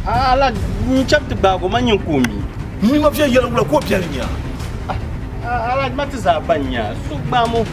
Ala n chaŋ ti gbaag o ma nyin ka o mi. Mi ma viɛnyɛla wula ka o biɛli nya? Alhaji ma ti zaa ban nya so gbaam o.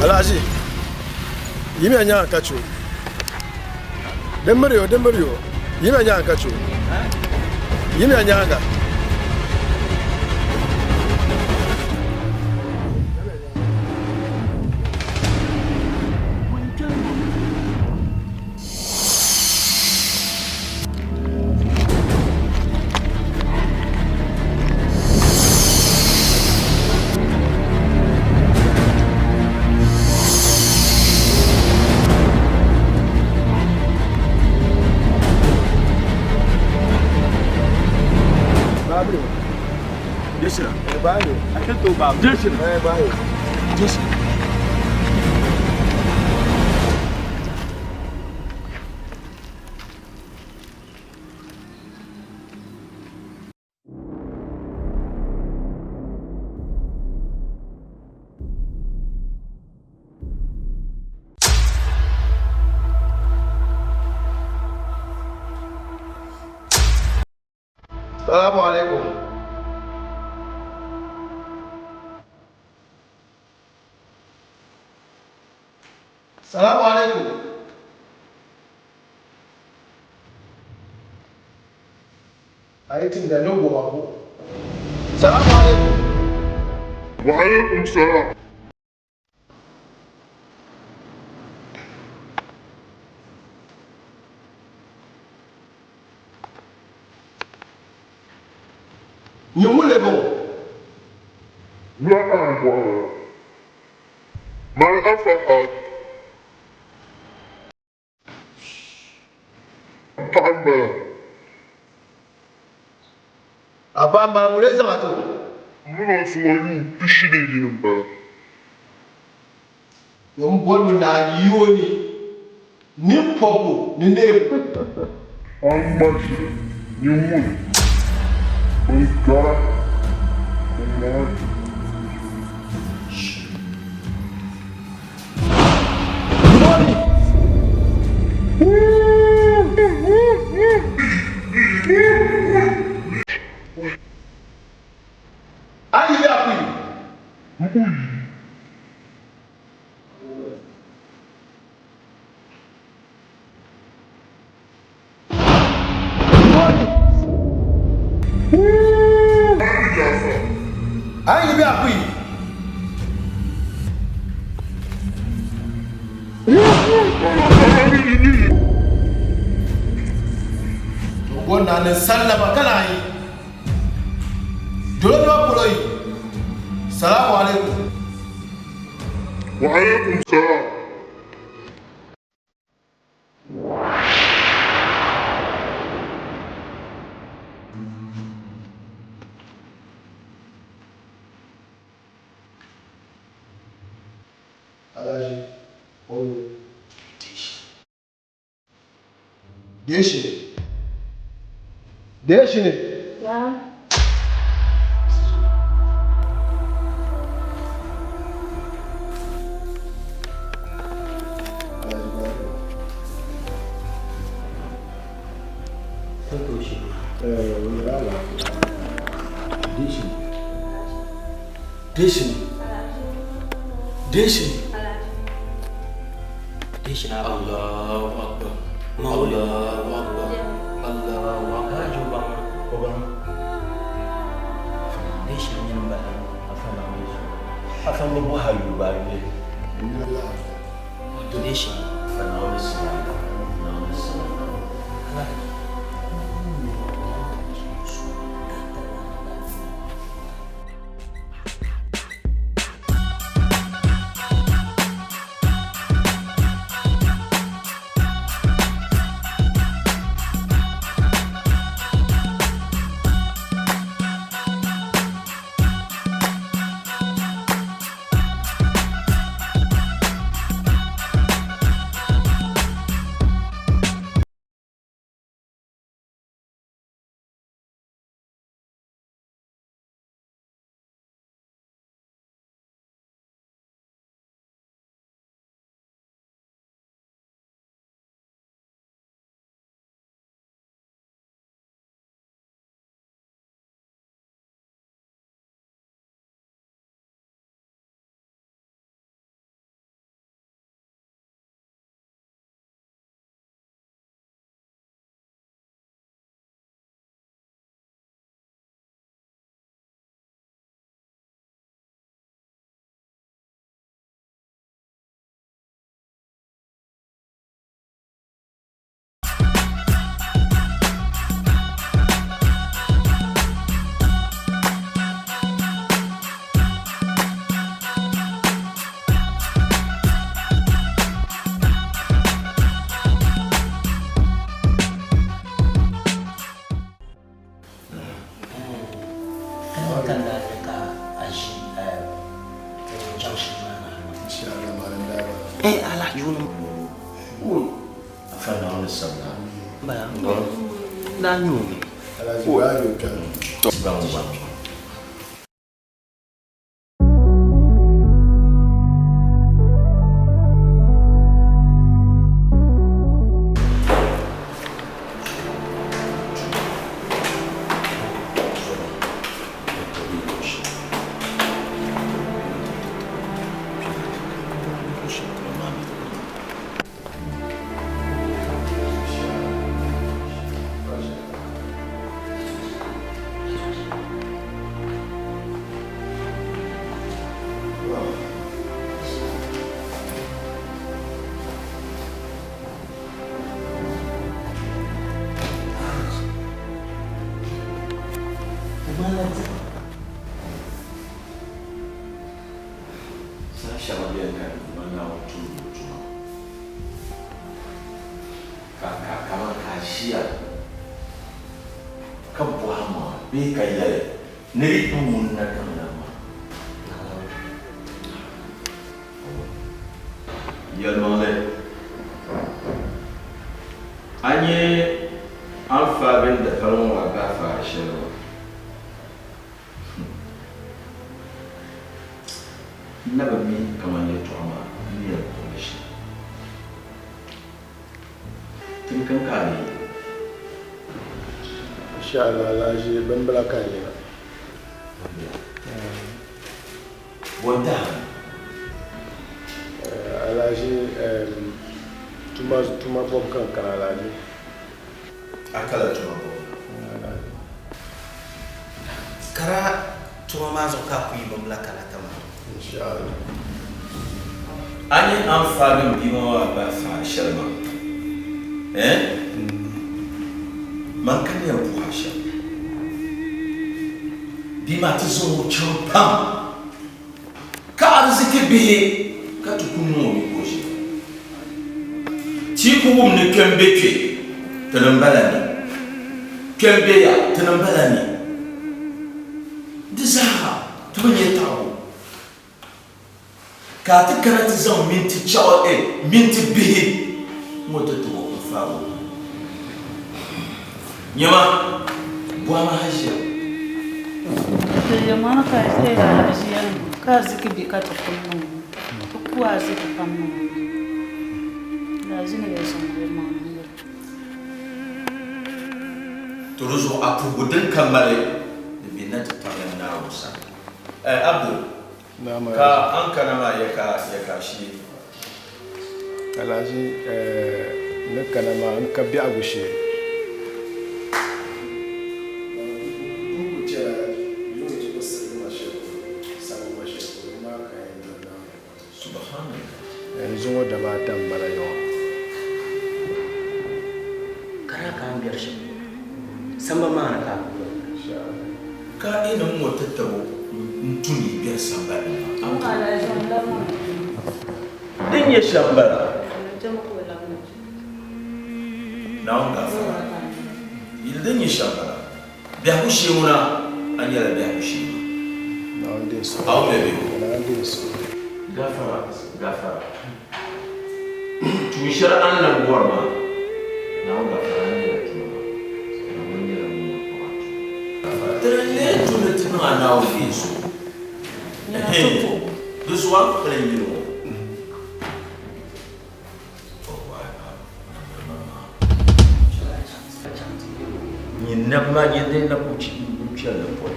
Alhaji, yimiya nyaaŋa ka che o. Din miri o, din miri o. Yimiya nyaaŋa ka che o. Yimiya nyaaŋa. Salamu alaikum. Salamu alaikum. A yi timda ni goma ko. Salamu alaikum. Wa alaikum salam. Nyɛ ŋun lee bɔŋɔ? Na'am bɔŋɔ. Mali afa a paɣa m-bala. A paɣa m-bala, ŋun lee zaŋ a ti o? M min o suŋɔ yuun pishi ni yini m-bala. N boli mi naa yi o ni nini pɔbbu ni neebu. A ŋma ʒili nyin ŋuni bin gara ka ŋmaa di. A yi be a kuyi. A yi be a kuyi. Bo naa ni sallama ka naan yi dolo nima polo yi. Salaamu alaikum. Wa alaikum salam. Alhaji Oyo Deshi. Deshi ne. Na'am. Deshi. Deshi. Deshi. Deshi na Allahu Akbar. Allahu Akbar. Allahu Akbar. Bɔbiga. Di shɛli nyini m-bala. Afa Naawuni zuɣu. Afa n ni bɔhi a yuli ba a yuli. Donation. Afa Naawuni sima. Naawuni sima. Ala. Saha shɛŋa beni ka di Duuma Naawuni tumdi o tuma, ka ka kaman ka a ʒiya ka bɔhi amaŋa bee ka yɛli ni di pa ŋun na daŋlan maa. Yɛlimaŋli, a nya a ni faai bɛ ni dapali ŋɔ maa bahi faari shɛli maa? N na bi mi kaman yɛtɔɣa maa n ni yɛn kpuɣi li shɛm. Tiŋ kam ka a lee yi? Inshallah Alhaji bimbila ka n yina. Bimbila? Bɔ n-tahi a? Alhaji tuma tuma bɔbu ka n kana Alhaji. A kala tuma bɔbu na? Alhaji. Kara tuma maa zuɣu ka a ku yi bimbila kana kaman. Inshallah. A nya a ni faagi m bia maa maa bahi faari shɛli maa? Eh? Man ka ni yɛn puhi a shɛm. Bia maa ti zaŋ o chaŋ pam, ka ariziki bihi ka ti ku niŋ o mi ka o ʒiya. Ti yi ku wum ni kpe m-be kpe, tini m-bala ni, kpe m-be ya, tini m-bala ni. Di zaa ti bi nya taɣibu. Ka a ti kana ti zaŋ minti chɛɣu, eh, minti bihi ŋɔ ti ti o n-faag o. Nyama, bɔhima ha ʒiya. Yɛlimaŋli ka alahiʒi yɛli ma, ka ariziki bihi ka ti kuli niŋ o, ti ku ariziki pam niŋ o. Alahiʒi ni yɛli shɛm maa, yɛlimaŋli n-nyɛ li. To di zuɣu a puhigu din ka mali di be na ti tabili Naawuni sani. Eh, Abdul, Ka a ni kana maa ya ka ya ka a shee? Alhaji, N ni kana maa n ka biɛhigu shee. Ka daa ka a ni biɛri shɛm ŋɔ. Samba maa ni ka a kuli doli. Ka yi niŋ ŋɔ ti tabo n-tum yi biɛri sambani ni maa. Din nyɛ shɛm m-bala. Naawuni gaafara. Yili din nyɛ shɛm m-bala. Biɛhigu shee ŋuna, a nyɛla biɛhigu shee maa. A wumya bee? Gafara, gafara. Tuun shɛli a ni lan bɔri maa, Naawuni gafara, a nyɛla tuma maa, Naawuni nyɛla ŋun yɛn kpaŋ a tuma. Gafara, ti di lee tu ni ti niŋ a Naawuni deesu. Ɛhɛn, di zuɣu a ni ku pali n yili ŋɔ. Nyin nab maa nyɛ din na ku kpɛri ni pɔi.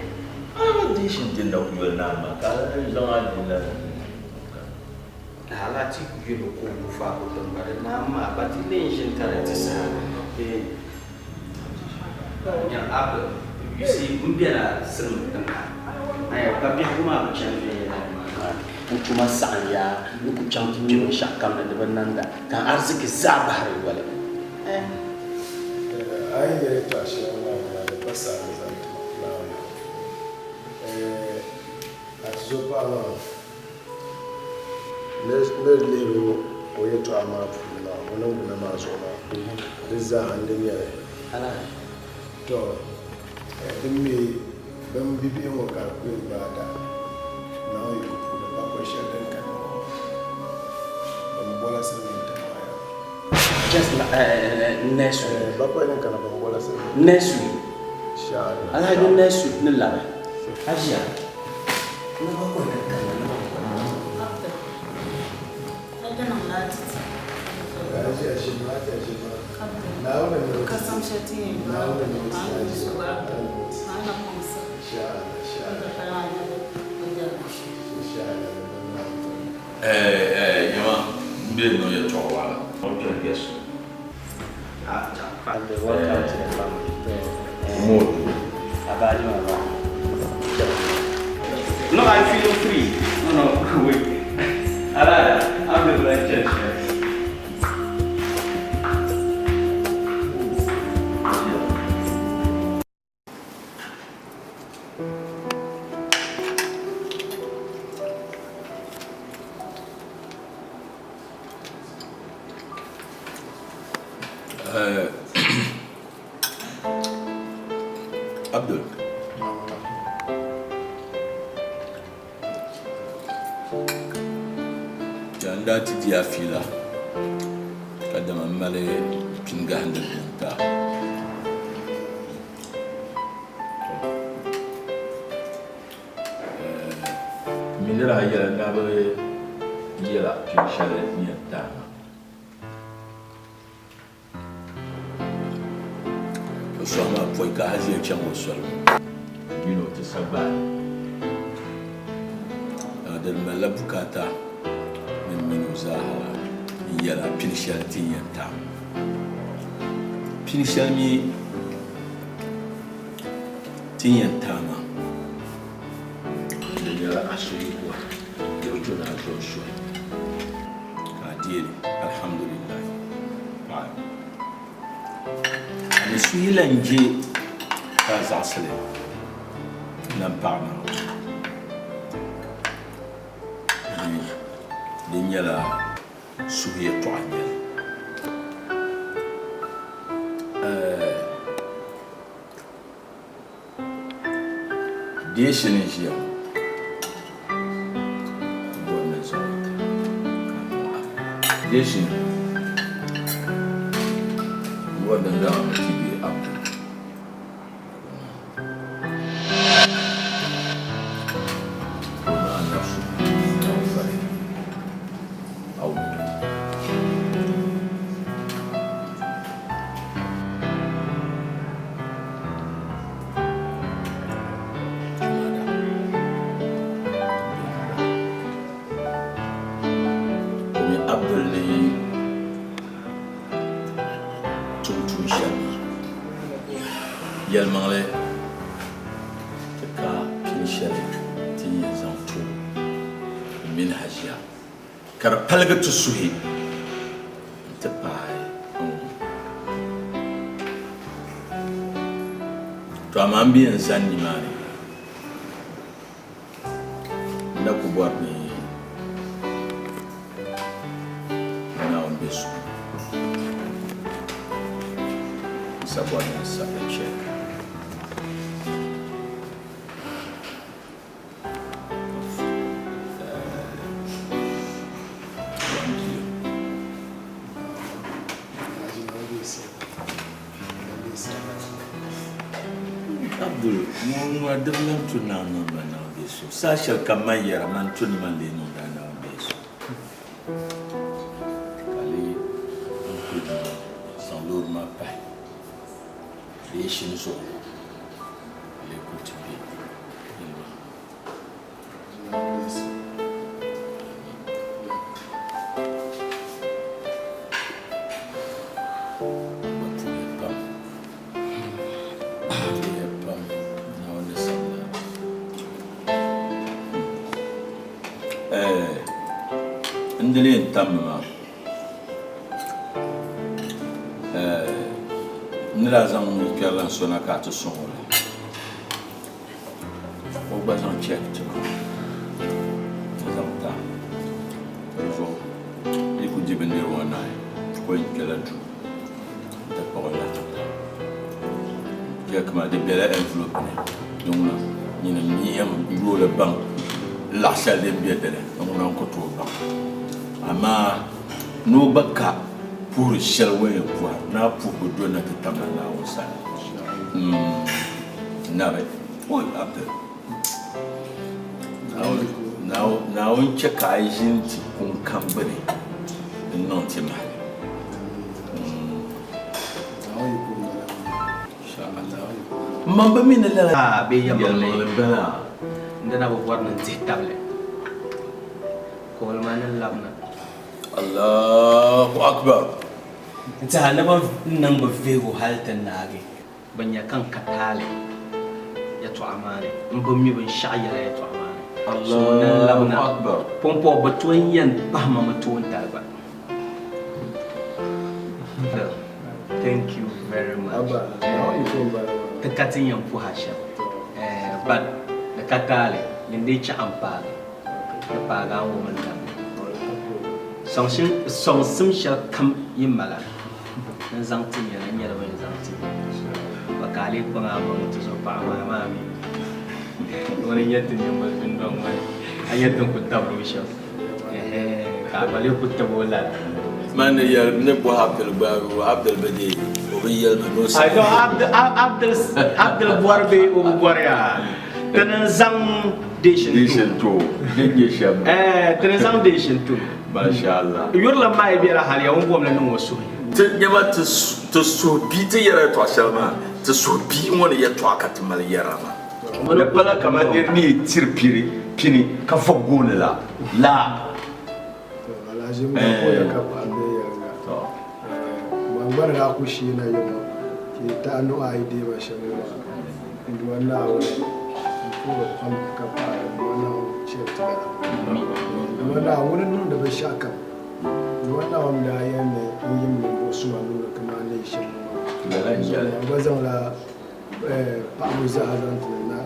A bi dihi shim din na ku yoli naa maa ka a ni zaŋ a din la Hala ti ku yɛl o ka o ku faag o tiŋ ba di naam maa, ba ti lee ʒini ka di ti saha. Nyaŋ Apple, you see, m bela silimin tiŋ ha, aya ka biɛhigu maa bi chani viɛnyɛla nimaani. N tuma saɣim ya, n ku chaŋ ti kpe binshɛɣu kam ni di bi nanda, ka n ariziki zaa bahiri yoli. A yi yɛli yɛtɔɣ shɛli ŋɔ maa ŋuna di pa saɣim zaŋ ti ma Naawuni. A tizɔpaɣa maa ni lihiri o yɛtɔɣa maa puuni maa, o niŋgbuna maa zuɣu maa, di zaa n-di nyɛli. Tɔ! Din mi bɛn bibihi ŋɔ ka di ku yɛn gbaai da Naawuni yiko puuni bakɔi shɛli din kanna ŋɔ maa, bɛn bola silimiin tiŋ maa yaa. Just next week. Bakɔi din kana bɛn bola silimiin. Next week. Inshallah. Alhaji next week ni labi. Hajiya, ni bakɔi din kanna ni bɛn bola. Nyama m be niŋ yɛltɔɣa waɣila. O ni kpɛri guest room. Mood. No, I'm feeling free. No, no, wait. Alright, I'm the black church. Abdul. N daa ti di a fiila ka dama m mali pini gahindili din ti a. M mi ni daa yɛla n daa bi yɛla pini shɛli n yɛn ti a maa. O sɔhi maa pɔi ka Haʒia chaŋ o soli mini o ti sagbaai ka di malila bukaata ni m mini o zaaha n-yɛla pini shɛli ti ni yɛn ti a. Pini shɛli mi ti ni yɛn ti a maa di nyɛla a suhuyubu di bi tu ni a zo n-suhi ka a deei li. Alhamdulillahi. Paɣa a ni suhi lan je ka a zaɣisi li lan paɣi Naawuni, di nyɛla suhu yɛtɔɣa n-nyɛ li. Deeshi ni ʒiya ŋɔ, bɔri ni zaŋ li ka niŋ a. Deeshi ni bɔri ni zaŋ li ti bɛ Abdul. Ka o niŋ a nafsu ka fari a wuhi. O mi Abdul ni tum tuun shɛli maa, yɛlimaŋli ti ka pini shɛli ti ni yɛn zaŋ ti o mini Hajiya ka di paligi ti suhi nti paai n. To amaa m bi yɛn zani nimaani. N na ku bɔri ni Naawuni be suhu. N sa bɔri ni n sabila check. Abdul, ŋɔ ŋɔ a diri lan tu naa niŋ ma naa bee so. Saha shɛli kam man yɛra man tu ni man lee niŋdi a naa bee so. Ka lee n kuli zaŋ loori maa pahi bee shini zuɣu ka lee kuli ti be yili maa. Gba puhiya pam. Puhiya pam Naawuni ni sabila. Eh, n di lee n tammi maa. Eh, n ni daa zaŋ kpɛrilan so na ka a ti sɔŋ o la. O gba zaŋ check ti ma n zaŋ ta di zuɣu yi ku di bindirigu ŋɔ naai o yɛn kpɛla duu n-ti kpuɣi la ti ta check maa di bela envelope ni di ŋuna nyini mi yɛn yooi li baŋ laɣ shɛli din be dini di ŋuna n-ku tooi baŋ amaa ni o gba ka puhiri shɛli o ni yɛn puhi ni a puhibu doli na ti tamla Naawuni sani. Nabi, Oi Abdul, Naawuni chɛ ka a ʒini ti kuŋ kam gbini n-niŋ ti mahili. M ma bi mi ni lala yɛlimaŋli m-bala. N dina bi bɔri ni n dihi tabili ka o lima ni labina. Allahu Akbar! N tɛha ni bɛ niŋ bɛ vihigu hali ti naagi. Bɛ nya ka n ka taali yɛtɔɣa maa ni, m bi mi binshɛɣu yɛla yɛtɔɣa maa ni. So ni n labina pumpɔŋ bɛ tooi yɛn pahi ma mi toontali gba. Thank you very much. Ti ka ti yɛn puhi a shɛm but di ka taali nyin dii chɛ a ni paagi ni paagi a ŋɔ mini labina. Sɔŋsim shɛli kam yi mala. N zaŋ ti nyɛla n nyɛla bɛn zaŋ ti ba ka a lee kpaŋ a maŋ ti zo paɣa maa maa mi ŋuni n-nyɛ ti nimbol dundɔŋ ŋɔ ni a nyɛ din ku tabiri o shɛm ka a gba lee ku tabi o lala. Man ni yɛli ni bɔhi Abdul gba Abdul bi deei o bi yɛli ma ni o saɣi. Abdul Abdul bɔri bee o bi bɔri yaa ti ni zaŋ deeshin to din nyɛ shɛm. Ɛɛ ti ni zaŋ deeshin to. Masha Allah. Yurilim maa yi bela hali ya o ni bom li niŋ o suhi. Ti nyɛma ti suhi bia ti yɛra yɛtɔɣa shɛli maa, ti suhi bia ŋɔ ni yɛtɔɣa ka ti mali yɛra maa. Di pala kaman nir ni yi tiri piri pini ka vɔb gooni la, laa. To Alhaji m ba koya ka paɣa be yɛliŋga. Man gba ni daa ku shee na yiŋɔ ka yi tahi nuhi ayi deei ba shɛm ŋɔ maa, n Duuma Naawuni, m puhiri pam ka paɣiri n Duuma Naawuni chɛ ti lala. N Duuma Naawuni ŋuni n-niŋdi binshɛɣukam. N Duuma Naawuni daa yɛli ni n yim ninvuɣ suma nuu ni kaman a ni yi shɛm ŋɔ maa. So man gba zaŋla paɣibu zaa zaŋ ti na.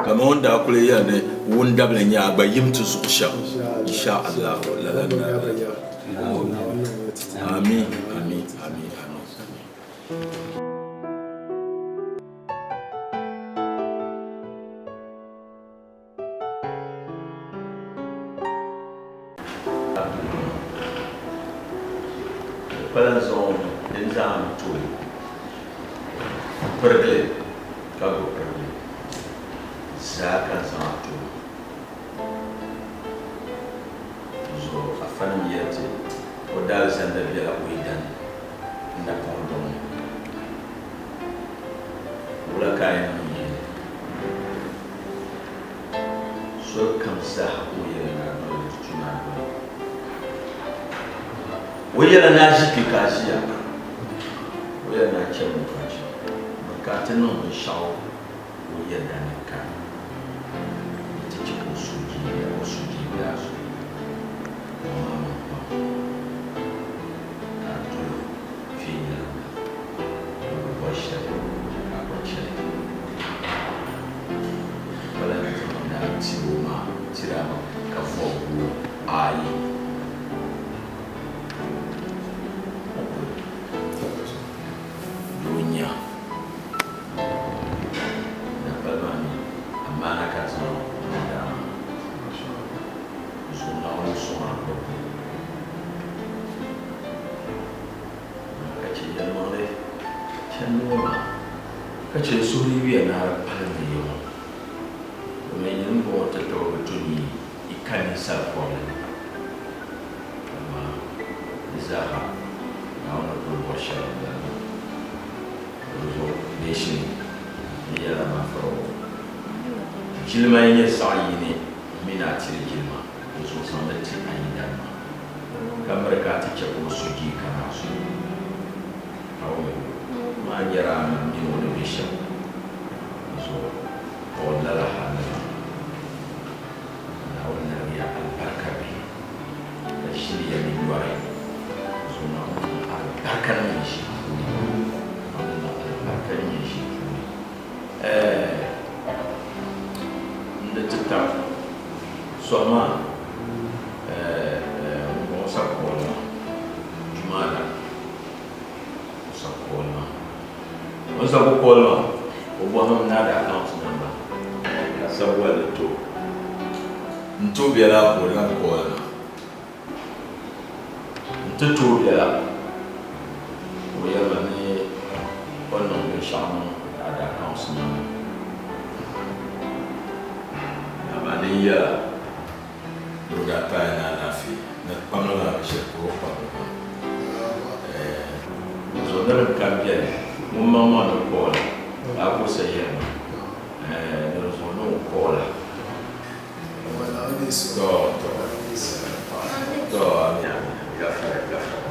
Kaman o ni daa kuli yɛli ni wundabili nyɛ a gba yim ti zuɣu shɛm. Insha Allah lala n-daa Amin, amin, amin, amin. Pala zuɣu din zaa n tooi pirigili ka gbubi pirigili zaa ka n zaŋ a tooi zuɣu afanim yɛli ti o daalizanda bela o yidan napɔŋ dɔŋ ni wula ka a yɛn niŋ yihili Soli kam zaaha ka o yɛla ni a doli di tu ni a doli. O yɛla ni a ʒi kpe ka a ʒiya, o yɛla ni a chani mi ka a chana. Biri ka a ti niŋ binshɛɣu o yɛda ni ka di ti chɛ ka o sujee be a zuɣu. Amaa pam ka a dol o viɛnyɛliŋga ni o bi bɔri shɛli ka a gba chɛ li. Chandi ŋɔ maa, ka chɛ n suhuri yuya ni a di palim ni yi ŋɔ, domin yi ni bɔŋɔ tatabo bi tu ni yi ka ninsal kɔbili ni, amaa di zaaha Naawuni ni kul bɔri shɛli m-bala maa. Dinzuɣu neeshini ni yɛla maa fara o jilima yi nyɛ zaɣ yini m mi ni a tiri jilima, dinzuɣu zaŋ li ti a yidana maa, ka miri ka a ti chɛ ka o sujee kana a zuɣu. Ka o mi maa nyɛra a mini o ni be shɛm zuɣu ka o lala hal ni maa. Ka Naawuni nirigiya alibarika bihi, ka ʒili ya ni yɔri zuɣu. Naawuni niŋ alibarika niŋ yi ʒii puuni. Naawuni niŋ alibarika niŋ yi ʒii puuni. Ɛɛh, n di ti tab sɔhi maa, ɛɛh, ŋun bɔŋɔ sa kooli maa, Jumaada. O sa call maa. O ni sa ku call maa, o bɔhimi ni a di account number ka sabi wali ti o. N ti o biɛla ka o labi call ma. N ti ti o biɛla ka o yɛli ma ni o ni niŋ binshɛɣu niŋ a di account number. Amaa din yɛla ni o daa paai ni alaafee ni kpamli maa bi shɛli ka o kpamli maa. Zuɣu ni din kam beni ŋun maŋmaŋ ni koola ka a ku sa yɛli ma ni di zuɣu ni o koola. Tɔ tɔ tɔ ami ami gafara gafara.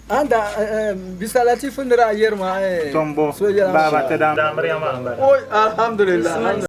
Anda bisa latifu nira yerma Tombo so yɛla baba te da Maryama ambala. Oy alhamdulillah.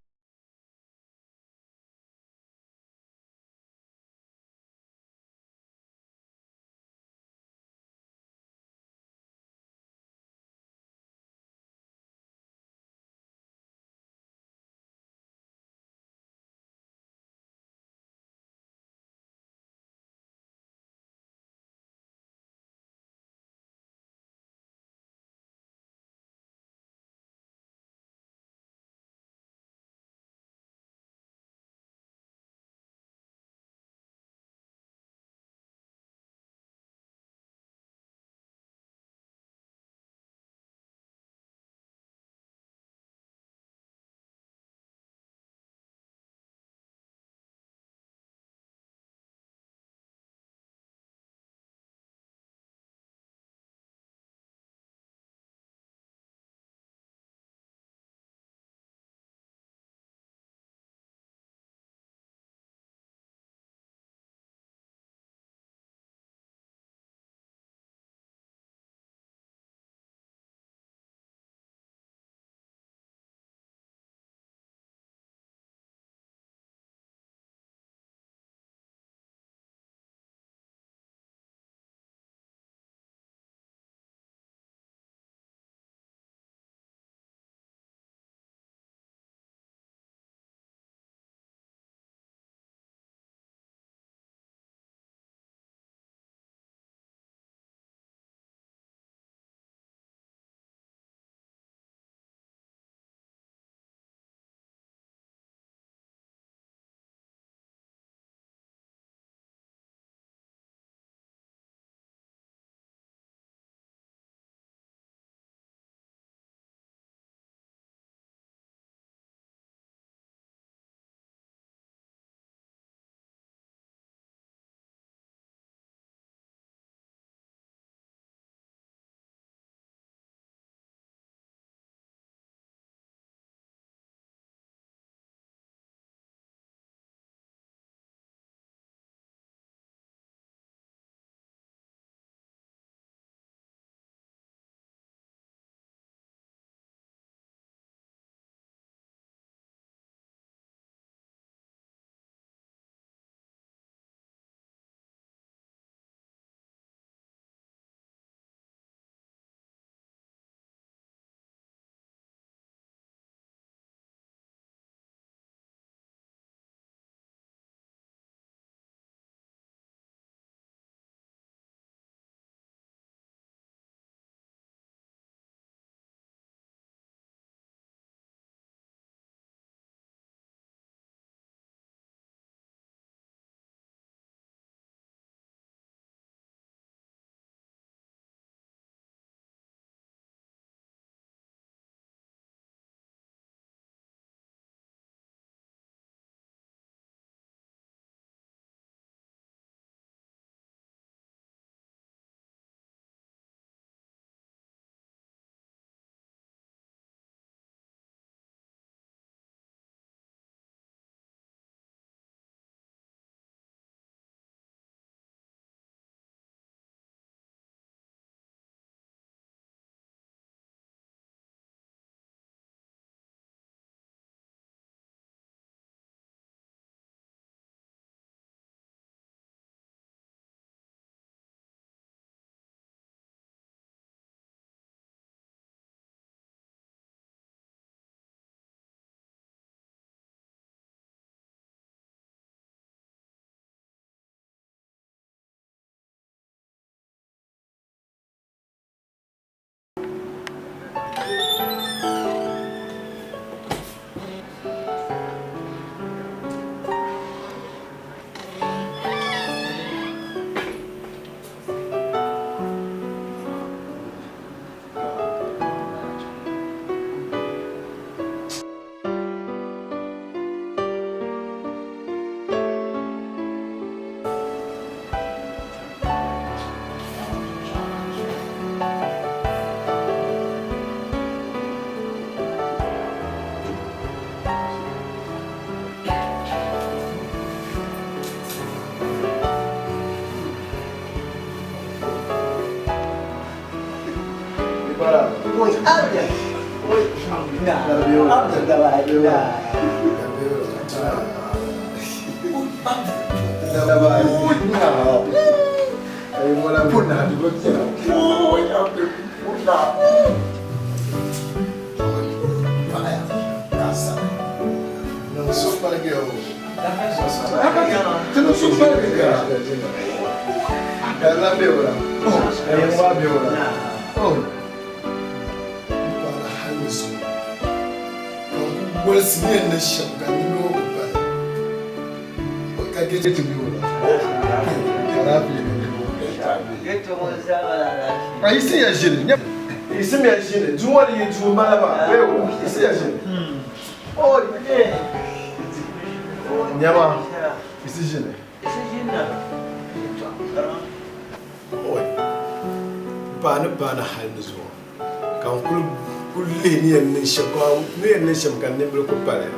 Shɛm ka nimbili ku pali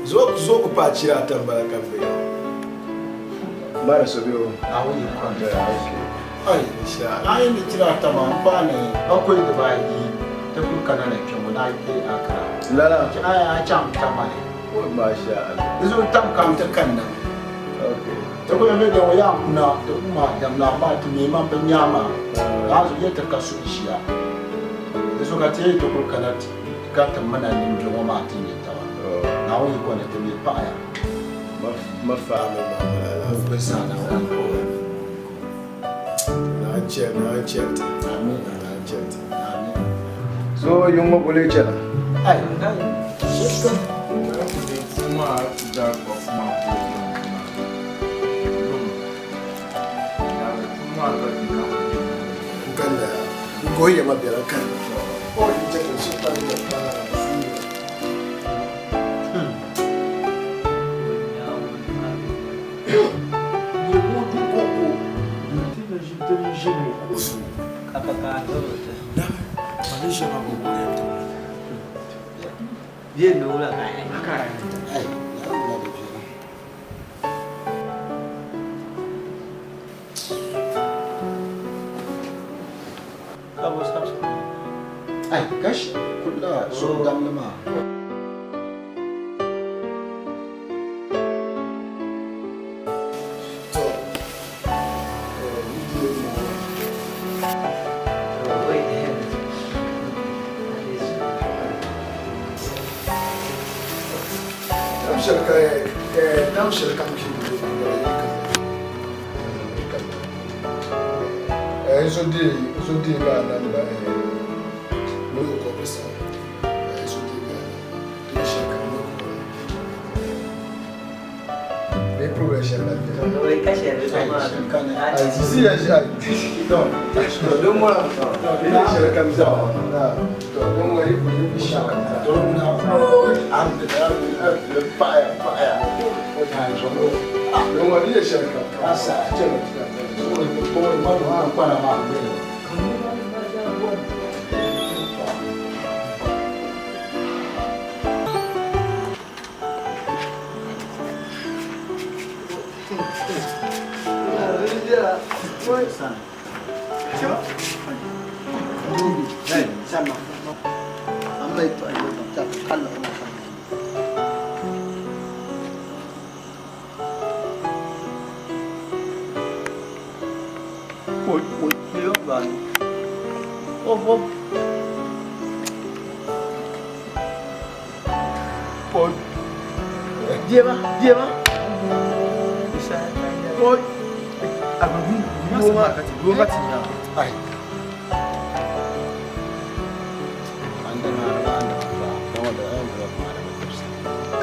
zuɣu ku paai chira ata m-bala ka m be ya mara so be o Ai ni chira ata maa m paani bakɔi dibaayi ti kuli kana na kpɛŋɔ ni a yi kpe Accra. Lala. Ai a chaŋ Tamale. Masha Allah. Di zuɣu tam kam ti kanna. Ti kuli mi dɔŋɔ yaa kuna ti wuma damlaɣu maa ti neei man bi nyaama ka a zuɣu yɛ ti ka suhu ʒiya. Di zuɣu ka ti yɛli ti kuli kana ti ka ti mina niŋ ŋɔ maa ti nyɛ taba. Naawuni yiko ni ti mi paɣiya. Ma faami ma mala la. Bɛ zaa Naawuni yiko. Na chɛ na chɛ ti. Amin. Na chɛ ti. Amin. So yung mo kuli chɛla. Ai. Nkanda. Nkoyi ma bɛla kanda. Oh, you take a super Ai, gashi kulla so damli maa. Dam shɛli kam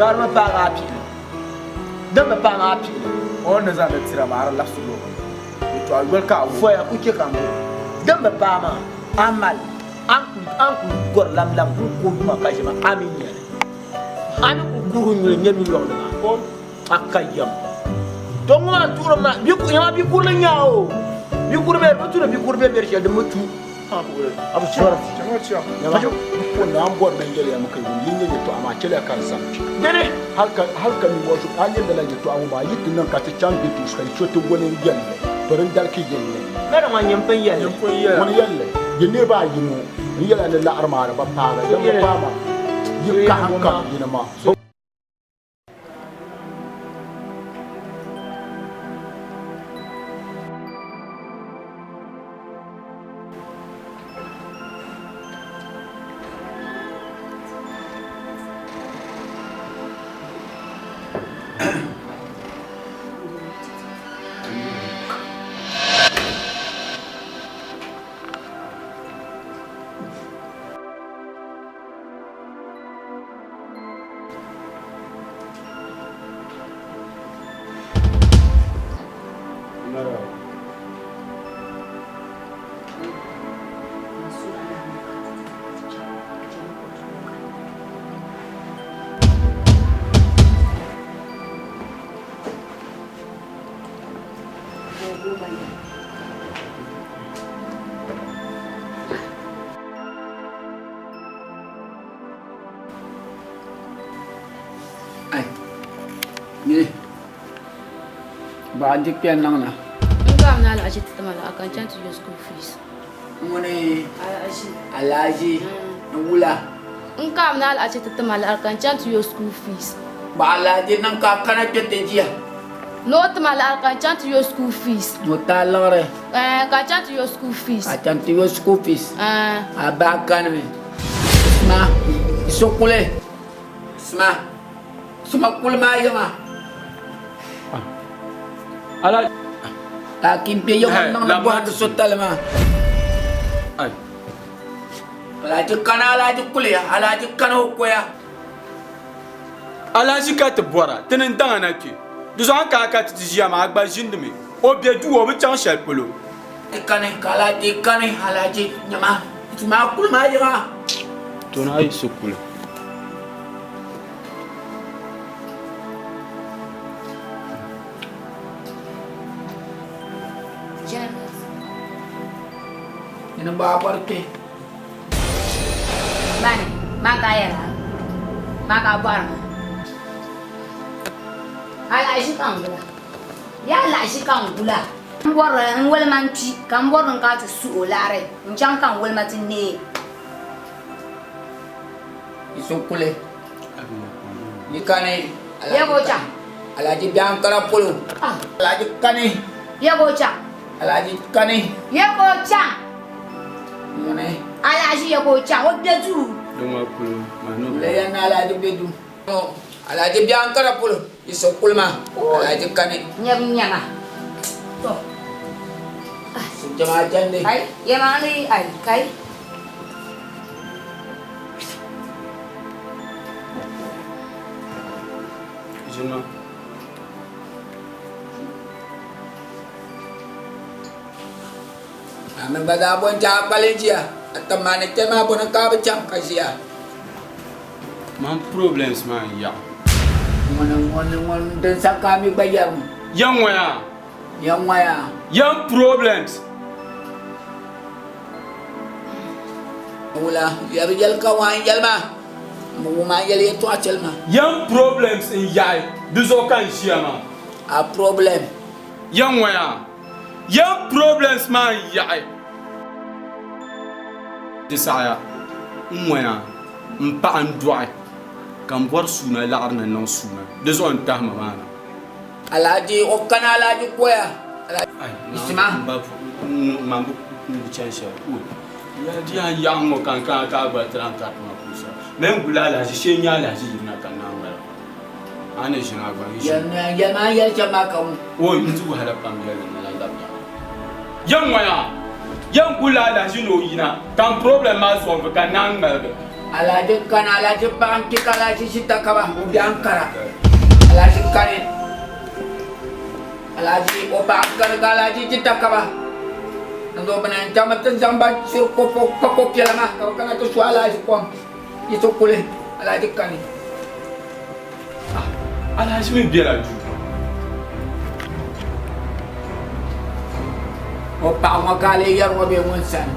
Karima paɣa maa pili din bi paɣa maa pili o ni zaŋdi tira maa di labisi luɣuli yɛltɔɣa yoli ka a foya ku chɛ ka n bo din bi paɣa maa a mali an ku gɔri lamlam ku ku yuma ka ʒima a mi nyɛli a mi ku guuri nyuli nyɛ mi lɔɣili maa a ka yɛm to ŋɔ maa tuuri maa yɛma bi kurili nya o bi kuri bɛ bi tuuri bi kuri bɛ bɛ shɛli din bi tu a bi sɔrɔ An bɔri ni yɛliya mi ka wum yi nyɛ yɛltɔɣa maa chɛliya ka di zaŋ kpe. Dini. Hal ka ninvuɣu so a nyɛ lala yɛltɔɣa ŋɔ maa yi ti niŋ ka ti chaŋ bɛ tuus ka yi so ti wali n yɛlli to din dali ka yɛlli. Mɛri ŋɔ nyɛ n pun yɛlli. Ŋuni yɛlli yi niriba ayi ŋɔ N yɛla ni laɣiri maa di bi paagi, din bi paai maa yi kahi n kam yini maa. Ai, nyini baɣa di kpɛri niŋ na. N gbaam ni alahaji ti ti ma laɣa ka n chaŋ ti yo school fees. Ŋuni Alahaji. Alahaji ni wula. N kaam ni alahaji ti ti ma laɣa ka n chaŋ ti yo school fees. Baɣa alahaji niŋ ka a kana kpɛ ti ʒiya. Ni o ti ma laɣiri ka n chaŋ ti yo school fees. Ni o ti a liɣiri. Ɛɛn, ka n chaŋ ti yo school fees. Ka a chaŋ ti yo school fees. Ɛɛn. A bahi kanimi. Sima, so kuli. Sima, sima kuli maa yiŋa. Ala. Ka a kin be yiŋa niŋ ni bɔhindi so tali maa. Ai. Alhaji kana Alhaji kuliya, Alhaji kana o koya. Alahachi ka ti bɔra, ti ni daŋ a na kpe. Di zuɣu a ni kana ka ti ti ʒiya maa, a gba ʒindimi. O be duu, o bi chaŋ shɛli polo. Ti kani ka alahachi kani alahachi nyama ti maa kuli maa yiŋa. To ni a yi so kuli. Nyini baa bɔri kpe. Mani, man ka yɛra, man ka bɔri ma. Alahichi ka n gula. Ya alahichi ka n gula. N bɔri n wolima n kpi ka n bɔri n ka ti su o laɣiri n chaŋ ka n wolima ti neei. Yi so kuli yi kani. Ya ka o chaŋ. Alhaji bɛ Ankara polo. Alhaji kani. Ya ka o chaŋ. Alhaji kani. Ya ka o chaŋ. Ŋuni. Alhaji ya ka o chaŋ o be duu. Dama kuli ma no. Le ya ni Alhaji be duu. Alhaji bɛ Ankara polo. Yi so kuli maa. Alhaji kani. Nyɛbu nyɛma. To. Jama jandi. Kai, yɛma ni ai kai. Ʒini. A mi gba zaa bɔn chaɣ kpali ʒiya, a tim maa ni kpɛ maa bɔni ka a bi chaŋ ka ʒiya. Man problems maa n yaɣi. Ŋuni ŋuni ŋuni din sa ka a mi gba yɛri ŋɔ. Ya ŋɔya. Ya ŋɔya. Yan problems. Wula ya bi yɛli ka waa n yɛli maa. M bi wum a yɛli yɛtɔɣa shɛli maa. Yan problems n yaɣi di zuɣu ka n ʒiya maa. A problem. Ya ŋɔya. Yan problems maa n yaɣi. Di saɣiya n ŋɔya m paɣa n dɔɣi ka m bɔri suuna laɣiri ni niŋ suuna di zuɣu n tahi ma maa na. Alhaji o kana Alhaji koya. Isima. Man bi chani shɛli ya di yan yaɣi ŋɔ ka n kana ka a gba ti lahi kariti ma pusa. Mɛ n guli Alhaji shee n nya Alhaji yirina ka n naan ŋmɛra. A ni ʒini a gba n ʒini. Yɛli ma a ni yɛli shɛm maa ka wum. O n di wahala pam yɛli ni lan labi yaɣi. Ya ŋɔya, ya n guli Alhaji ni o yina ka n problem maa solve ka n naan ŋmaligi. Alhaji kani Alhaji paɣa n kpi ka Alhaji ʒi takaba o be Ankara. Alhaji kani Alhaji o paɣa kani ka Alhaji ʒi takaba. N zo bini n chaŋmi ti zaŋ ba siri ko piɛla maa ka bi kana ti su Alhaji kom yi ti kuli Alhaji kani. Alhaji mi bela duu. O paɣa ŋɔ ka a lee yɛri ŋɔ bee ŋun sani?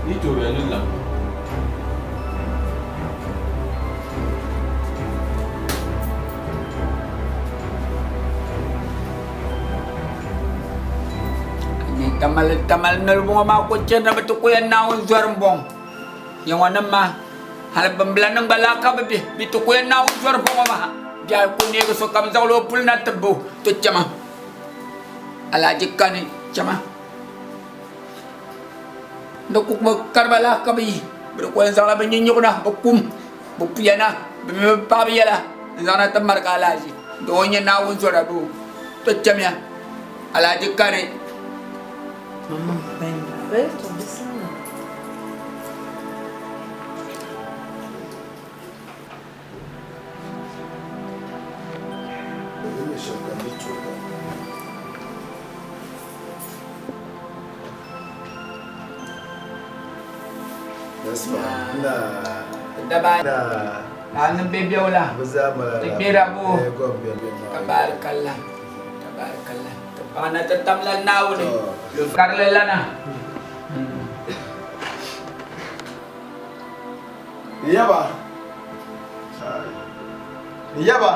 Ni tooi ni lam. Tamale tamale niriba ŋɔ maa ku chani bɛ ti ku yɛn Naawuni zɔri m-bɔŋɔ. Yaŋɔnim maa, hali bimbilanim gba laa ka bɛ be, bɛ ti ku yɛn Naawuni zɔri bɔŋɔ maa. Biɛhigu ku neegi sokam zaŋla o puli na ti bo to chama. Alhaji kani chama. Ni ku bi kariba laa ka bɛ yi, bɛ di ku yɛn zaŋla bɛ nyinyigu na, bɛ kum, bɛ puya na, bɛ mi bɛ paɣiba yɛla n-zaŋ na ti marigi Alhaji. Doo n-nyɛ Naawuni zɔra boo. To chamiya. Alhaji kani. Tabaarakallah tabaarakallah ti paɣa na ti tamla Naawuni karili lana. Yaba yaba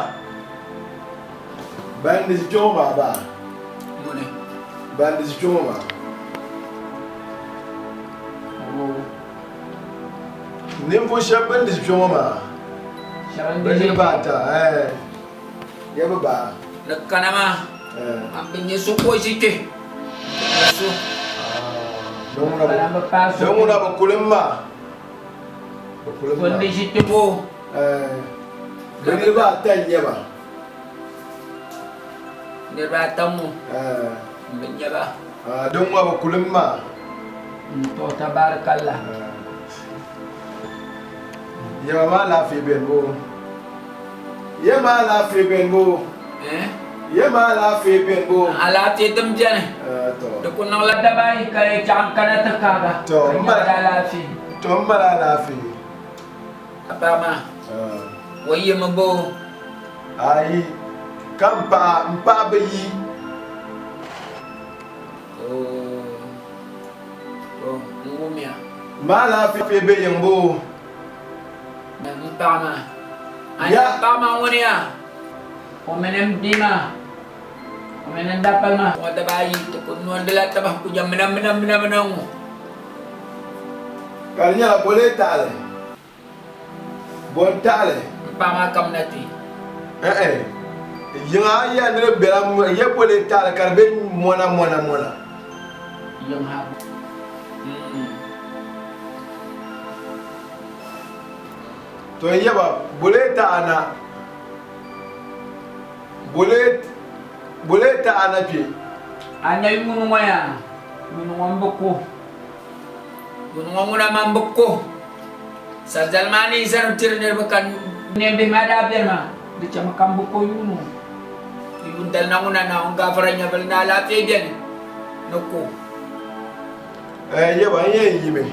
ban di kpɛ ŋɔ maa baa Muni. Ban di kpɛ ŋɔ maa ninvuɣu shɛba ban di kpɛ ŋɔ maa bɛ niriba ata ɛɛ yɛ bi baa. Ni kana maa an bi nyɛ so ka o ʒi kpɛ so. Din ŋuna bi kulim maa. Bi kulim maa. So n-di ʒi kpɛ boo. Bɛ niriba ata n-nyɛ ba. Niriba ata ŋɔ m-bi nyɛ ba. Din ŋɔ bi kulim maa. To tabaarakallah. Yɛma maa alaafee beni boo? Yɛma alaafee beni boo? Yɛma alaafee beni boo? Alaafee din beni. Di ku niŋla daba ayi ka yi chaɣ n-kana ti kaaga ka nyɛ di alaafee. To m mali alaafee. A paɣa maa, o yimi boo? Ayi, ka m paɣa, m paɣa bi yi. Oo, to n wumya. M alaafee be yiŋ boo? M paɣa maa, a nya m paɣa maa ŋuni yaa? O mini m bia maa, o mini n dapali maa. Ŋɔ daba ayi ti ku nɔndila taba ku nya mina mina mina mina ŋɔ. Ka di nyɛla bɔ lee taɣili? Bɔ n-taɣili? M paɣa maa kamina kpe. Ɛn-ɛ, yiŋa a yɛli ni di bela ya bɔ lee taɣili ka di be mɔna mɔna mɔna? Yiŋ ha. To n yaba, bɔ lee taɣi a na? Bɔ lee taɣi a na kpe? A nya yuuni ŋɔ yaa? Yuuni ŋɔ m-bi ku. Yuuni ŋɔ ŋuna maa m-bi ku. Sanzali maa ni yi zani tiri niriba ka neenbihi maa daa beni maa, di chɛmi ka m bi ku yuuni ŋɔ. Yuun dali na ŋuna Naawuni gaafara nyɛvili ni alaafee beni ni ku. Ɛɛ yaba, n yɛn yimi.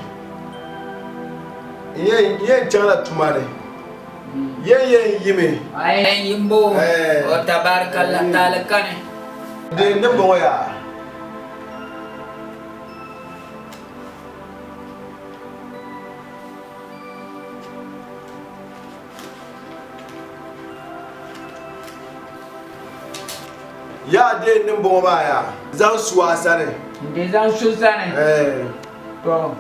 N yɛn chaŋla tuma ni. Yɛn yɛn yimi. A yɛn yimbo o tabarikalla taali kani. Di ni bɔŋɔ yaa. Yaa dee ni bɔŋɔ maa yaa zaŋ su a sani. N di zaŋ su sani. To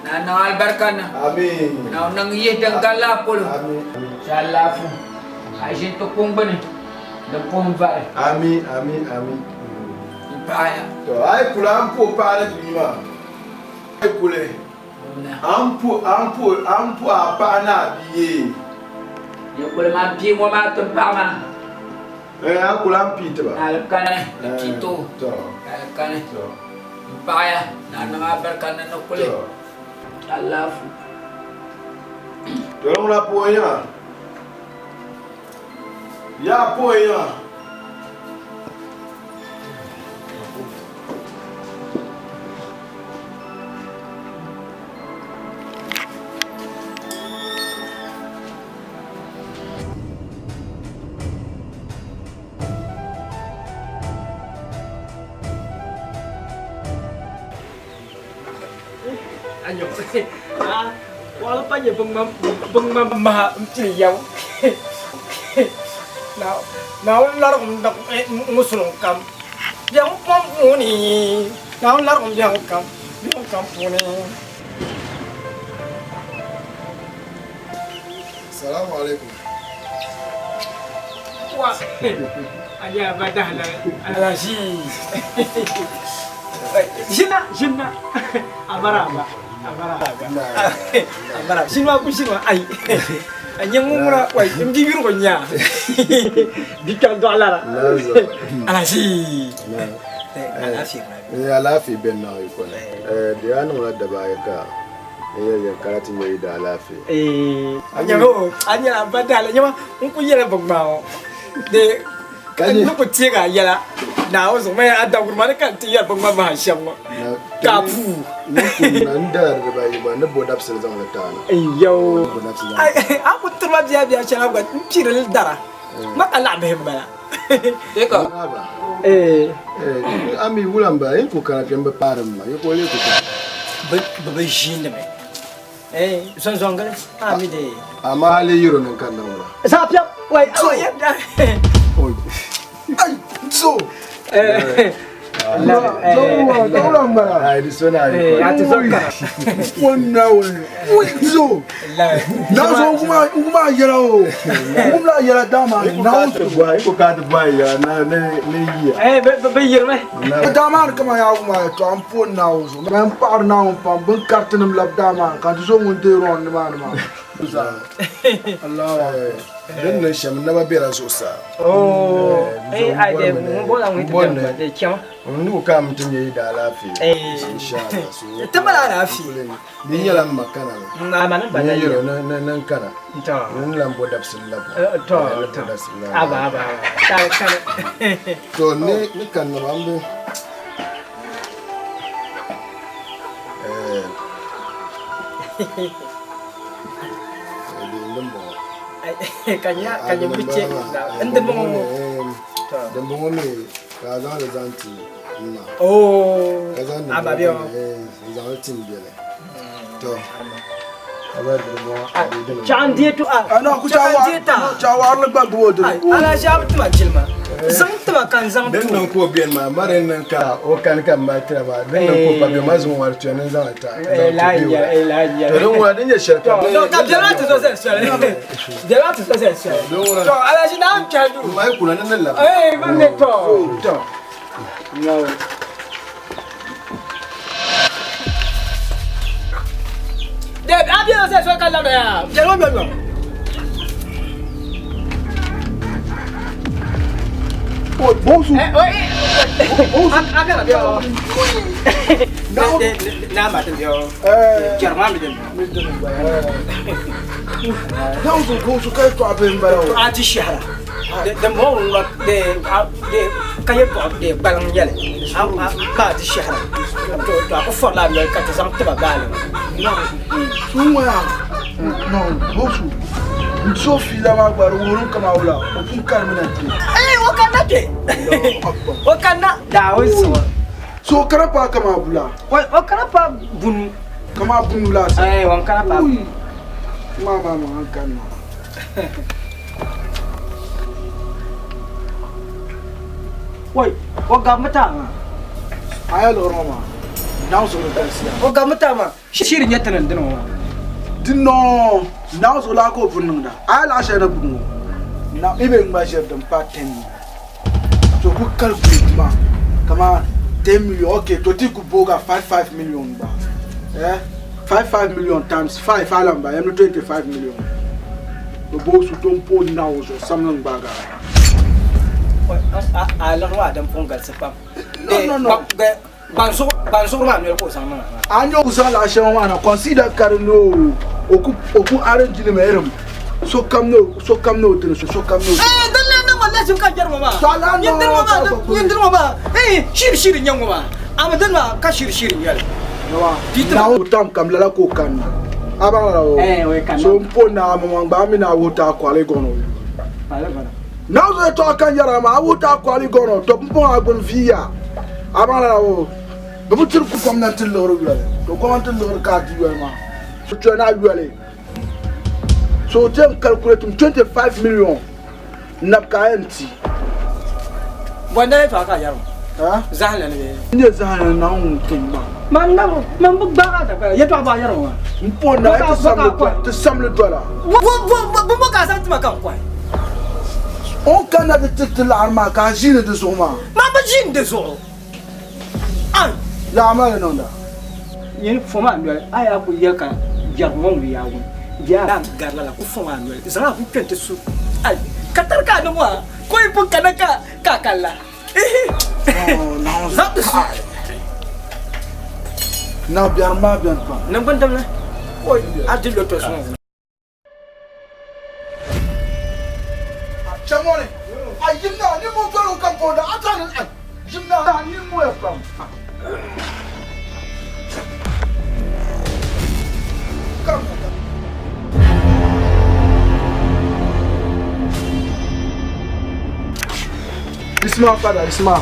Naa niŋ alibarika niŋ. Amiin. Naa niŋ yihi din ka lahi polo. Amiin. Chɛ alaafo a ʒini ti kuŋ gbuni di puhim vari. Amiin amiin amiin. N paɣiya. To a yi kuli a ni puhi paɣa ni bia maa a yi kuli a ni puhi a ni puhi a ni puhi a paɣa ni a bia yee. Yi kuli maa bia ŋɔ maa ti paɣa maa. Ɛɛ a kuli a ni pii ti ba. Alikani ni pii ti o. To. Alikani. To. N paɣiya ni a niŋ alibarika ni ni kuli. To. Alaafo. To ŋuna puhi yiŋa. Yaa puhi yiŋa. Waɣala pa nyɛ bin ŋmani maha n pili yɛbu Naawuni larigim ŋɔ suliŋ kam. Biɛhigu kam puuni, Naawuni larigim biɛhigu kam, biɛhigu kam puuni. Salamu alaikum. Wa a nyɛla ba dahalali alaʒi. Ʒina ʒina a maraba a maraba a maraba ʒini maa ku ʒini maa ayi a nyɛ ŋun ŋuna wai n bi yurigu n nya bi kpɛm dɔɣi lara alaʒi alaafee Alaafee bɛ naɣi yi kɔni. Di yaa niŋla daba ayi ka n yɛli yɛn kana ti nya yi da alaafee. A nyɛla a nyɛla ba dahala nyɛma n ku yɛla bi ŋmaa ŋɔ de n ni ku teegi a yɛla Naawuni zuɣu maya a daguri maa ni ka n ti yɛri bi ŋma maha shɛm ŋɔ ka a puu. N ku na n dala di dibaayi gba n ni bo dabisili zaŋ li taai na. Yo a ku tiriba biya biya shɛŋa gba n piiri li dara ma ka laɣa bihi n bala. A mi wula n bala yin ku kana kpɛ n bi paari m ma yi ka o lee ku kana. Bi bi ʒiindimi zɔnzɔngili a mi de. Amaa hali yiro ni n kanna ŋuna. Zaɣ piɛm wai Ai so. Daa kama yaa wuma to an po Naawuni zuɣu man paɣiri Naawuni pam bin karitinim labi daa maa ka ti zo ŋun deeri o nimaani maa. Din niŋ shɛm n naba bela zuɣusaa. N ni ku kaami ti nya yi daalaafee inshallah. So Ti mali alaafee. Di nyɛla m ma kana mi. N yɛl o ni n kana. N ni lan bo dabisili labina. To n ni kanna maa m bi Din bɔŋɔ. Ka nyɛ bi chɛ n di bɔŋɔ ŋɔ. Din bɔŋɔ mi ka a zaŋ li zaŋ ti n ma. Ka zaŋ din bɔŋɔ mi n zaŋ li ti n bɛli. To. Chaɣ n deei to a. Chaɣ n deei ta. Chaɣ waɣirili gba gbubi o dini. Ala ʒiɛbu tima jilima. Zaŋ tima ka n zaŋ ti o. Din niŋ ka o beni maa mari n niŋ ka o kani ka m mali tira maa din niŋ ka o pa beni maa zaŋ wari tuya ni n zaŋ li ti a. To din ŋuna din nyɛ shɛli ka Ka biɛri maa ti zo zali soli. Biɛri maa ti zo zali soli. To Alhaji naa n kpɛhi duu. M ma yi kuna ni ni labi. Ee bɛ mi to to. Deb a biɛri zali soli ka labina yaa. Biɛri ŋɔ biɛri ŋɔ. Bonsu. A bɛla biɛri. Naa ma din biɛri. Kpɛri maa mi din. Naa zo bonsu ka yɛtɔɣa bihi m-bala o. A ti shɛhira. Din bɔŋɔ ŋɔ ka yɛtɔɣa gbaliŋ nyɛli ka a ti shɛhira. To a ku fɔrila a noli ka ti zaŋ tiba baali. Sun ŋɔ yaa no bonsu n so fiila maa gba di wuhiri kama wula o pun karimina kpe. Ee o kanna kpe. O kanna. Daa o zuɣu. So o kana paai kama bula. O kana paai bunu. Kama bunu laasabu. Ee o kana paai bunu. Maa maa maa n kanna. Wai o gabimi ti a maa. A yɛli liɣiri ŋɔ maa Naawuni zuɣu di galisiya. O gabimi ti a maa. Shiri nyɛ ti ni dini ŋɔ maa. Di noo Naawuni zuɣu laa ka o pun niŋda. A yi laɣ shɛli ni gbubi ŋɔ na i be ŋma ʒiri din paai 10 million. To ku calculate maa kaman 10 million ok to ti ku booga 5 5 million gba eh 5 5 million times 5 a lan ba yɛm ni 25 million. Bɛ booi su to m-pooi Naawuni zuɣu samli n-gbaagi a. A liɣiri maa din pun galisi pam. No no no. Ban zuɣuri maa noli ka o zaŋ niŋ a maa. A ni o zaŋ laɣ shɛŋa maa na consider ka di ni o ku o ku arrange li mi irim sokam ni sokam ni o dini so sokam ni o dini. Ee din lee niŋ ma lazim ka jɛri ŋɔ maa. To a lahi Nyin dini ŋɔ maa niŋ ŋɔ nyin dini ŋɔ maa ee shiri shiri n-nyɛ ŋɔ maa ama dini maa ka shiri shiri n-nyɛ li. Naawuni tam kam lala ka o kanna a baŋ lala o so m po naa maŋmaŋ gba a mi ni a wuhi ti a kɔɣili gɔn o. Naawuni yɛtɔɣa ka n yɛri a maa a wuhi ti a kɔɣili gɔn o to pumpɔŋɔ a gbuni viiya. A baŋ lala o, bɛ bi tiri ku gomnanti liɣiri yoli, to gomnanti liɣiri ka a di yoli maa. So chɛ ni a yoli. So o ti yɛn calculate 25 million nabi ka a yɛn ti. Bɔ n-daa yɛtɔɣa ka a yɛri ŋɔ? Zahali ni bee? N nyɛ zahali ni Naawuni tum ma. Man na man bi gbaag a dagbala yɛtɔɣa bɔ a yɛri ŋɔ. N po na ti samli dola. Bɔbɔ ka a zaŋ ti ma ka n kɔhi. O ni kanna ti tiri ti laɣiri maa ka a ʒiini di zuɣu maa. Man bi ʒiini di zuɣu. Ai! Laɣiri maa di niŋda. Nyini fom a noli, a yaa kuli yɛli ka jɛrigu ŋɔ ŋun yaa wum bee a gari lala ku fom a noli zaŋ a ku kpɛn ti su. Ai! Ka tari ka a niŋ maa ka o yi pun kana ka a ka la. Zaŋ ti su. Naɣ biɛrim maa beni pam. Niŋgbun dimli, a di lo tɔsi ŋɔ. Chamoni, a yimna ni mo doli o compound a tani a yimna ni mo ya pam. Isma fada Isma.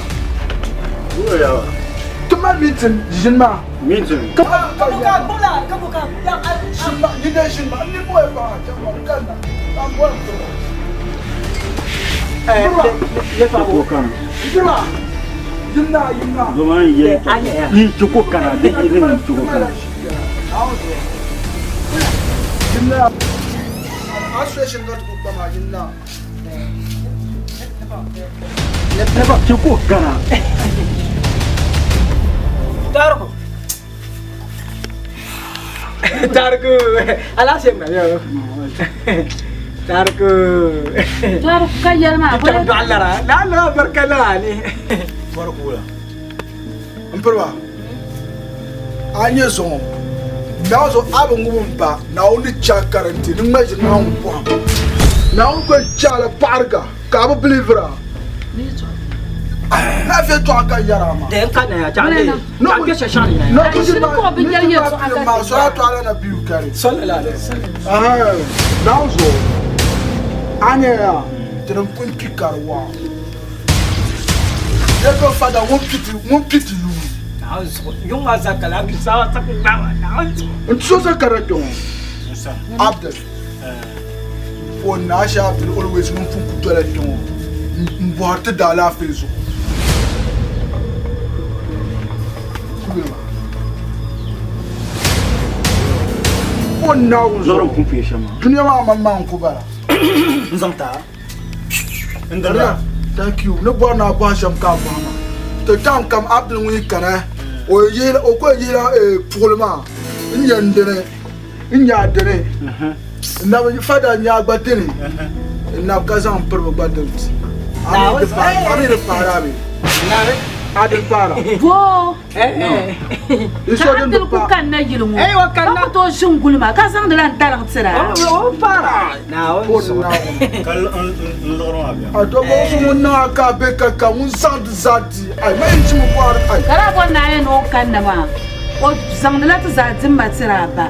Tuma meeting ʒini maa. Meeting. Ka ka ka ka Shinma ni de shinma ni mo ya pa chamoni kanna. Am bon to. Eh, le fa ko kana. Isma. Yimna yimna. Zoma ye. Ni choko kana de ni choko kana. Yimna. Association got to kpama yimna. Ne ba choko kana. Tarku. Tarku. Ala shem na yo. Tarku. Tarku ka yɛli maa bolo. La la la barka la ni. Barku la. N piriba a nyɛ zuŋɔ naa zuɣu a bi ŋubi n ba Naawuni ni cha karanti ni ŋma ʒini maa ŋun pɔhim Naawuni ko chaala paɣariga ka a bi bilivira lafiya tɔɣa ka yɛra maa. Den ka na ya chaŋ le. No ku shɛ shɛŋa ni na. No ku ʒini maa sɔla tɔɣa la na biyu kari. Sɔla la de. Naawuni zuɣu a nyɛ ya ti din pun kpi kari waa. Yɛtɔ fada ŋun piti yuui. Yuŋ maa zaa kala bi sawa saku gbawa Naawuni zuɣu. N ti so sa kara kpɛ ŋɔ Abdul o naa shɛ Abdul always ŋun pun ku dola kpɛ ŋɔ n bɔhiri ti daalaafee zuɣu. O Naawuni zuɣu dunia maa maŋmaŋ n ku bala. N zaŋ ta n dirila. Thank you. Ni bɔri ni a bɔhi shɛm ka a bɔhi ma. To time kam Abdul ŋun yi kana o yihila o ko yihila puɣili maa n nyɛ n dini n nyɛ a dini n nabi fada n nyɛ a gba dini n nabi ka zaŋ piribi gba dini ti a mi di paara a mi a di paara. Boo ka Abdul ku kanna yili ŋɔ ka ku tooi ʒi n-guli ma ka zaŋdila n taliŋ tira. O paara. Ka n liɣiri maa bɛ. A to bɔ so ŋun niŋ a ka a be ka ka ŋun zaŋ di zaa di ai ma yi chimi bɔhiri ai. Ka daa bɔri ni a yɛn ni o kanna maa o zaŋdila ti zaa dimma tiri a ba ka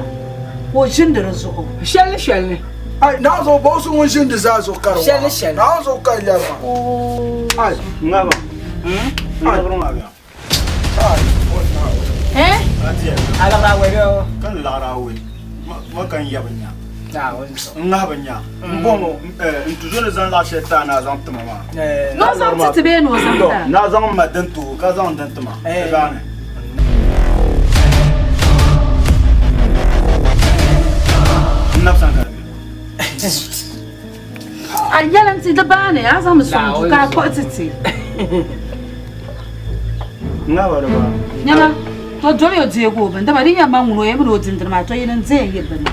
o ʒindi di zuɣu. Shɛli ni shɛli ni. Ai naa zuɣu bɔ so ŋun ʒindi zaa zuɣu ka di waa. Shɛli ni shɛli. Naa zuɣu ka yɛri maa. Ai. Ŋaba. N liɣiri maa bɛ. Ai o Naawuni. Eh? A liɣiri awɛ bɛ o. Ka n liɣiri awɛ. Ma ka n yɛbi nya. N ŋahi bi nya. N bɔŋɔ n tuzo ni zaŋ laɣ shɛli ti a ni a zaŋ ti ma maa. Ni o zaŋ ti ti bee ni o zaŋ ti a? Ni a zaŋ ma din ti o ka zaŋ din ti ma. Di baani. N nabi sani ka di be. A yɛli n ti di baani a zaŋ mi sɔŋ du ka a kpuɣi ti ti. N ŋahi ba di baani. Nyama, to doli o deegi o bini dama di nyɛ ma ŋuni o yɛn mi ni o dindini maa to yini n deei yi bini.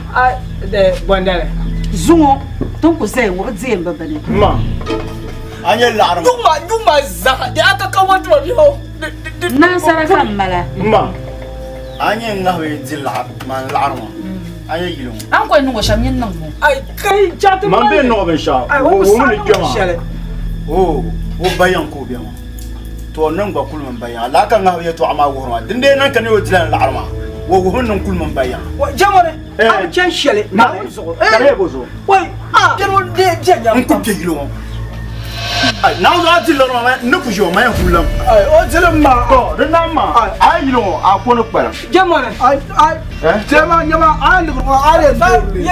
Bɔndali. Zuŋɔ tin ku zaya ŋɔ bi deei n bi bini. Ma, a nyɛ laɣiri ma. Yuma zaa di a ka ka wantuma biɛɣu. Nansara ka m mala. Ma, a nyɛ n ŋahi bee di laɣiri ma n laɣiri ŋɔ. A nyɛ yili ŋɔ. A ni kɔli niŋ o shɛm nyin niŋ o. Ai kai chati Man bɛ niŋ binshɛɣu. O o mi ni kpɛma. O o ba yiŋ ka o bɛ maa. To niŋ gba kuli min ba yiŋa. Laa ka ŋahibu yɛltɔɣa maa wuhiri maa. Dindee niŋ ka ni o dila n laɣiri maa. O wuhimi niŋ kuli min ba yiŋa. Jamani, a bi chani shɛli Naawuni zuɣu. Ka di yɛ bo zuɣu. Wai, a kpɛri o dee jɛ nyaŋ. N ku kpe yili ŋɔ. Ai, Naawuni zuɣu a di liɣiri maa, n ni ku ʒi o, man yɛn kuli lam. Ai, o dili maa. To, di nam maa, a yi yili ŋɔ, a ko ni kpalim. Jamani. Ai, ai, tema nyɛma a liɣiri ŋɔ a yɛn deeri li.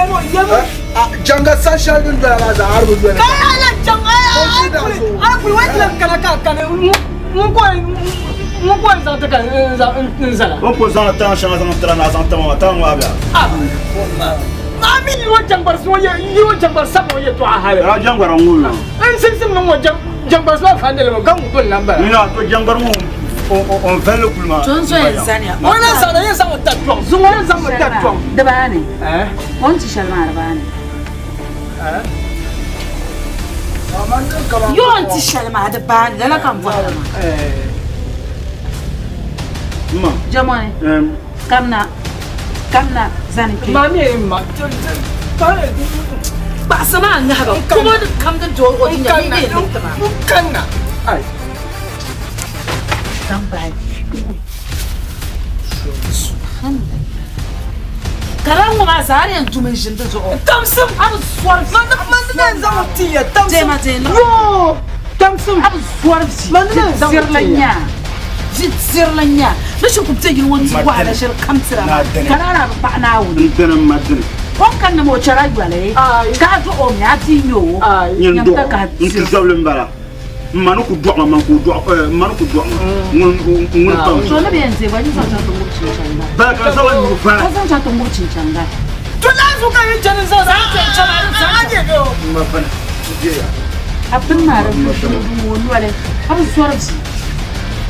Janga san shɛli din doya maa zaa a di bi doli. Ka ala jaŋ, ai, ai, ai, kuli, ai kuli, wai ti lan kana ka a kani. Ŋun ka o yɛn zaŋ ti ka n zala. O ni kuli zaŋla tana shɛŋa zaŋ tira ni a zaŋ tama maa, tana ŋɔ a bɛ a. A mi yi o jaŋgbarisi ŋɔ yɛ, yi o jaŋgbari sabila ŋɔ yɛltɔɣa hali. Lala jaŋgbara ŋɔ ŋɔ. N simsim ni ŋɔ jaŋgbarisi maa fandili ŋɔ ka ŋun pun lan bala. Nina to jaŋgbari ŋɔ o n vali kuli maa. To n zo yɛn zaniya. O lan zaŋda yɛn zaŋ o ta kpiɔŋ. Zuŋɔ yɛn zaŋ o ta kpiɔŋ. Dibaani. O ni ti shɛli maa dibaani. Yoo n ti shɛli maa di baani lala ka n bɔhiri maa. Jɛmɔni kamina kamina zani kpe. Kpaɣisi maa ŋahiba kubo di kam di do o jinjam yi dee lihiti maa. Kanna. Zaŋ bahi. Subhanallah. Ka ŋɔ maa zaa di yɛn dumi n-ʒini di zuɣu. Tamsim! A bi zɔri vi. Man ni na zaŋ ti ya tamsim. Deema deei niŋ. Yoo! Tamsim! A bi zɔri vi. Man ni na zaŋ ti ya. Vi dirili n-nya. Bɛ shiri ku be yili ŋɔ n-di wahala shɛli kam tira maa. Ka lala a bi paɣi Naawuni. N dini m ma dini. O ni kanna maa o chɛla yoli. Ka a duɣi o mi a ti nya o. Nyin duɣi n-ti zabili m-bala. M ma ni ku dɔɣi ma, man ka o dɔɣi, m ma ni ku dɔɣi ma, ŋuni ŋuni pa n To ni bɛ yɛn deei gba, yi zaŋ chaŋ ti ŋubi chinchaŋ gari. Bala ka n zaŋ n nuu vari. Ka zaŋ chaŋ ti ŋubi chinchaŋ gari. To naanzu ka yi chani zaŋ zaŋ a nyɛ bɛ o. M ma bini, ti deei ya. A bini maa di bi ŋ o noli, a bi zɔri bia,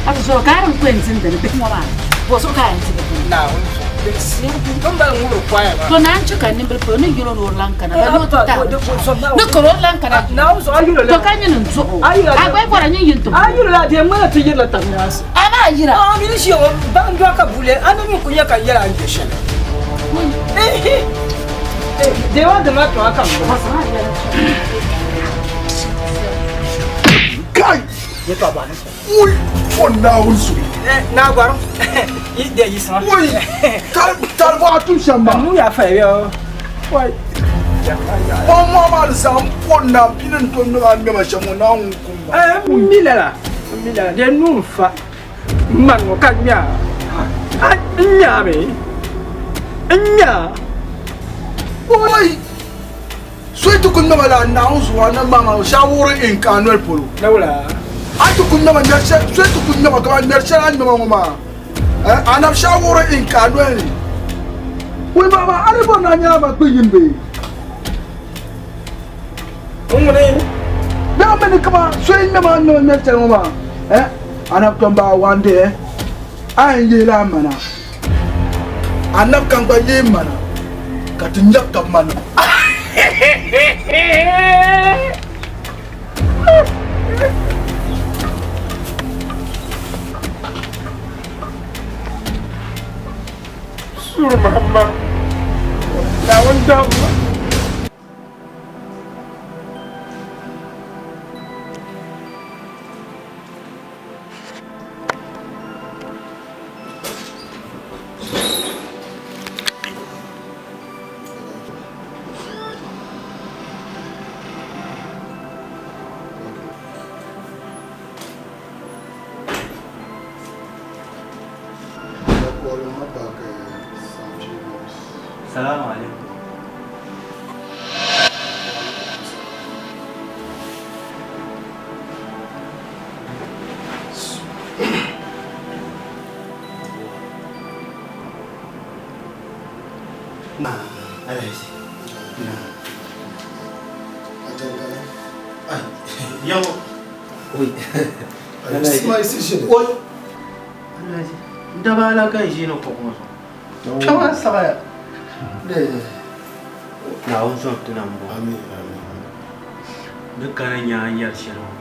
a bi zɔri ka a din ku yɛn dindi ni bihi ŋɔ maa, bɔzuɣu ka a yɛn ti bi dindi. Naawuni zuɣu. Bin bali ŋubiri kwaya maa. To naan chɛ ka nimbil polo ni yɛl o ni o lan kana, ba ni o ti tahi binshɛɣu ni kari o lan kana to ka nyini n-duh o. A gba yi bɔra nyin yin ti A yuli la deei ŋmana ti yirila tab nyaansi. A maa yira. A mini ʒiya ŋɔ ba n dɔɣi ka buli a ni mi ku nya ka n yɛli a ni be shɛli. Deei maa dama tɔŋa ka m bɔra. Kai! Ui! O Naawuni suhu. Naa gɔrim yi de yiɣisima. Ui! Tari bɔɣa tum shɛm maa. Nuu yaa faya bɛ oi. O mɔɣu maa di zaŋ m po naa pini n tom niŋ a ŋmɛma shɛm ŋɔ Naawuni kum ma. M mi lala, m mi lala, dee nuu n fa m mani ŋɔ ka ŋmɛ a, n ŋmɛ a mi, n ŋmɛ a. Oi! So yi ti ku ŋmɛma la Naawuni zuɣu a na ŋmaa maa shɛhawuri in ka a noli polo. A ti ku ŋmɛma ŋmɛri shɛli, so yi ti ku ŋmɛma kaman ŋmɛri shɛli a ni ŋmɛma ŋɔ maa, a nab shɛhawuri in ka a noli ni. Wui maa maa, a di bɔri ni a nyɛla ma kpi yini bee? Ŋuni? Bee a mi ni kaman so yi ŋmɛma a ni ŋmɛma ŋmɛri shɛli ŋɔ maa, a nab tɔm baa wandi, a yɛn yihi la a mana. Anab kam gba yee mana ka ti nyab tab mana. Suri Muhammad, Naawuni dahimma. Salamu alaikum. Daba ala ka ʒini kuɣu ŋɔ zuɣu kpɛma saɣaya Naawuni zɔm ti na m-bɔŋɔ ni kana nya a ni yɛri shɛli ŋɔ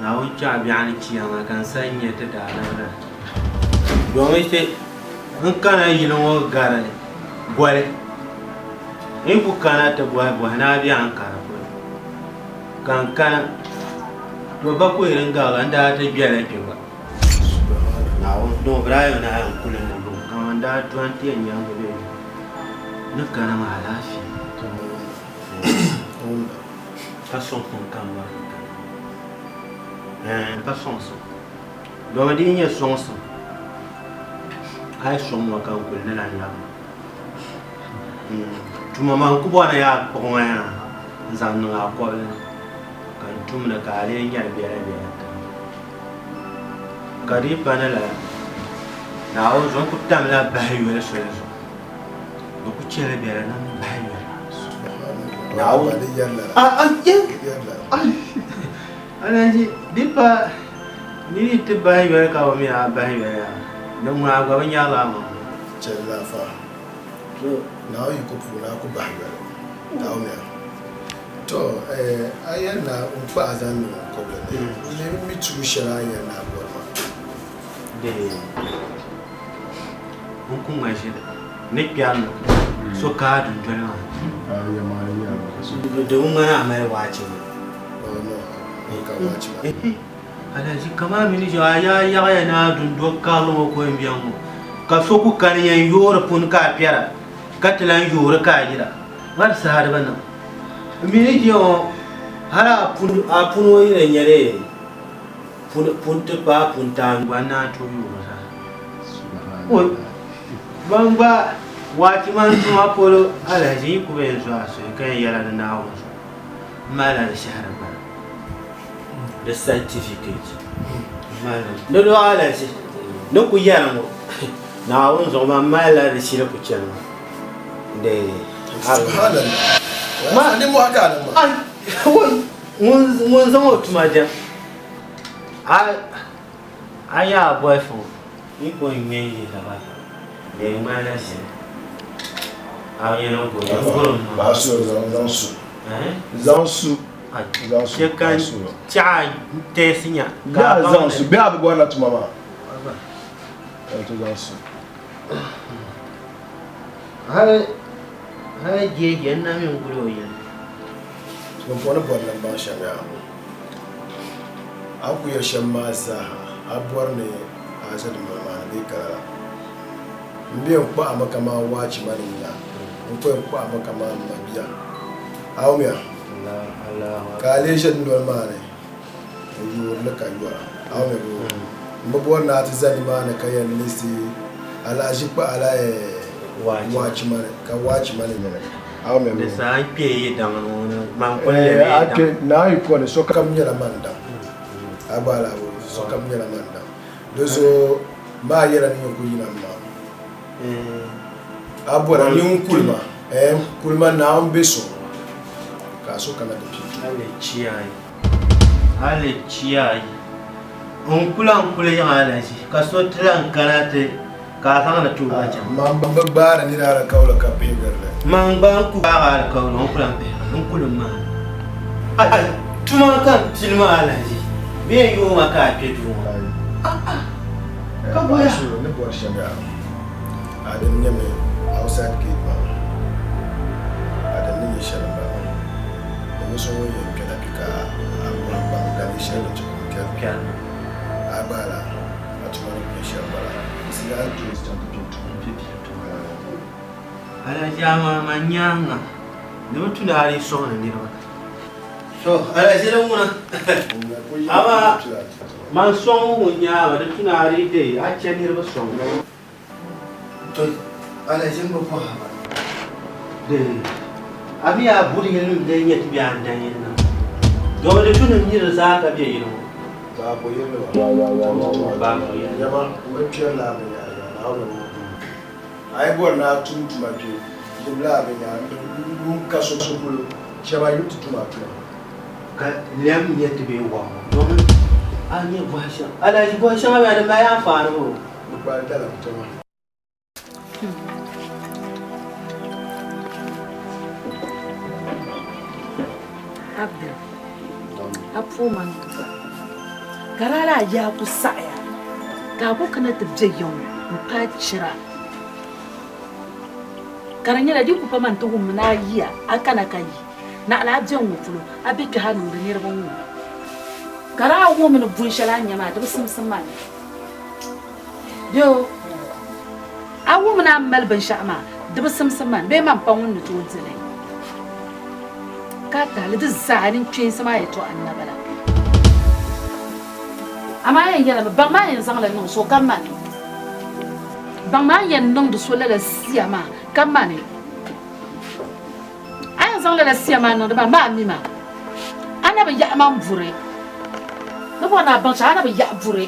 Naawuni kpe a biɛɣu ni chiyaama ka n sa nya ti daadam la. Domi ti n kana yili ŋɔ gari goli, n yi ku kana ti bɔhi bɔhi ni a biɛɣu n kara polo ka n kana, to bakɔi din gari la n daa ti gbɛla kpe gba. Naawuni doo bɛ daa yɛn ni a yɛn kuli ni luŋ kaman daa dɔni ti yɛn nyaŋgi bee ni kana maa alaafee. Ka sɔŋsim kam gba ni kana. Ɛɛn, pa sɔŋsim. Domi di yi nyɛ sɔŋsim, a yi sɔŋ ma ka n kuli ni lan labina. Tuma maa n ku bɔri ni yaa kpuɣi ŋɔ yaa n-zaŋ niŋ a kɔbili ni ka n tumdi ka a lee nyari biɛla biɛla ti ma. Ka di yi pa ni lala, Naawuni zuɣu n ku tamla bahi yoli soli zuɣu. Bɛ ku chɛ li bɛ di niŋ bahi yoli. Naawuni Alhaji, di pa ni yi ti bahi yoli ka bɛ mi a bahi yoli yaa, din ŋuna a gba bi nyarila a maŋ. Chɛli laafa. Naawuni yiko puuni a ku bahi yoli. Naawuni ya. To, a yɛli ni n kpahi a zaŋ niŋ n kɔbili ni. N mi tuun shɛli a ni yɛli ni a bɔri maa. Dee, n ku ŋma ʒili ni kpɛri ni so ka a dundoli maa ni. Di bi ŋmani a mali waachi ŋɔ. Alhaji kaman mini ʒe a yaa yaɣiya ni a dundo karili ŋɔ ko m-beni ŋɔ ka so ku kani yɛn yoori puni ka a kpɛra ka ti lan yoori ka a yira ŋa di saha di bi niŋ. M mi ni ʒiya ŋɔ hali a puni ŋɔ yi ni nya li pun ti paai pun taai gba n-naan tooi yoori zaa. Ban gba waachi man tuma polo Alhaji yi ku bi yɛn zo a suhi ka yɛn yɛla ni Naawuni zuɣu m malila di shɛhira gbana. Di certificate di lɔɣa alahichi ni ku yɛri ŋɔ Naawuni zuɣu man malila di shili ku chani ŋɔ di ŋun zaŋ o tuma jɛm a yaa bolifu ŋɔ yi ku ŋme n-yihi la di ŋmanila ʒili a yɛn gurim maa. Zaŋ su Chɛ ka n chɛɣ a tɛɛsi nya ka a baŋ ni. Bee a bi bɔrila tuma maa? To zaŋ su. Hali jeeje n na mi n-guli o yili. Pumpɔŋ ni bɔri ni m baŋ shɛm yaa, a ni ku yɛli shɛm maa zaaha, a bɔri ni a ʒe dunoli maa ni bee ka lala? M be n-kpahi ma kaman waachi ma ni nya, n ku yɛn kpahi ma kaman m mabia. A wumya? Ka a lee ʒe dunoli maa ni n-yoori li ka yɔra. A wumya boo? M bi bɔri ni a ti za nimaani ka yɛn lisi alahiʒi kpahi a la waachi ma ni, ka waachi ma ni nyɛ li. A wumya boo? Di saha n kpe yi daŋ ni man kuli lɛbi yi daŋ. Naa yi kɔni sokam nyɛla man daŋ. A gba alahi boo? Sokam nyɛla man daŋ. Di zuɣu maa yɛla ni ku yina m-ma. A bɔra ni n kuli ma, ɛɛn, kuli ma Naawuni be so ka a so kana ti pii ti. Hali chiyayi, n ku lan kuli yiŋ alahichi ka so ti lan kana ti ka a zaŋ li ti o gba chaŋ. Man bi gbaari nira alikauli ka pihigiri li. Man gba n ku gbaag a alikauli n ku lan pihigiri li, n kuli m-maa. Tuma ka m pili maa alahichi bee n yooi ma ka a kpe duu ŋɔ? Ka bɔya. Ni bɔri shɛm yaa, a din nyɛmi outside gate maa, a din ni nyɛ shɛli m-bala maa. Di mi so ŋun yɛn kpɛna kpe ka a bɔhi baŋ ka di shɛli din chɛ ka o kpɛri a gba la, a tuma ni kpɛ shɛli m-bala. Di si yaa tooi chaŋ ti kpɛ tuma. Alahichi amaa man nyaaŋa di bi tu ni a dii sɔŋdi niriba. To alahichi din ŋuna amaa man sɔŋbu ŋun nyaaŋa di tu ni a dii deei a chɛ niriba sɔŋbu. To alahichi m-bi bɔhi a ba dee a mi a buri yilinim lee nyɛ ti bɛ a n-dan yili na domi di tu ni niri zaa ka be yili ŋɔ. A yi bɔri ni a tum tuma kpe, yimla a binyɛra n ka so polo, chɛm a yuli ti tum a tuma. Ka lɛm nyɛ ti bee wahu domin a nya bɔhi shɛŋa. Alahichi bɔhi shɛŋa bɛn di mali anfaani o. Di kpaali dalim tuma. Abdul, a puhi ma n tuba, ka di a yaa ku saɣiya ka a ku kana ti be yiŋ m-paai chira. Ka di nyɛla di ku pa ma nti wummi ni a yiya a kana ka yi, naɣila a be ŋ-ŋɔ polo, a be kpe ha niŋdi niriba ŋ-ŋɔ. Ka di a wummi ni bun shɛli a ni nya maa di bi simsim ma ni. Bee o, a wummi ni a ni mali binshɛɣu maa di bi simsim ma ni bee man pa ŋun ni tooi di li. Ka a tahi li di zaa ni n-kpeensi maa yɛtɔɣa n-na bala. Amaa a yɛn yɛlimi, baŋ maa yɛn zaŋla niŋ so ka mani. Baŋ maa yɛn niŋdi so lala sia maa ka mani. A yɛn zaŋ lala sia maa niŋdi ma, maa mi ma. A na bi yaɣi ma m-buri. Ni bɔri ni a baŋ shɛli, a na bi yaɣi buri.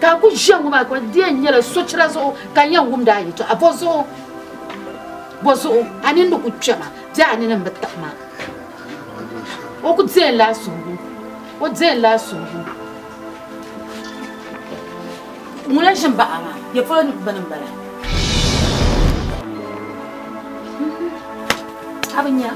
Ka a ku ʒiya ŋɔ maa ka di yɛn nyɛla sochira zuɣu ka n yɛn wumdi a yɛtɔɣa. Bɔzuɣu? Bɔzuɣu? A nini ni ku kpɛma bee a nini m-bi taɣi ma? O ku deei la a suhigu. O deei la a suhigu. Ŋuna ʒi m-baɣi a maa, ya polo bini m-bala? A bi nya.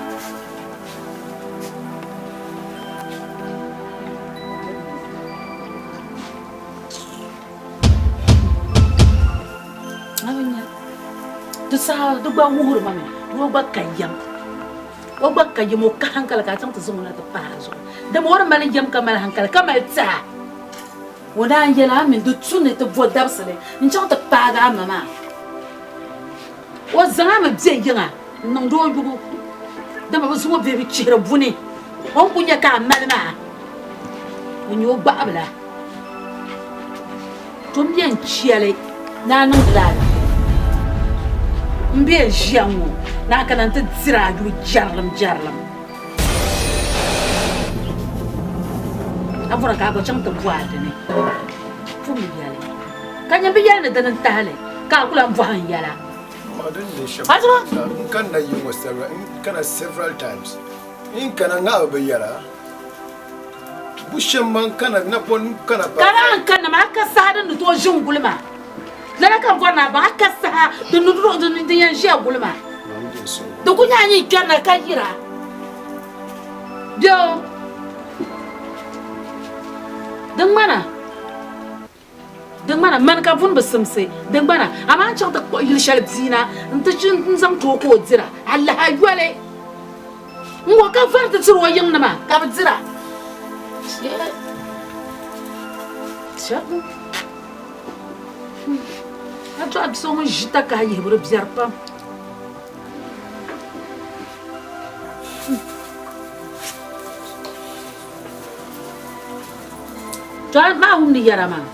Di saha di gba wuhiri ma mi ni o gba ka yɛm o gba ka yɛm o ka hankali ka a chaŋ ti zaŋ o na ti pahi a zuɣu dama o ni mali yɛm ka mali hankali ka mali tɛha o naan yɛli a mi di tu ni ti bo dabisili n-chaŋ ti paagi a ma maa o zaŋ a mi be yiŋa n-niŋdi o yubu dama bɛ zaŋ o bihi bi chihiri buni o ni kuli nya ka a mali maa o nyɛ o gbaɣibila to m yɛn chɛli ni a niŋdi la a m bɛ ʒiya ŋɔ ni a kana nti diri a yuli jɛrilim jɛrilim a bɔra ka a gba chaŋ ti bɔhi a dini pum yɛli ka nyɛ bi yɛli ni dini n-tahi li ka a ku lahi bɔhi n yɛla. N kanna yi ŋɔ several, n kana several times. N kana ŋahibu bi yɛra. Bu shɛm man kana napɔŋ n kana pa. Ka daa n kanna maa, a ka saha din ni tooi ʒi n-guli ma. Lala ka n bɔri ni a baŋ, a ka saha din ni din yɛn ʒiya guli ma. Di ku nyɛ a nyin kpɛrina ka yira. Bɛ o, di ŋmana. Di ŋmana, mani ka vuni bi simsi, di ŋmana, amaa n chaŋ ti kpuɣi yili shɛli bia na nti n-zaŋ ti o ka o dira, alaha yoli n-ŋɔ ka vari ti tiri o yiŋnima ka bɛ dira. A dɔɣi bi so ŋun ʒi takahi yihibu di biɛri pam. To a maa wumdi yɛra maa,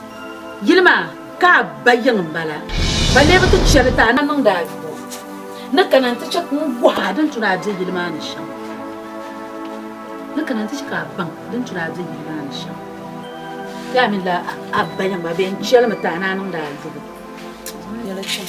yili maa ka a ba yiŋ m-bala, ba lee bi ti chɛ li ti a na niŋdi a yubu ni kana nti chɛ ka n wuhi a din tu ni a be yili maa ni shɛm, ni kana nti chɛ ka a baŋ din tu ni a be yili maa ni shɛm. Ti a mi la a ba yiŋ maa bee n-chɛ li mi ti a na niŋdi a yubu. Yɛla chaŋ.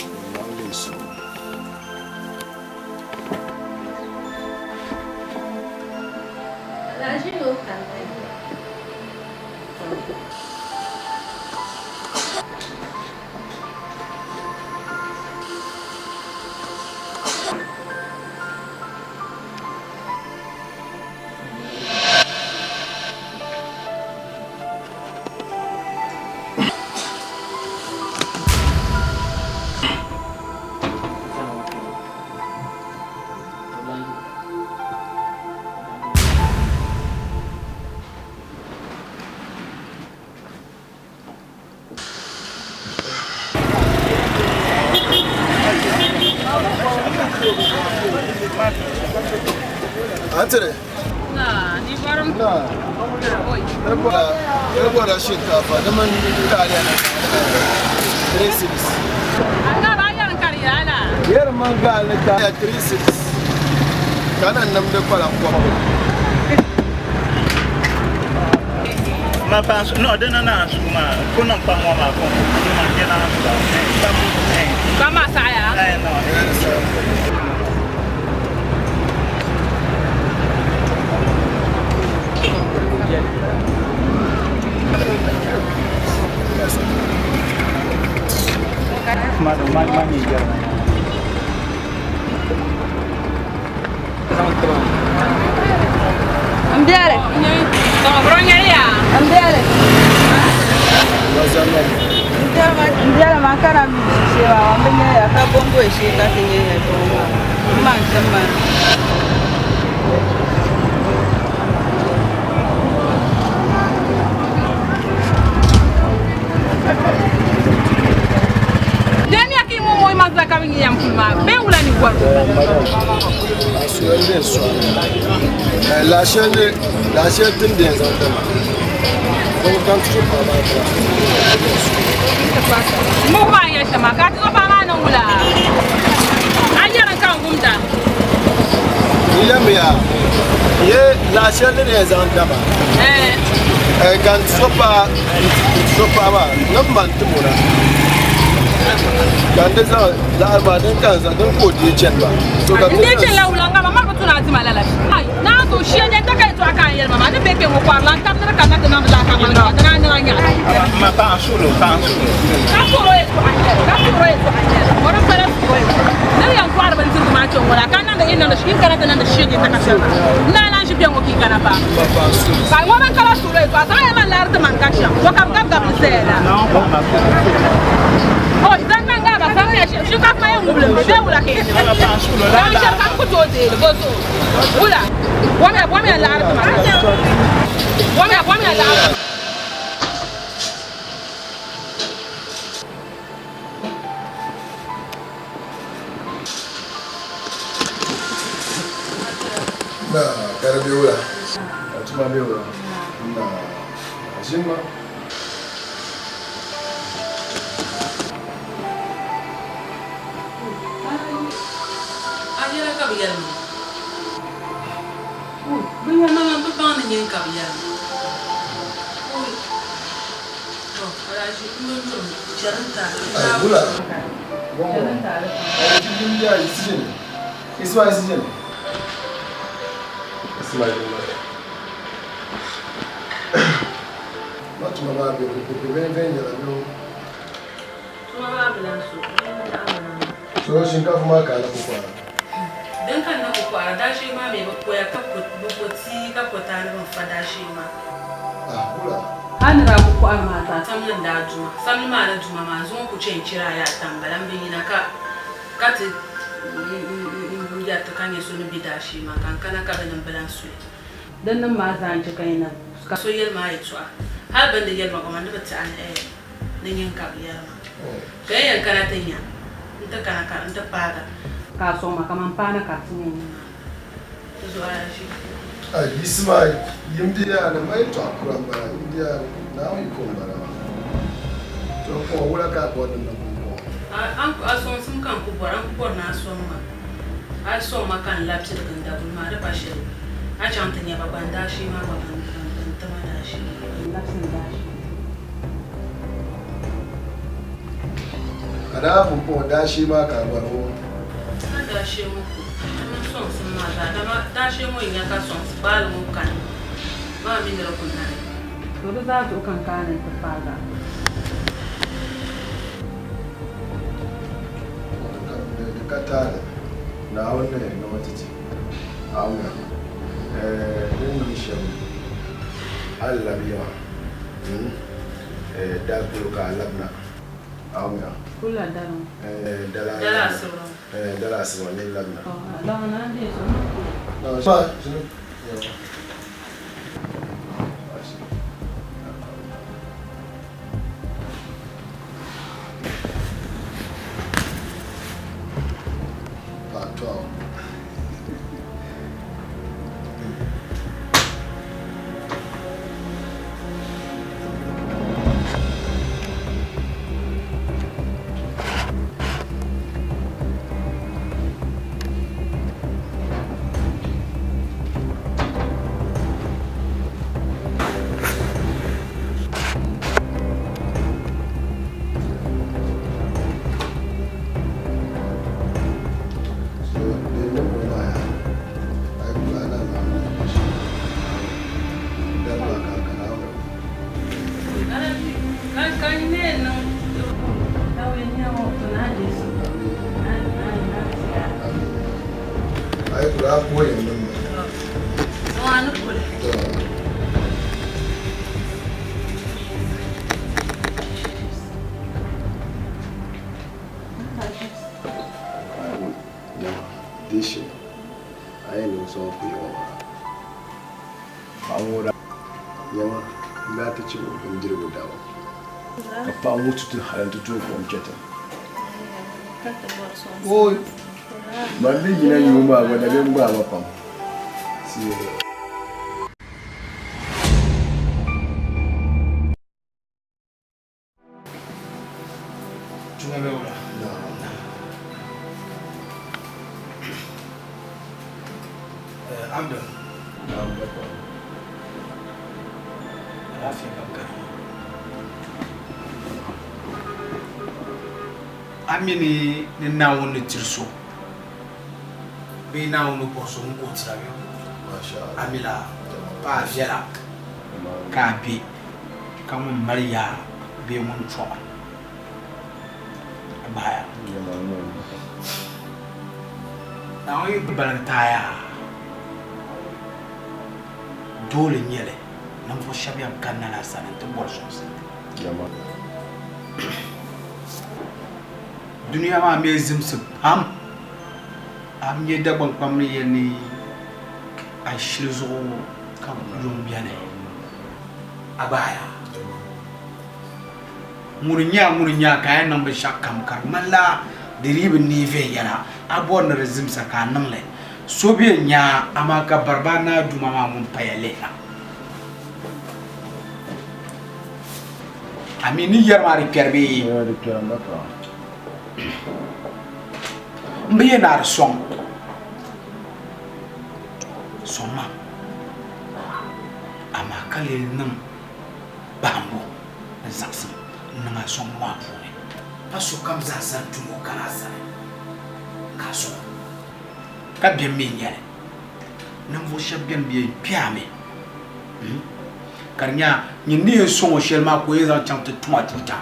Atire. Na, ni barum. Na. Ebola shinkafa da man taliya na 3 cedis. Anga ba yarin kari yala. Yɛri man gaali ni taliya 3 cedis. Ka na namdi kpalan kɔŋ. Ma pa no dina na su ma ko na pa ŋɔ maa ko ma nyɛ na su ba Ba ma saɣaya? Eh no. Ma ma ma ni jɛra. N bɛli. N bɛli. N bɛli maa ka na mi shee maa n bi nyɛ ya ka bonbo shee ka ti nyɛ ya kpɛŋɔ maa n ma n tim maa. Demiya ki mo moy mazda ka bi yam pul maa bee wula ni gɔri. La shɛli la shɛli din bɛn zaŋ ti ma bin kam tuhi paɣa maa tira. Mugu maa n yɛ shɛm maa ka a ti zo paɣa maa niŋ wula a yɛri ka n wumda. N yɛmiya ye la shɛli din yɛn zaŋ dama. Ka n so paɣa n so paɣa maa niŋ ma n timo na ka n di zaŋ laɣari maa din ka n zaŋ din ka o deei chɛni maa. So ka N deei chɛni la wula ŋa ma mali bi tuna a tima lala ai naa so shia nyɛ ta ka yɛltɔɣa ka n yɛli ma maa ni bɛ kpɛ ŋɔ kɔrila n tabi ni di kanna ti niŋdi laa ka ŋmaligi ka ti naan niŋ a nyaɣa Ma paɣa suhuri o paɣa suhuri ka suhuri o yɛltɔɣa n nyɛli ka suhuri o yɛltɔɣa n nyɛli o din pala suhuri o yɛltɔɣa ni di yɛn kɔhiri bindirigu maa kpɛ ŋɔ la ka niŋdi yi niŋdi yi kana ti niŋdi shia nyɛ ta ka shɛli maa n daa naan ʒi kpɛ ŋɔ ka yi kana paa ka ŋɔ man kala suhuri o yɛltɔɣa zaŋ ya man laari ti man ka shɛm o ka bi gabi gabi li zaya la o zaŋ man gaa ba zaŋ ya shinkafa maa yɛn ŋubili mi bee wula ka yi niŋ zaŋ shɛli ka n ku tooi deeli bo zuɣu wula bomiya bomiya laɣari ti ma bomiya bomiya laɣari. Na ka di be wula ka tuma be wula na ʒini ma. A yɛla ka bɛ yɛli ma. Bɛ yɛli ma man bi baŋ ni nyini ka bɛ yɛli ma. To, alahichi m bi nyuri mi, chɛri n taali. Ai wula bɔŋɔ a yi ti bimbiya yi ti ʒini Ismail yi ti ʒini Ismail Ma tuma maa be bi bi viɛnyɛla bɛ o. Tuma maa bi lahi so, di yi taɣi ma na. So shinkafa maa ka a na ku kɔhira? Din ka n na ku kɔhira, daashee maa mi bɛ koya ka bɛ ko tia ka ko taali bɛ ni fa daashee maa. Ah, wula? Hal ni daa ku kɔhiri maa zaa, samli n-daa du ma. Samli maa ni du ma maa, zuŋɔ ku chɛ n-chira ayi ata m-bala m bi yina ka ka ti n yɛriti ka nya so ni be daashee maa ka n kana ka bɛ ni m-bi lahi suli. Din nim maa zaa n-chɛ ka yi na ka so yɛli ma yɛtɔɣa. Hal bɛ ni di yɛli ma gba, man di bi tɛhi ni ɛɛ ni nyin ka bɛ yɛri ma. Ka yi yɛn kana ti nya n-ti kana ka n ti paag a. Ka a sɔŋ ma ka man paana ka ti nya nimaani. Di zuɣu a ʒi. A yiɣisi maa yimdiya ni ma yɛtɔɣa kura m-bala, yimdiya Naawuni yiko m-bala maa. To pumpɔŋɔ wula ka a bɔri ni n niŋ pumpɔŋɔ? A sɔŋsim ka n ku bɔra, n ku bɔri ni a sɔŋ ma. A yi sɔŋ ma ka n labi tiligi n dabili maa, di pa shɛli. A chaŋ ti nya ba gba n daashee maa gba ban ti ma daashee maa. N labisi n daashee. A daa pumpɔŋɔ daashee maa ka a bɔri ŋɔ? A daashee ŋɔ ko, di mini sɔŋsim maa zaa, dama daashee ŋɔ yi nya ka sɔŋsi gbaali ŋɔ kani maa mi ni di ku nani. To di zaa zuɣu ka n kana ni n ti paagi a. Di ka taali Naawuni ni niŋ ti ti Aawuna di ni niŋ shɛm a ni labi yiŋa dali polo ka a labina Aawuna dali asiba ni labina. Part 12. Ka paɣa ŋɔ ti hali nti tooi kom chɛ ti. Oi, man ni yina yuŋ maa gba dabiɛm gbaai ma pam. Tuma bɛ wula? Abdul. Alaafee ka n kana maa. A mi ni ni Naawuni ni tiri so bee Naawuni ni bɔri so ŋun ka o tira bɛ? A mi laa? Pa a viɛla ka a be ka ŋun mali yaa bee ŋun chɔɣi a gbahaya. Naawuni yi baligi ti a yaa, doole n-nyɛ li ninvuɣ shɛb yɛn kanna la a sani nti bɔri sɔŋsim. Dunia maa mi zimsi pam. A mi nya Dagbaŋ kpam ni yɛli ni a shili zuɣu ka yuŋ beni, a gbaaya. Ŋuni n-nyɛ a ŋuni n-nyɛ a ka a yɛn niŋ binshɛɣu kam ka di ŋmanila di dii bi neei viɛnyɛla, a bɔri ni di zimsa ka a niŋ li. So be n-nya a, amaa ka Bariba Naa Duuma maa ŋun paya lihira. A mi ni yɛri maa di kpɛri bee? Di kpɛri m ba paɣa. M bi yɛn ni a di sɔŋ. Sɔŋ ma, amaa ka lee niŋ bahimbu ni zaɣisim n-niŋ a sɔŋbu maa puuni. Pa sokam zaa sa n-tum o kana a sani ka a sɔŋ o, ka bɛn mi n-nyɛ li. Ninvuɣ shɛb bɛn be yɛn kpe a mi, ka di nyɛ nyin ni yɛn sɔŋ o shɛli maa ka o yɛn zaŋ chaŋ ti tum a tuuta.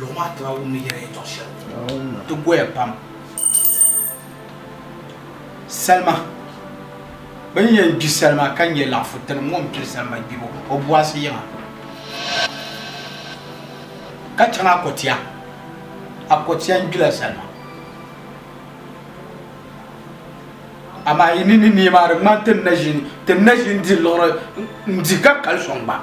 Luɣ maa tiba wum ni yɛra yɛtɔɣ shɛli ti goya pam. Salima, Bɛ ni yɛn gbi salima ka nyɛ laɣifu tinim ŋɔ m-pili salima gbibu o buɣisi yiŋa ka chaŋ Akɔtia. Akɔtia n-gbila salima. Amaa yi ni ni neei maa di ŋmani ti ni na ʒi ti ni na ʒi n-di liɣiri n-di ka kali sɔŋ gba.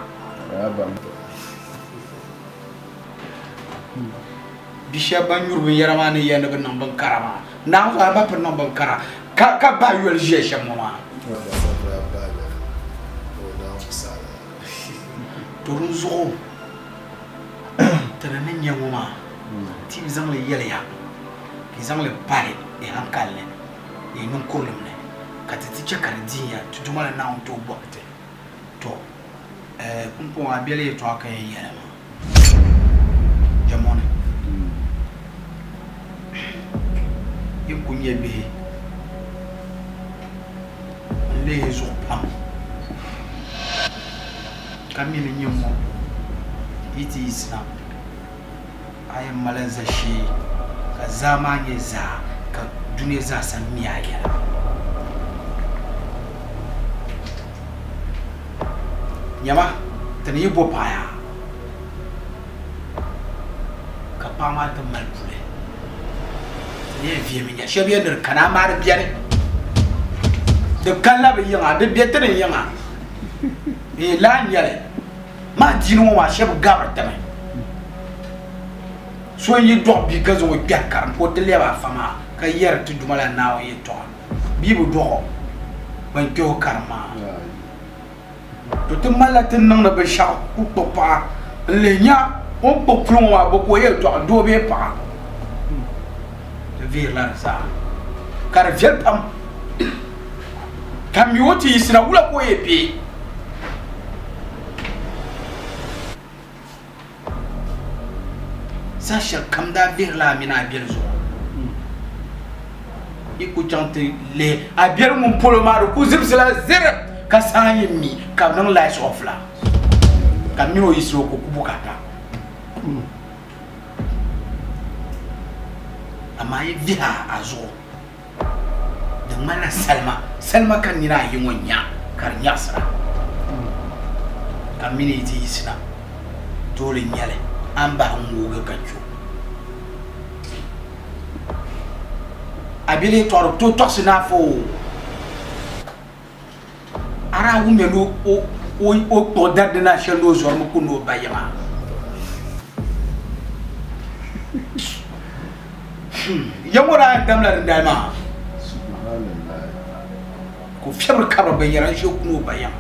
Bi shɛba ban nyuri binyɛra maa ni yɛli ni bɛ niŋ bin kara maa, naanzu a ba pun niŋ bin kara ka bahi yoli ʒiya shɛm ŋɔ maa. To dinzuɣu ti ni ni nya ŋɔ maa, ti bi zaŋ li yɛli ya, ka yi zaŋ li pahi yi hankali ni ni yi niŋkurilim ni, ka ti ti chɛ ka di diin ya ti Duuma ni Naawuni tooi bɔhi ti. To, pumpɔŋɔ a biɛli yɛtɔɣa ka yɛn yɛli maa. Jamoni, yi ku nyɛ bihi n-leei zuɣu pam, ka mi ni nyɛ ŋɔ yi ti yiɣisina, a yɛn mali za shee ka zaa maa nyɛ zaa ka dunia zaa sa mi a yɛla. Nyama, ti ni yi bo paɣa yaa ka paɣa maa ti mali puli, ti ni yɛn viɛmi nya shɛba yɛn ni di kana amaa di beni. Di kanila bi yiŋa, di be ti ni yiŋa. Ee, laa n-nyɛ li. Maa diini ŋɔ maa shɛba gabiri ti mi. So n-yi dɔɣi bia ka zaŋ o kpɛhi karim ka o ti lɛbi afa maa ka yɛri ti Duuma la Naawuni yɛltɔɣa. Bia bi dɔɣi o, ban kpɛhi o karim maa. To ti malila ti ni niŋdi binshɛɣu ku kpuɣi paɣa n-lihi nya o ni kpuɣi puli ŋɔ maa bɔ ka o yɛn dɔɣi doo bee paɣa. Ti vihirila di zaa ka di viɛli pam ka mi o ti yiɣisina wula ka o yɛn bee. Saha shɛli kam daa vihirila a mini a biɛli zuɣu. Yi ku chaŋ ti lihi a biɛli ŋun polo maa di ku zibisila ziri ka saha yi mi ka bɛ niŋ lights off la ka mini o yiɣisira o ka o ku bukaata. Amaa yi vihi a zuɣu di ŋmanila salima, salima ka nina ayi ŋɔ nya ka di nyaɣisira ka mini yi ti yiɣisina doole n-nyɛ li a ni bahi ŋ-ŋoogi ka chɛ o. A bi lee tɔɣiri tooi tɔɣisi ni a fa o? A daa wumya ni o kpuɣi dari di na shɛli ni o zɔrimi ku ni o ba yiŋa. Ya ŋɔ daa yɛn damla dindali maa ka o fiɛbiri kabiri binyɛra n-ʒe kuni o ba yiŋa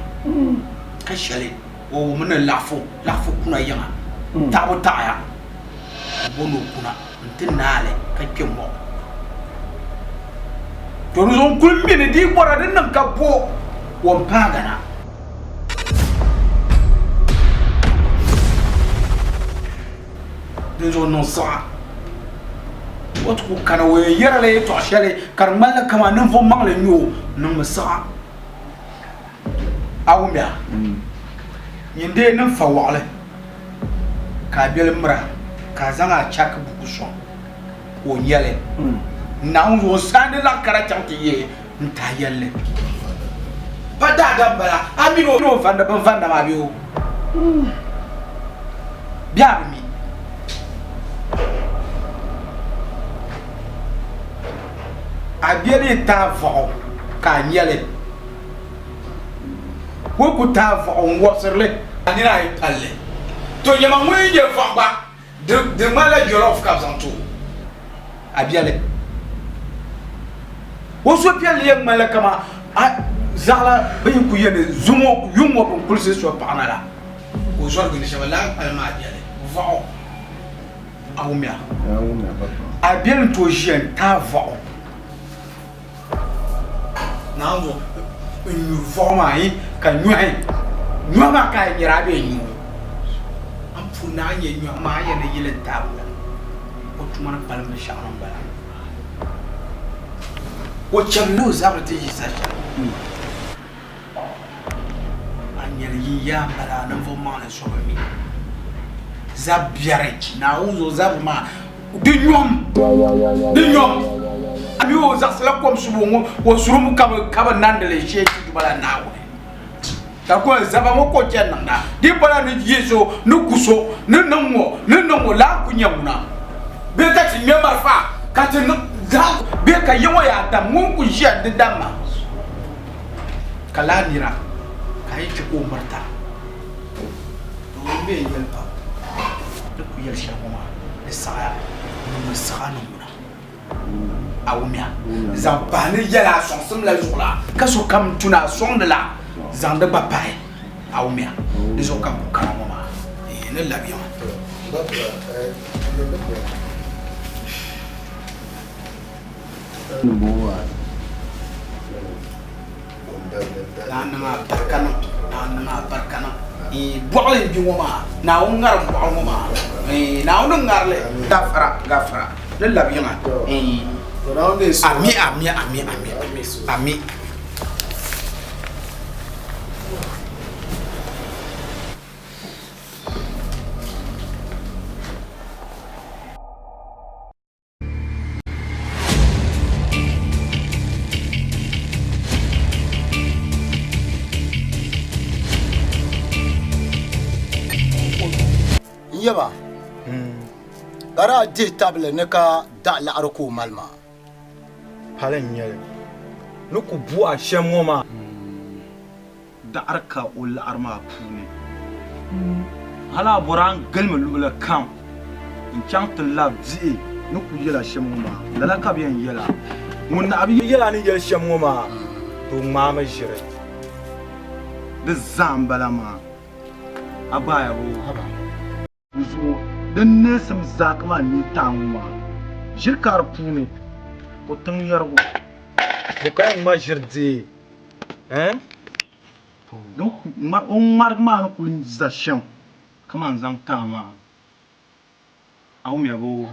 ka shɛli o wummi ni laɣifu laɣifu kuna yiŋa taɣibu taɣiya ka o bo ni o kuna nti naai li ka kpe mɔɣu. To di zuɣu n kuli mi ni di yi bɔra di niŋ ka bo. o n paaga na. Dinzuɣu niŋ siɣa o ti ku kana o yɛn yɛrila yɛltɔɣa shɛli ka di ŋmanila kamani ninvuɣ maŋli n-nyɛ o, niŋmi siɣa. A wumya? Nyin dee niŋ fa waɣili ka a beli mira ka a zaŋ a chaki buku sɔŋ ka o nya li. Naawuni zuɣu n saandi laɣ kara chaŋ ti yihi n-tahi yɛlli. Pa daadam bala, a mini o vanda bin vanda maa bee o bee a bi mi? A beli tahi vɔɣu ka a nya li. O ku taai vɔɣu n-wɔbisiri li. A nina yi palli, to nyama ŋun yi nyɛ vɔɣu gba, di ŋmanila jollof ka bɛ zaŋ ti o. A biɛli. O suhupiɛlli yɛn ŋmanila kaman a zaɣila bɛ yi kul yɛn ni zuŋɔ yuŋ ŋɔ bɛ ni kulisi so paɣ na la. Ka o zɔri gindi shɛba lala kpalim maa biɛli vɔɣu. A wumya? A biɛli n-tooi ʒiya n-taai vɔɣu. Naawuni n nyu vɔɣu maa yi ka nyɔhi nyɔhi maa ka a nyɛra a bee nyu an puuni ni a nyɛ nyɔhi maa a yɛn ni yili taabu la o tuma ni kpalim binshɛɣu ni m-bala o chɛbila o zabiri ti yi sa shɛli a nyɛli yin yaa m-bala a ninvuɣ maŋli so bi mi zab biɛri Naawuni zuɣu zabiri maa di nyom di nyom a mi o zaɣisila kom subu ŋɔ o surimi ka bi ka bi nandili shee ti duba la Naawuni ka ko zaba ŋɔ ko chɛni niŋda di pala ni yi so ni ku so ni niŋ ŋɔ ni niŋ ŋɔ laa ku nyɛ ŋuna bee ka ti ŋmɛ marafa ka ti niŋ bee ka yi ŋɔ yaa dam ŋun ku ʒiya di damma ka laa nira ka a yi chɛ ka o mirita to o mi yɛli pam ni ku yɛli shɛli ŋɔ maa di saɣaya ni ŋun saɣa ni ŋuna a wumya zaŋ pahi ni yɛli a sɔŋsim la zuɣu la ka sokam tuna a sɔŋdi la zaŋ di gba pahi a wumya di zuɣu ka n ku kana ŋɔ maa ni labi yiŋa. Naa niŋ a barika niŋ, naa niŋ a barika niŋ. Bɔɣili n-gbi ŋɔ maa, Naawuni ŋarim bɔɣili ŋɔ maa, Naawuni n-ŋari li. Gafara, gafara, ni labi yiŋa. Ami, ami, ami, ami, ami. N yaba ka daa dihi tabili ni ka daɣi laɣiri ka o mali maa. Pali n nyɛli ni ku bu a shɛm ŋɔ maa. Daɣiri ka o laɣiri maa puuni. Hal a bɔri a ni gilimi luɣili kam n-chaŋ ti lab dihi ni ku yɛl a shɛm ŋɔ maa, lala ka bɛ yɛn yɛl a. Ŋun naɣ bi yɛl a ni yɛli shɛm ŋɔ maa, to ŋmaami ʒiri. Di zaa m-bala maa, a gbaaya boo? Di zuɣu din neesim zaa kaman nintahi ŋɔ maa, ʒiri ka di puuni o tiŋ yɛrigu. Bɔ ka yɛn ŋma ʒiri deei? Ɛɛn? O ŋmarigi maa ni kul za shɛm kaman zaŋ tahi maa, a wumya boo?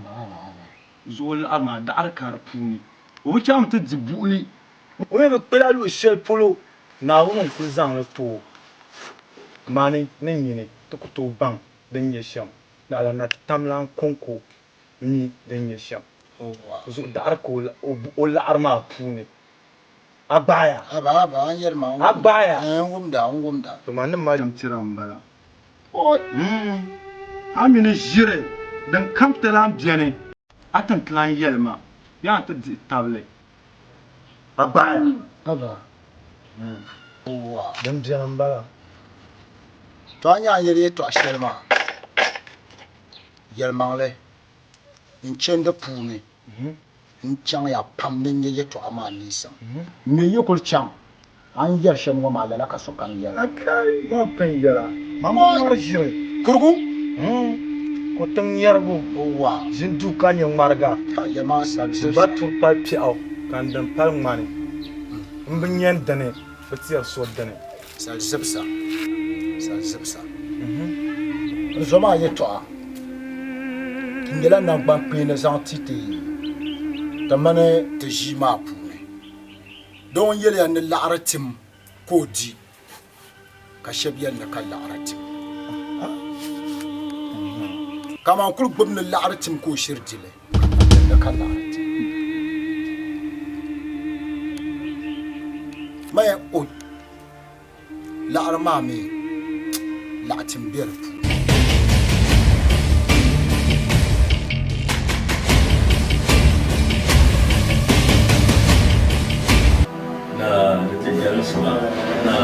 Zuɣu laɣiri maa daɣiri ka di puuni. O bi chaŋmi ti di buɣili. O mi bi kpela luɣ shɛli polo Naawuni n-kul zaŋ li ti o. Mani ni nyini ti ku tooi baŋ din nyɛ shɛm, naɣila na ti tamlan kɔŋko mi din nyɛ shɛm. Zuɣu daɣiri ka o laɣiri maa puuni. A gbaaya? A gbaaya? To man ni mali shɛm tira m-bala. A mi ni ʒiri din kam ti lan beni, a ti ni ti lan yɛli ma, Yaa n-ti dihi tabili. A gbaaya? Din beni m-bala. To a nya a ni yɛli yɛtɔɣ shɛli maa, yɛlimaŋli n-chandi puuni n-chaŋya pam ni n nya yɛtɔɣa maa neesim. M mi yi kul chaŋ, a ni yɛri shɛm ŋɔ maa lala ka sokam yɛra. Akai, man pun yɛra, man bi ŋmari ʒiri. Kurigu? Ko tiŋ yɛrigu ʒini duu ka nyɛ ŋmariga. N ba turi pali piɛɣu ka n din pali ŋmani. M bi nya n dini. Bɛ tɛri so dini. Sal zibisa, sal zibisa. N zo maa yɛtɔɣa, di nyɛla naŋgbankpeeni zaŋ ti ti ti mini ti ʒii maa puuni. Doo ŋun yɛliya ni laɣiri tim ka o di, ka shɛb yɛli ni ka laɣiri tim. Kaman kul gbubi ni laɣiri tim ka o shiri di li, ka man yɛli ni ka laɣiri tim. Maya o laɣiri maa mi laɣitim be di puuni. Na di ti jɛlinsi maa na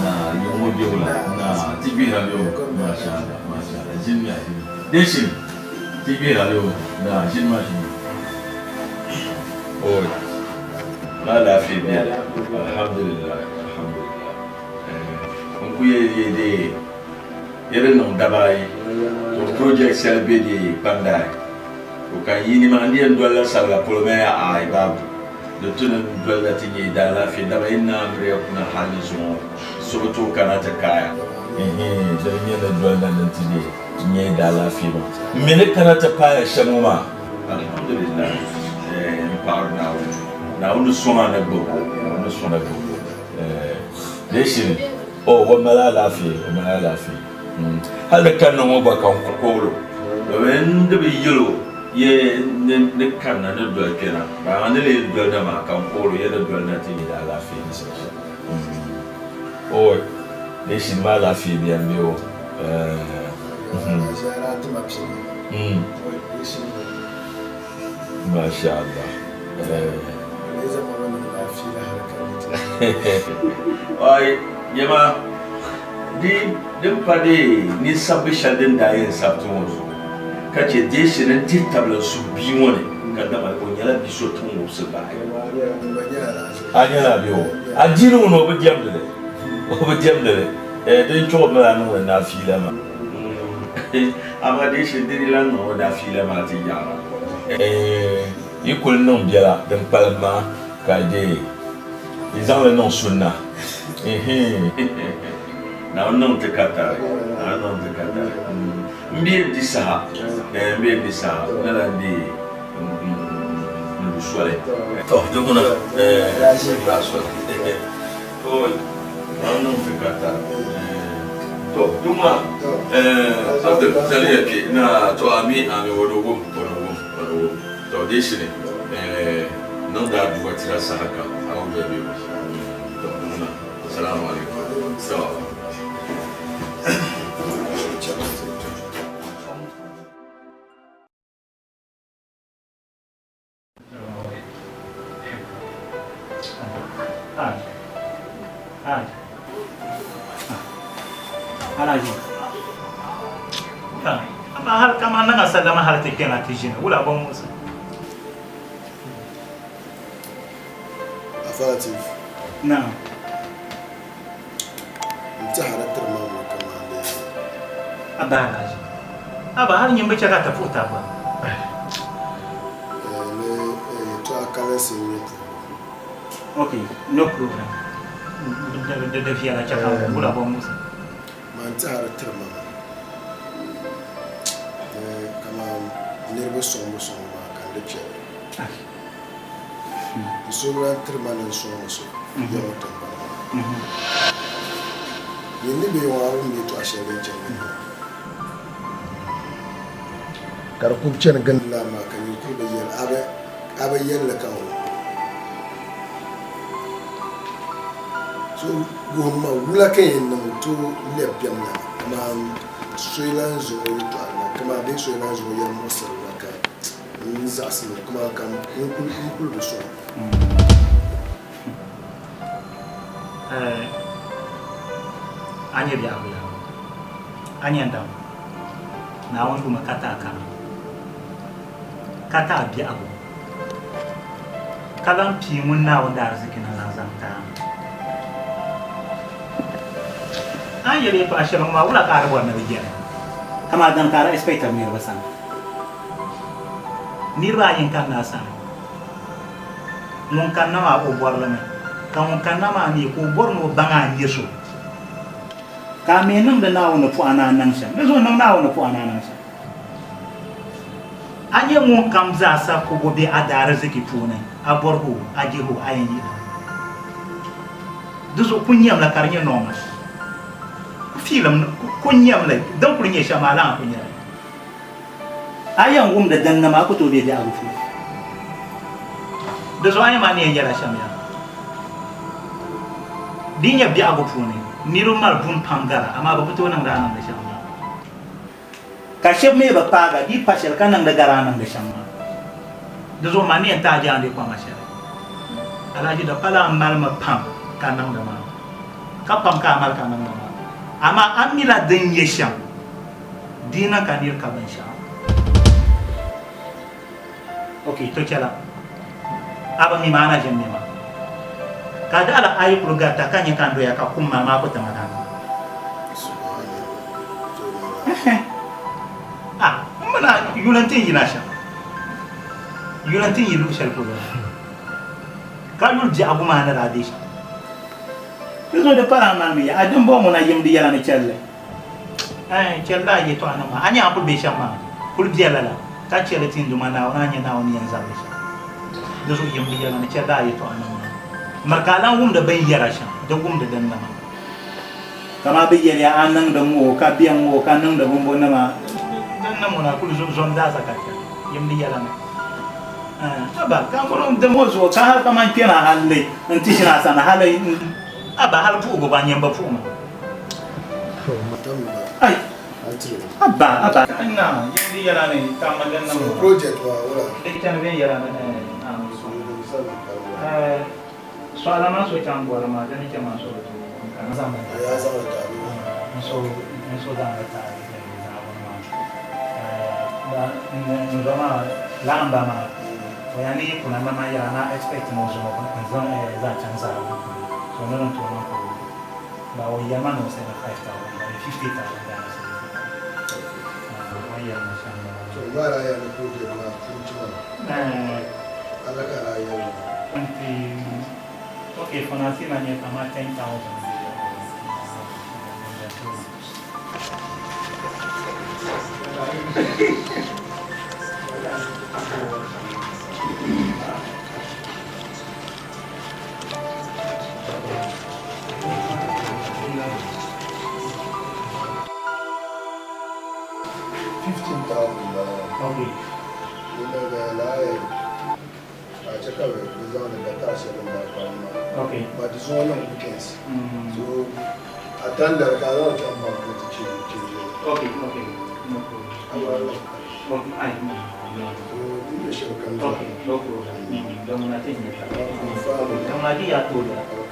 na yiŋɔ bɛbu la na ti gbihira bɛ o masha Allah masha Allah ʒini mi a ʒini deeshin ti gbihira bɛ o na ʒini ma ʒini oi ma laafee bɛni alhamdulillah alhamdulillah n ku yɛ yɛ dee yɛ di niŋ daba ayi to project shɛli bɛ dee kpandaai to ka n yi nimaa n di yɛn dolila sabila polo mɛ aai baabu Di tu ni n dolila ti nyɛ daalaafee dama yi naa miriya kuna hal ni zuŋɔ so bi tooi kana ti kaaya. Ɛhɛn, dini nyɛ ni dolina ni nti deei n nyɛ daalaafee maa. M mi ni kana ti paaya shɛm ŋɔ maa, alhamdulillah, ɛɛh, m paɣiri Naawuni. Naawuni ni sɔŋ a ni gbib o, Naawuni ni sɔŋ a ni gbib o. Ɛɛh, dee shini, oh, o mali alaafee, o mali alaafee. Hal di kanna ŋɔ gba ka n kɔbili o, domin n di bi yɛl o ye ni kanna ni doli kpɛna, amaa ni lee doli na maa ka n kɔbili o ye ni doli na ti nyɛ alaafee ni saha shɛli. Oi, di shini maa alaafee bɛni bɛ o? Masha Allah. Oi, nyama. Di din pa di ni sabbu shɛli din daa yɛn sabiti ŋɔ zuɣu, ka chɛ deeshi ni n-dihi tabili n suhu bia ŋɔ ni, ka dama o nyɛla bi so ti ŋubisi bahi. A nyɛla bɛ o adiini ŋɔ ni o bi diɛmdi li, o bi diɛmdi li, eh, din chuɣu mi a niŋdi nafiila maa. Amaa deeshi di di lan niŋ o nafiila maa ti yaɣira. Eh, yi kuli niŋ biɛla din kpalim maa ka deei. Yi zaŋ li niŋ sunna. Naawuni niŋ ti katari. Naawuni niŋ ti katari. M bi yɛn di saha. M bi yɛn di saha. N ni lan deei n lu soli. Tɔ, di ŋuna daa soli. Oi, Naawuni niŋ ti katari. Tɔ, di ŋuna Abdul, zaliya kpe. Na, tɔ, ami, ami, o ni wum, o ni wum, o ni wum. Tɔ, di shini niŋ daa duwa tira saha kam a wuya bɛ o. Tɔ, ŋuna. Assalamu alaikum. Tɔ. Alaji. Amma hal kama niŋ a sallama hal ti kpɛna ti ʒini wula bɔ muɣisi. Afa Latif. Naam. N tɛha di tiri ma ŋɔ kaman di. Aba Alaji. Aba hal nyin bi chɛ ka ti puhi tab gba. Ni yɛtɔɣa kalinsi n-nyɛ puhigu. Ok, no problem. Di viɛla chɛ ka wula bɔ muɣisi. Man tɛha di tiri ma maa ni kaman niriba sɔŋbu sɔŋbu maa ka n di chɛ li. N so bi lan tiri ma ni n sɔŋdi so ya ŋɔ tiŋgbani ŋɔ ni. Nyin ni be ŋɔ a bi mi yɛtɔɣ shɛli din chani gindi maa. Ka di kul chani gindi lala maa ka nyin kul bi yɛli a bi yɛli li ka wum. So wuhim ma wula ka n yɛn niŋ n-tooi lɛbi biɛm na kaman so yi lan zaŋ o yɛtɔɣa na kaman bee so yi lan zaŋ o yɛlimuɣisiri na ka n zaɣisi li kaman ka n kul bi sɔŋ. A nyɛ biɛhigu la, a nya n-daŋ Naawuni gumi ka ti a karim, ka ti a biɛhigu. Ka lan pii ŋun Naawuni daariziki ni lan zaŋ ti a. A ni yɛli yɛtɔɣa shɛli ŋɔ maa, wula ka a di bɔri ni bɛ yɛli? Kaman dini ka a di expectiri niriba sani? Niriba ayi n-kanna a sani. Ŋun kanna maa o bɔri li mi. Ka ŋun kanna maa mi ka o bɔri ni o baŋ a ni nyɛ so, ka a mi niŋdi Naawuni ni puhi a ni a niŋ shɛm. Di zuɣu niŋ Naawuni ni puhi a ni a niŋ shɛm. A nyɛ ŋunkam zaasa kubu be a daariziki puuni, a bɔrigi o, a dihi o, a yɛn yihi li. Di zuɣu ku nyam li ka di nyɛ normal. Ku fiilim, ku nyam li, din kuli nyɛ shɛm maa lana ku nyɛ li. A yɛn wumdi din ni maa, a ku tooi be biɛhigu puuni. Di zuɣu a ni maa ni yɛn yɛla shɛm yaa. Di yi nyɛ biɛhigu puuni, niriba mali buni pam gara, amaa bɛ bi tooi niŋdi a niŋdi shɛm maa. Ka shɛba mi bi paagi a, di yi pa shɛli ka niŋdi gari a niŋdi shɛm maa. Di zuɣu man ni yɛn ti a jaande kpama shɛli. Alhaji di pala a malimi pam ka niŋdi maa, ka pam ka a mali ka niŋdi maa. Amaa a mila din nyɛ shɛm, di niŋ ka niri ka binshɛɣu. Ok, to chɛla. A bi mi ma, a na ʒin mi ma. Ka a daɣila a yi kuli garita ka nya ka n doya ka kum maa maa ku ti ma daa. A, m mini a yuli nti yina shɛm. Yuli nti yi luɣ shɛli polo la. Ka yuli biɛhigu maa ni daa be shɛm. Di zuɣu di pala a malimi ya. A dimbɔŋɔ ŋuna yim di yɛla ni chɛli li. Ɛɛn, chɛli lala yɛtɔɣanim maa. A nya a kuli be shɛm maa? Kuli be lala, ka chɛli ti n Duuma Naawuni, a nya Naawuni ni yɛn zabiri shɛm. Di zuɣu yim di yɛla ni chɛli lala yɛtɔɣanim maa. Miri ka a lan wumdi bɛ ni yɛra shɛm, di wumdi dinnima. Kaman bɛ yɛliya, A niŋdi ŋ-ŋɔ, ka be ŋ-ŋɔ, ka niŋdi bɔmbɔnima. Dinnim ŋuna kuli zom zaasa ka chɛli yim di yɛla ni. Ɛɛn, haba, ka ŋuni dim o zuɣu, ka hal kaman kpɛna halli nti ʒini a sani, hali, haba, hali puhigu gba n-nyɛ m bi puhi ma. Ai, haba, haba. Ina, yim di yɛla ni, tammi dinnim ŋɔ. Project maa, wula? Di chani viɛnyɛla ni, ɛɛn, ɛɛn. Sɔɣila maa so chaŋ bɔri maa, di ni chɛ maa so bi tooi n kana. A yaa zaŋ li taai bee? N so n so zaŋ li taai zaɣibuni maa. Ba n zo maa laamba maa o yaa ni yi kuna ma maa yɛra na expect ni o zom n zaŋ zaŋ chaŋ zaɣibuni polo so ni din tooi niŋ ka o ba o yɛli ma ni o send 5000 ba ni 50,000 Ghana cedis o ni yɛli ma shɛm m-bala. To n daa yɛli ni project maa puuni maa. Ala ka daa yɛli maa. Twenty ok for now ti na nyɛ kaman 10,000. 15,000 bala. Okay. Ka a chɛ ka bɛ zaŋdi ka taɣi shɛli din daa kpalim maa. Okay. But di zuɣu niŋ weekends. So a tandari ka a zaŋ chaŋ bank ni ti change li. Okay, okay. No problem. A gba niŋ. Okay, ai. So di nyɛ shɛli kam zaa. Okay, no problem. Don ŋuna ti nyɛ ka. Confirm. Don ŋuna di yaa tooi ya. Okay.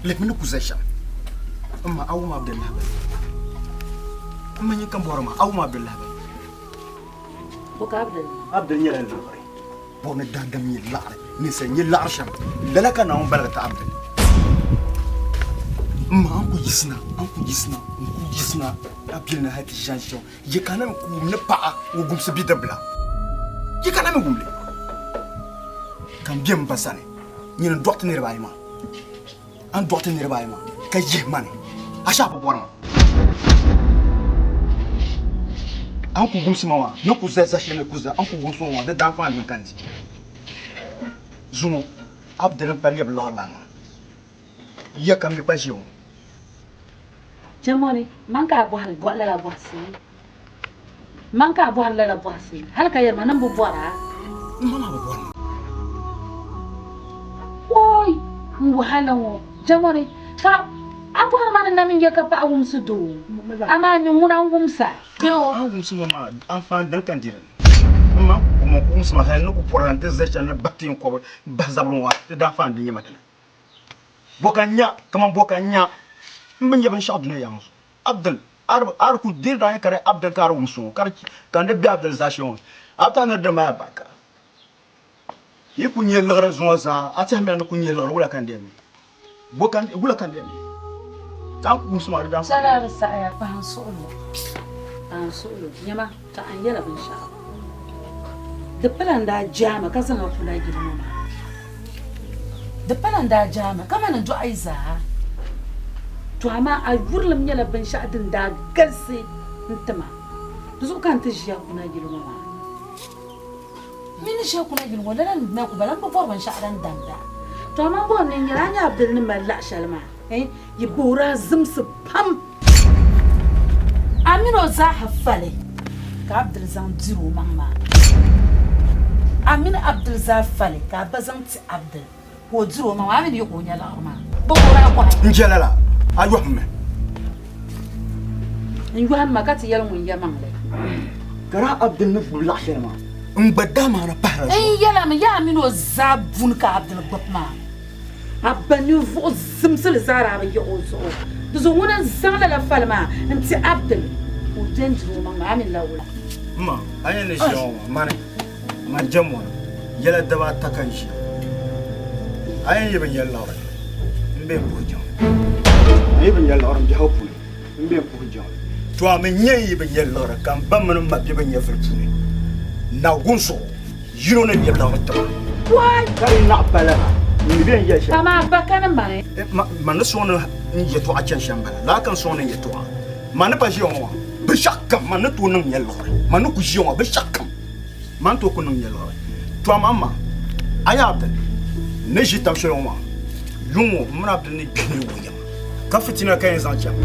Lihimi ni ku za shɛm. M ma, a wum Abdul lahibali? M ma nyini ka m bɔri maa, a wum Abdul lahibali? Bo ka Abdul niŋ? Abdul nyɛla liɣiri. Bɔ ni daadam nyɛ liɣiri, ninsal nyɛ liɣiri shɛm, lala ka Naawuni baligi ti Abdul. M ma, a ni ku yiɣisina, a ni ku yiɣisina, n ku yiɣisina a biɛli ni hal ti ʒiɛm shɛm. Yi ka na mi ku wum ni paɣa o gumsi bidibila. Yi ka na mi wum li. Ka m be m ba sani, nyini n-dɔɣi ti niriba ayi maa. A ni dɔɣi ti niriba ayi maa ka yihi ma ni, a shee a bi bɔri ma. A ni ku gumsi ma maa, ni ku za za shɛli ni ku za, a ni ku gumsi ma maa, di daanfaani din ka n di. Zuŋɔ, a bi diri m-pa lɛbi liɣiri lan maa. Ya ka m mi gba ʒiya ŋɔ. Chɛmɔni, man ka a bɔhiri lala bɔhisi? Man ka a bɔhiri lala bɔhisi? Hali ka yɛri ma ni m bi bɔri a. M ma maa bi bɔri ma. Ooi! N wahala ŋɔ. Chɛmɔni, ka a bɔhiri ma ni na mi ya ka paɣa wumsi doo? Amaa nyin ŋuna n-wumsa. A wumsi ma maa anfaani din ka n di dini. M ma ku wumsi ma hali ni ku pɔri la nti zali shɛli ni bahi ti yɛn kɔbi bahi zabiri ŋɔ ti daanfaani din nyɛ ma dini. Bɔ ka n nya kaman bɔ ka n nya m bi nya binshɛɣu dunia yaŋ zuɣu. Abdul, a di ku diri daa nyɛ ka di Abdul ka a di wumsi ŋɔ, ka di ka n di be Abdul zaashee ŋɔ, a bi tahi ni di mali alibarika. Yi ku nya liɣiri zuŋɔ zaa, a tɛhimila ni ku nya liɣiri wula ka n di yɛn mi? Bɔ ka n wula ka n di yɛn mi? Ka n ku wumsi maa di daa Sala di saɣiya pahi n suɣilo, pahi n suɣilo, nyama ka a ni yɛla binshɛɣu. Di pala n daa jaami ka zaŋ a puli a yili ŋɔ maa. Di pala n daa jaami ka mani n dɔɣi yi zaa. To amaa a yurilim nyɛla binshɛɣu din daa galisi n-ti ma. Di zuɣu ka n ti ʒiya kuna yili ŋɔ maa. M mi ni ʒiya kuna yili ŋɔ lala n na ku bala m bi bɔri binshɛɣu din damda. To amaa m bɔri ni n yɛli a ni Abdul ni mali laɣ shɛli maa, yi boori a zimsi pam. A mini o zaaha fali ka Abdul zaŋ diri o maŋ maa. A mini Abdul zaa fali ka a ba zaŋ ti Abdul ka o diri o maŋ maa. A mi ni yi ka o nya liɣiri maa, bɔ ka o daa bɔhi? N je lala, a yɔhim mi. N yɔhim ma ka ti yɛli ŋun yɛlimaŋli. Ka daa Abdul ni gbubi laɣ shɛli maa, n gba daa maana pahila zuɣu. N yɛlimi, yaa a mini o zaa buni ka Abdul gbubi maa. A ba ninvuɣ zimsili zaa daa bi yiɣi o zuɣu. Di zuɣu ŋuna n-zaŋ lala fali maa n-ti Abdul ka o bɛn diri o maŋ maa. A mi la wula? M ma, a ni ni ʒiya ŋɔ maa, mani, man jɛmɔni, yɛla daba ata ka n ʒiya. A yɛn yi bi nya liɣiri, m be m-puhi jiŋli. A yi bi nya liɣiri m biɛhigu puuni, m be m-puhi jiŋli. To a mi nya n yi bi nya liɣiri ka m ba mini m ma be bɛ nyɛvili puuni, Naawuni zuɣu. Yino ni lɛbi liɣiri ti ma. Why? Ka di naɣ pa lala, n ni bɛ n yɛli shɛm. Amaa ba kani mani. Man ni sɔŋ ni n yɛtɔɣa chani shɛm m-bala. Lala ka n sɔŋ ni n yɛtɔɣa. Man ni pa ʒiya ŋɔ maa, binshɛɣukam man ni tooi niŋ nya liɣiri. Man ni ku ʒiya ŋɔ, binshɛɣukam man ni tooi ku niŋ nya liɣiri. To amaa m ma, a nya Abdul ni ʒi tab shɛli ŋɔ maa, yuŋ ŋɔ m mini Abdul ni gbi ni o yɛma, ka fitina ka yɛn zaŋ chaŋ.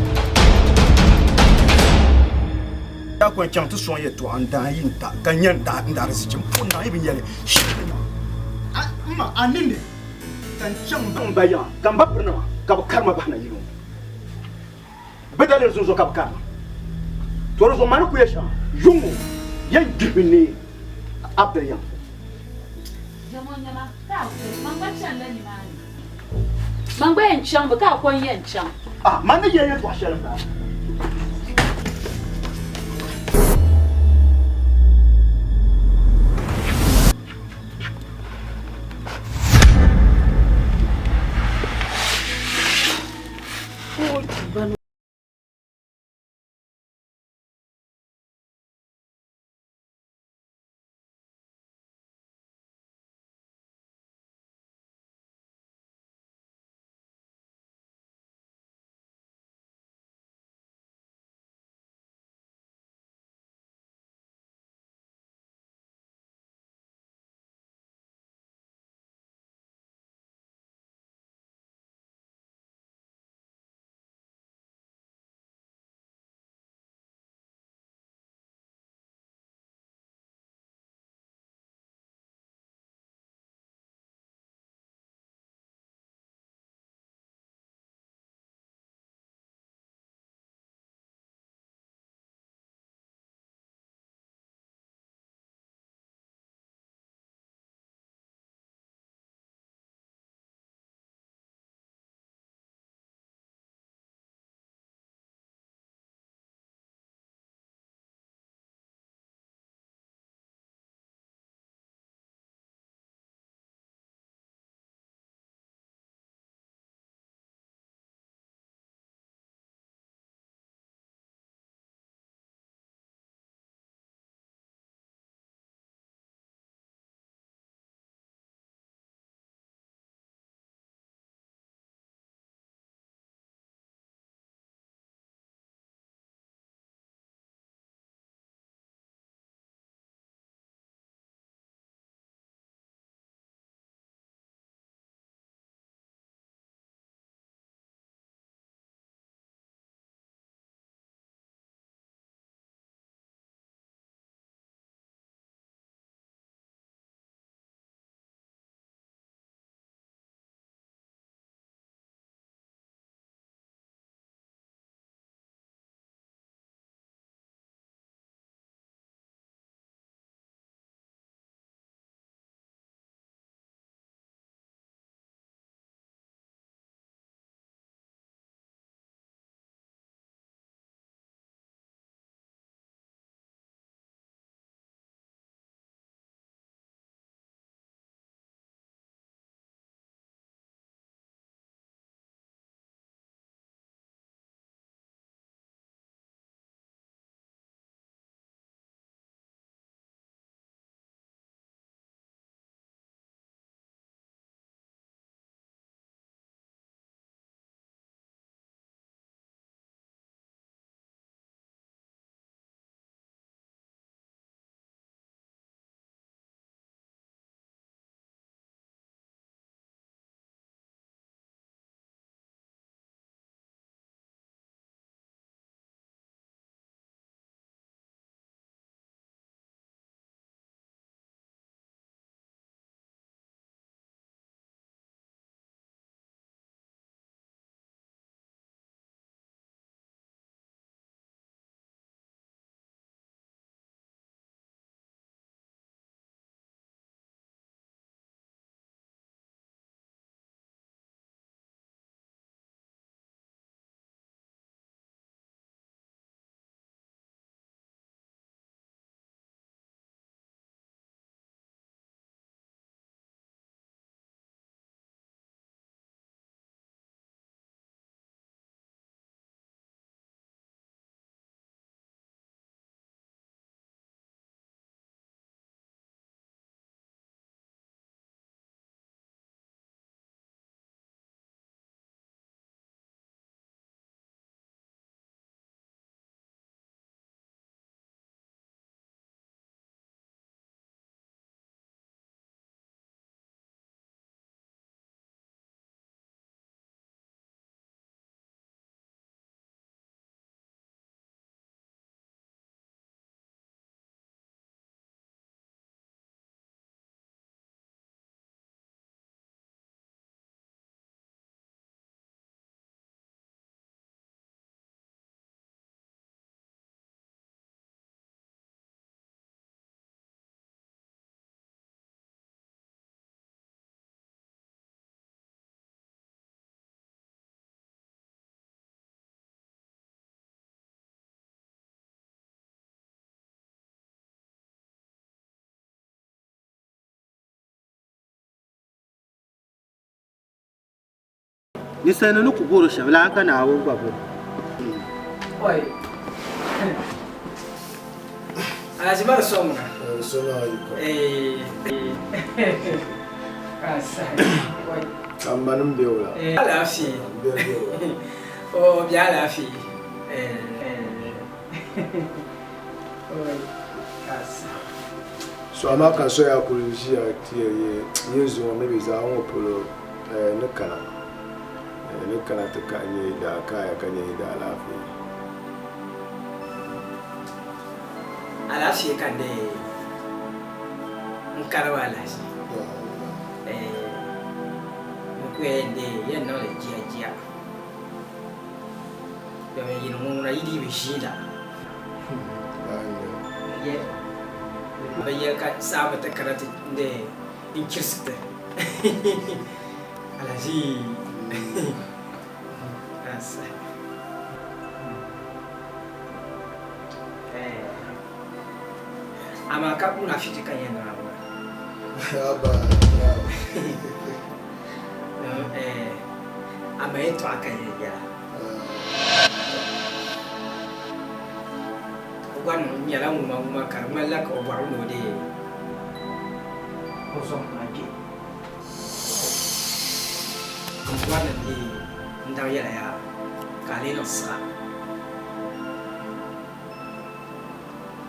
Daa kɔŋ chaŋ ti sɔŋ yɛtɔɣa n daa yi n-ta ka nya n daa n daarisichi m puhi naai yi bi nya li shɛli maa. A m ma, a ninni ka n chaŋ m ba yiŋa ka m ba pirinima ka bɛ kari ma bahina yili ŋɔ. Bɛ daliri zuŋ zuɣu ka bɛ kari ma. To di zuɣu ma ni ku ya shɛŋa yuŋ ŋɔ yɛn gbihimi neei Abdul yiŋa. Man gba yɛn chaŋ mi ka a ko n-yɛn chaŋ. Ah, man ni yɛli yɛltɔɣa shɛli m-bala. Ninsalinima ni ku bɔri shɛm, lala ka Naawuni gba bɔri. Oi. Alhaji mara so ŋuna. So na yi ko. Eh. Ka sahi. Oi. Amma nim be wula. Eh, alaafee. Be be wula. Oh, bi alaafee. Eh. Oi. Ka sahi. So amaa ka soya kuli ʒiya ti ye yin zuŋɔ maybe zaɣ ŋɔ polo ni kana ni kana ti ka nyɛ daa kaya ka nyɛ daa alaafee. Alaafee ka n dee n kari ba alahichi. N ku yɛn dee yɛn niŋli jia jia. Domin yini ŋɔ ŋuna yi dii bi ʒiinda. Bɛ yɛli ka saamba ti kana ti dee n chirisi ti. Alahichi. Amaa ka munafiki ka yɛn niŋ a ŋuna. Amaa yɛltɔɣa ka yɛn yɛla. O gba nyɛla ŋuma ŋuma ka di ŋmanila ka o bɔrimi ni o deei o zom maa kpe. N bɔri ni n daŋ yɛla yaa ka a lee niŋ siɣa.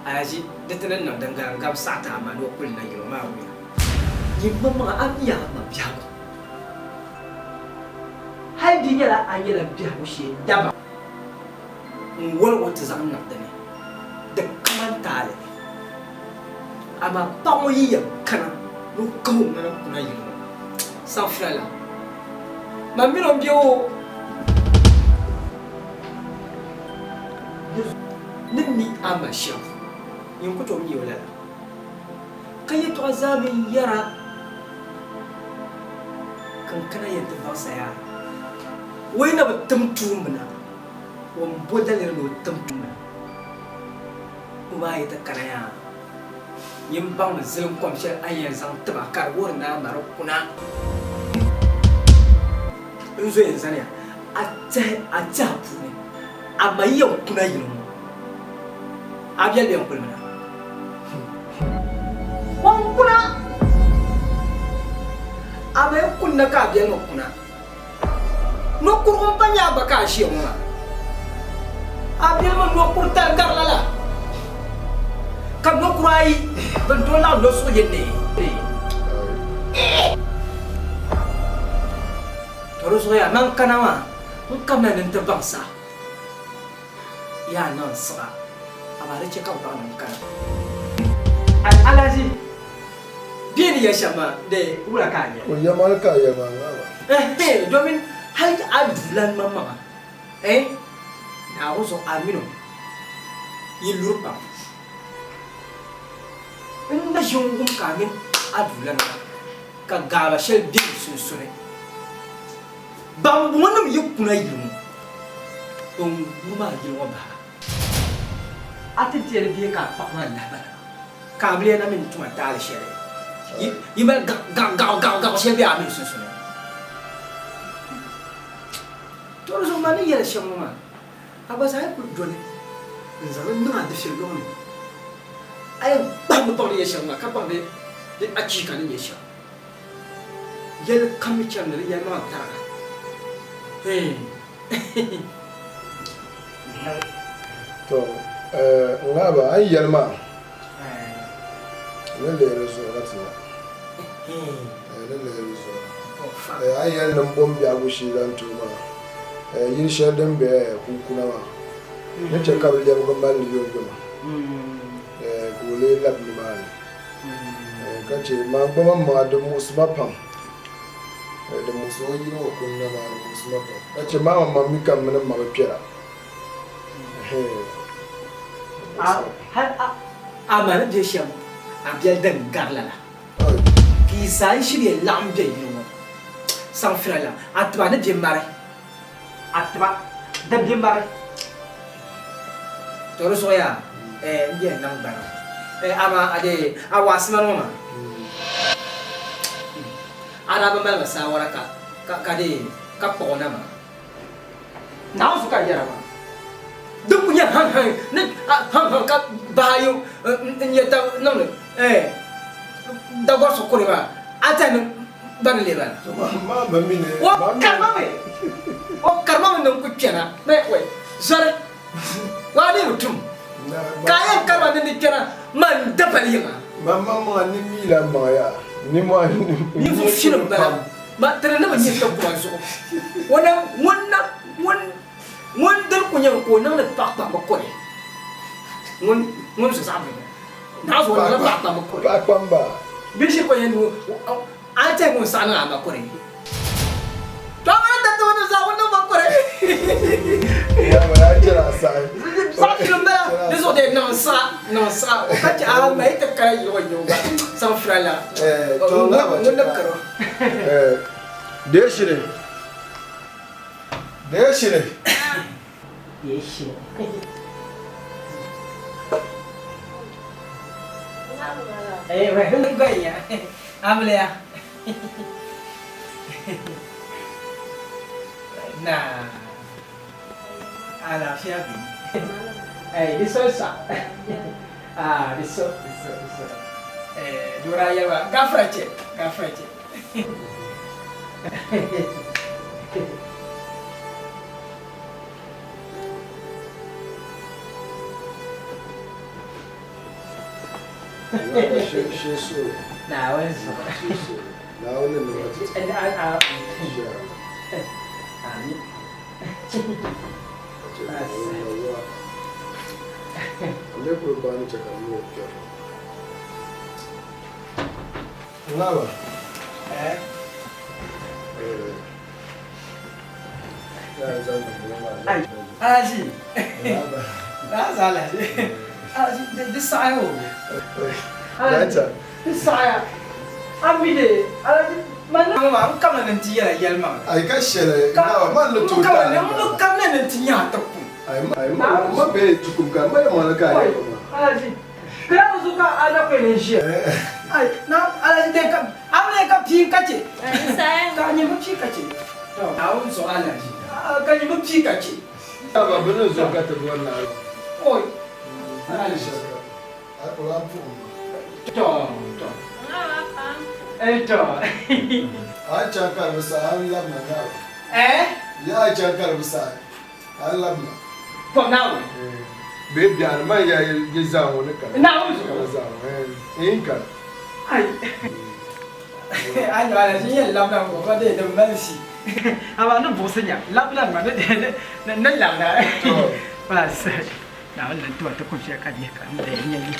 Alaji, di ti ni niŋ din gari n gabi saɣiti a ma ni o kuli na yino maa wuya. Nyin maŋmaŋa a mi a ma biɛhigu. Hal di nyɛla a nyɛla biɛhigu shee daba n-wolig o ti zaŋ niŋ di ni, di kaman taali. Amaa paɣ ŋɔ yi yɛn kana ni o kahi o ŋmana kuna yili ŋɔ, saŋfira la, man min o m-be o. Ni mi a ma shɛm, nyin ku tooi mi o lala. Ka yɛtɔɣa zaa mi yɛra ka n kana yɛn ti baŋsa yaa, o yi na bi tim tuumba na, o ni bo daliri ni o tim tuumba na, o maa yi ti kana yaa, nyin baŋmi zilinkom shɛli a ni yɛn zaŋ ti ma ka di wuhiri ni a ma di kuna. N zo yɛn zaniya a tɛhi a tɛha puuni, amaa yi yɛn kuna yili ŋɔ, a biɛli bɛn kuli mi na. O ni kuna, amaa yi kunna ka a biɛli mi kuna. Nɔkurugu m-pa nyɛ a gba ka a ʒiya ŋɔ maa. A biɛli mi nɔkuri tali gari lala, ka nɔkura ayi bɛn tooi laɣim nɔsuɣu yini ni. To di zuɣu yaa man kana maa, n kamina ni n ti baŋ sa yaa niŋ n siɣa, amaa di chɛ ka bɛ baŋ ni n kana. Alhaji, bɛ ni yɛli shɛm maa, di wula ka a nya? O yɛmali ka a yɛli maa ŋa. Ɛhɛn, domin hal a duulan maŋmaŋa, ɛɛn, Naawuni zuɣu a min o yi luri pam. N na ʒi n-wum ka a mini a duulana maa ka gaaba shɛli be bɛ sunsuuni. Bambɔŋɔnim yi kuna yili ŋɔ, bɛn wurim a yili ŋɔ bahi a. A ti deeli bee ka a paɣ maa lahi bala maa, ka a bi lee na mi ni tuma taali shɛli yi mali gaɣigaɣigaɣigaɣi shɛli be a mini sunsuuni. To di zuɣu man ni yɛli shɛm ŋɔ maa, a gba zaa yi kul doli n-zaŋ li niŋ a dufɛli lɔŋ ni, a yɛn kpahimmi baŋ di ni nyɛ shɛm maa, ka baŋ di achiika ni nyɛ shɛm. Yɛli kam mi chani ni di yɛlimaŋli tariga. To ŋahiba a yi yɛli maa n ni lihi di zuɣu ka ti nya. N ni lihi di zuɣu. A yi yɛli ni m bom biɛhigu shee zaŋ ti o maa, yili shɛli din be Kunkuna maa ni chɛ ka bɛ lɛbigi mali li yomyoma ka o lee labi nimaani ka chɛ man gba maŋmaŋa di muɣisi ma pam. Di muɣisi o yili ŋɔ kuni na maa di muɣisi ma pam ka chɛ maa maŋmaŋ mi ka m mini m ma bi kpɛra. Hal a ma ni be shɛm a biɛli din gari lala, ka yi zaa yi shiri yɛn laɣim be yili ŋɔ saŋfira la, a tiba ni be mari, a tiba di be mari. To di zuɣu yaa m yɛn niŋ gbana, amaa a dee a waɣisima ŋɔ maa, a daa bi mali ma saawara ka dee. ka kpuɣi o na maa. Naawuni zuɣu ka a yɛra maa. Din ku nyɛ han han ni han han ka bahi ayi n-nyɛ tab niŋdi dagɔrisi kuri maa, a tɛhi ni ba ni leei bala? O karima mi, o karima mi ni n ku kpɛna, zɔri waa dii bi tum ka a yɛn karima ni ni kpɛna man dapali yiŋa. Maŋmaŋa ni mi la maŋ ya, nimɔhi Ninvuɣ shili m-bala. Ma tiri ni bi nyɛ takuma zuɣu. O na ŋun na ŋun ŋun dini ku nyɛ ka o niŋdi paɣa kpamba kore. Ŋun ŋun zo zaɣ biɛla. Naɣ zuɣu o niŋla paɣa kpamba kore. Paɣa kpamba. Binshɛli ko yɛn niŋ a ni tɛhi ŋun saɣi niŋ a ma kore. To a mana tati ŋun zaa ŋun niŋ ma kore. Yaa ma yaa chɛla a saɣi. Zaɣ shili m-bala di zuɣu dee niŋ saɣa niŋ saɣa o ka chɛ a ma yi ti kara yili o nyɛ o gba saŋ fira la. Ŋun ni karo. Deeshiri. Deeshiri. Deeshiri. Eh, wai, amliya. Na. Alaafia bi. Eh, di so sa. Ah, di so, di so, di so. Eh, dora yawa, gafara ce, gafara ce. Naawuni zuɣu. Naawuni ni niŋ ti. Amin. Ne kuli baani chɛ ka n kpɛri. Ŋaba. Eh? Ai, Alhaji. Na za Alhaji. Alhaji, di saɣaya o. Alhaji, di saɣaya. A mi de, Alhaji, man ni maa n kamina ni n ti yɛla yɛlimaŋli. Ai ka shɛli, Nawa, man ni tooi taai. N kamina ni n ti nya a ti kum. Ai, ma be ti kum ka ma yɛlimaŋli ka a yɛli ma. Alhaji, kila bi zuɣu ka a na kuli ni ʒiya. Ai, na Alhaji de ka a mi ka pii ka chɛ. Ka a nyɛ bi pii ka chɛ. Naawuni zuɣu Alhaji, ka nyɛ bi pii ka chɛ. Aba bɛ ni zuɣu ka ti bɔri naawuni. Oi. Alhaji. A kuli a puhim ma. To, to. Eh, to. A chaŋ ka di bi saɣi, a ni labina Naawuni. Eh? Ya a chaŋ ka di bi saɣi, a ni labina. Kom Naawuni. Bee biɛɣuni man ya yi zaŋ ŋɔ ni kana. Naawuni zuɣu. Kana zaŋ ŋɔ, eh, n kana. Ai. A nyɔ Alhaji n yɛn labina ŋɔ ka dee din mali si. Amaa ni buɣisi nya, labina nima ni ni labina. Bas. Naawuni lan tiba ti kum shɛli ka nyɛ ka n dee nya yi.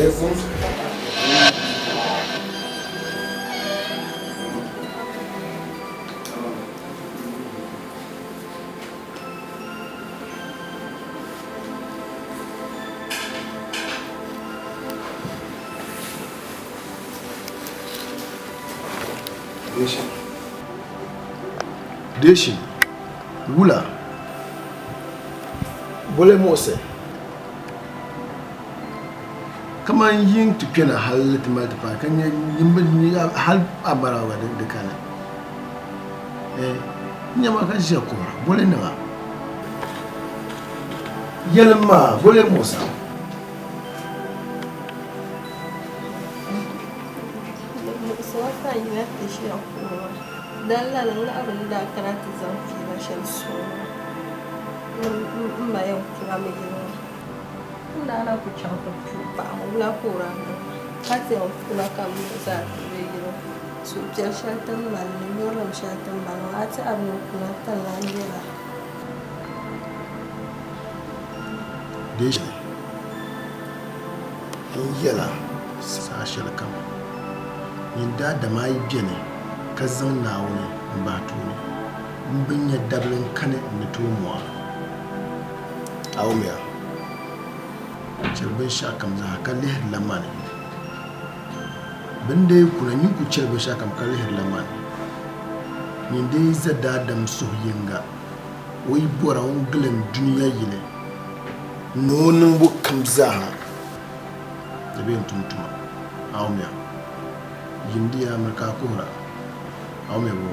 alaikum. Deshi. Deshi. Wula. Bole muɣisi. Kaman yin ti kpɛna hal ti mali ti paai ka nyɛ hal a bara gba di kani. Eh, n nyama ka ʒiya kuhira bole niŋa. Yɛlim ma bole muɣisa. Muɣisiwa ka a yina ti ʒiya kuhiri maa. Dan lala n laɣiri ni daa kana ti zaŋ fiila shɛli sɔŋ maa ni m ma yɛn kura mi yili ŋɔ. N daa na ku chaŋ ti puhi paɣa ŋɔ wula ka o daa niŋ ma ka ti yɛn kuna ka m mi zaa ti be yili ŋɔ. Suhupiɛl shɛli ti ni mali ni yurilim shɛli ti ni mali ŋɔ a tɛha ni o kuna ti ni lan nyɛla. Deei n yɛla saha shɛlikam, nyin daadam a yi beni ka zaŋ Naawuni m-bahi tooni, m bi nya dabili n-kani n-ni tooi mo a. A wumya? Chɛli binshɛɣukam zaa ka lihirila mani. Bɛ ni dee kuna, nyin ku chɛli binshɛɣukam ka lihirila mani. Nyin dee za daadam suhu yiŋga, o yi bɔra o ni gilim dunia yili ni o niŋbu kam zaaha di bee n-tum tuma. A wumya? Yindi ya miri ka a kuhira. A wumya bɔ?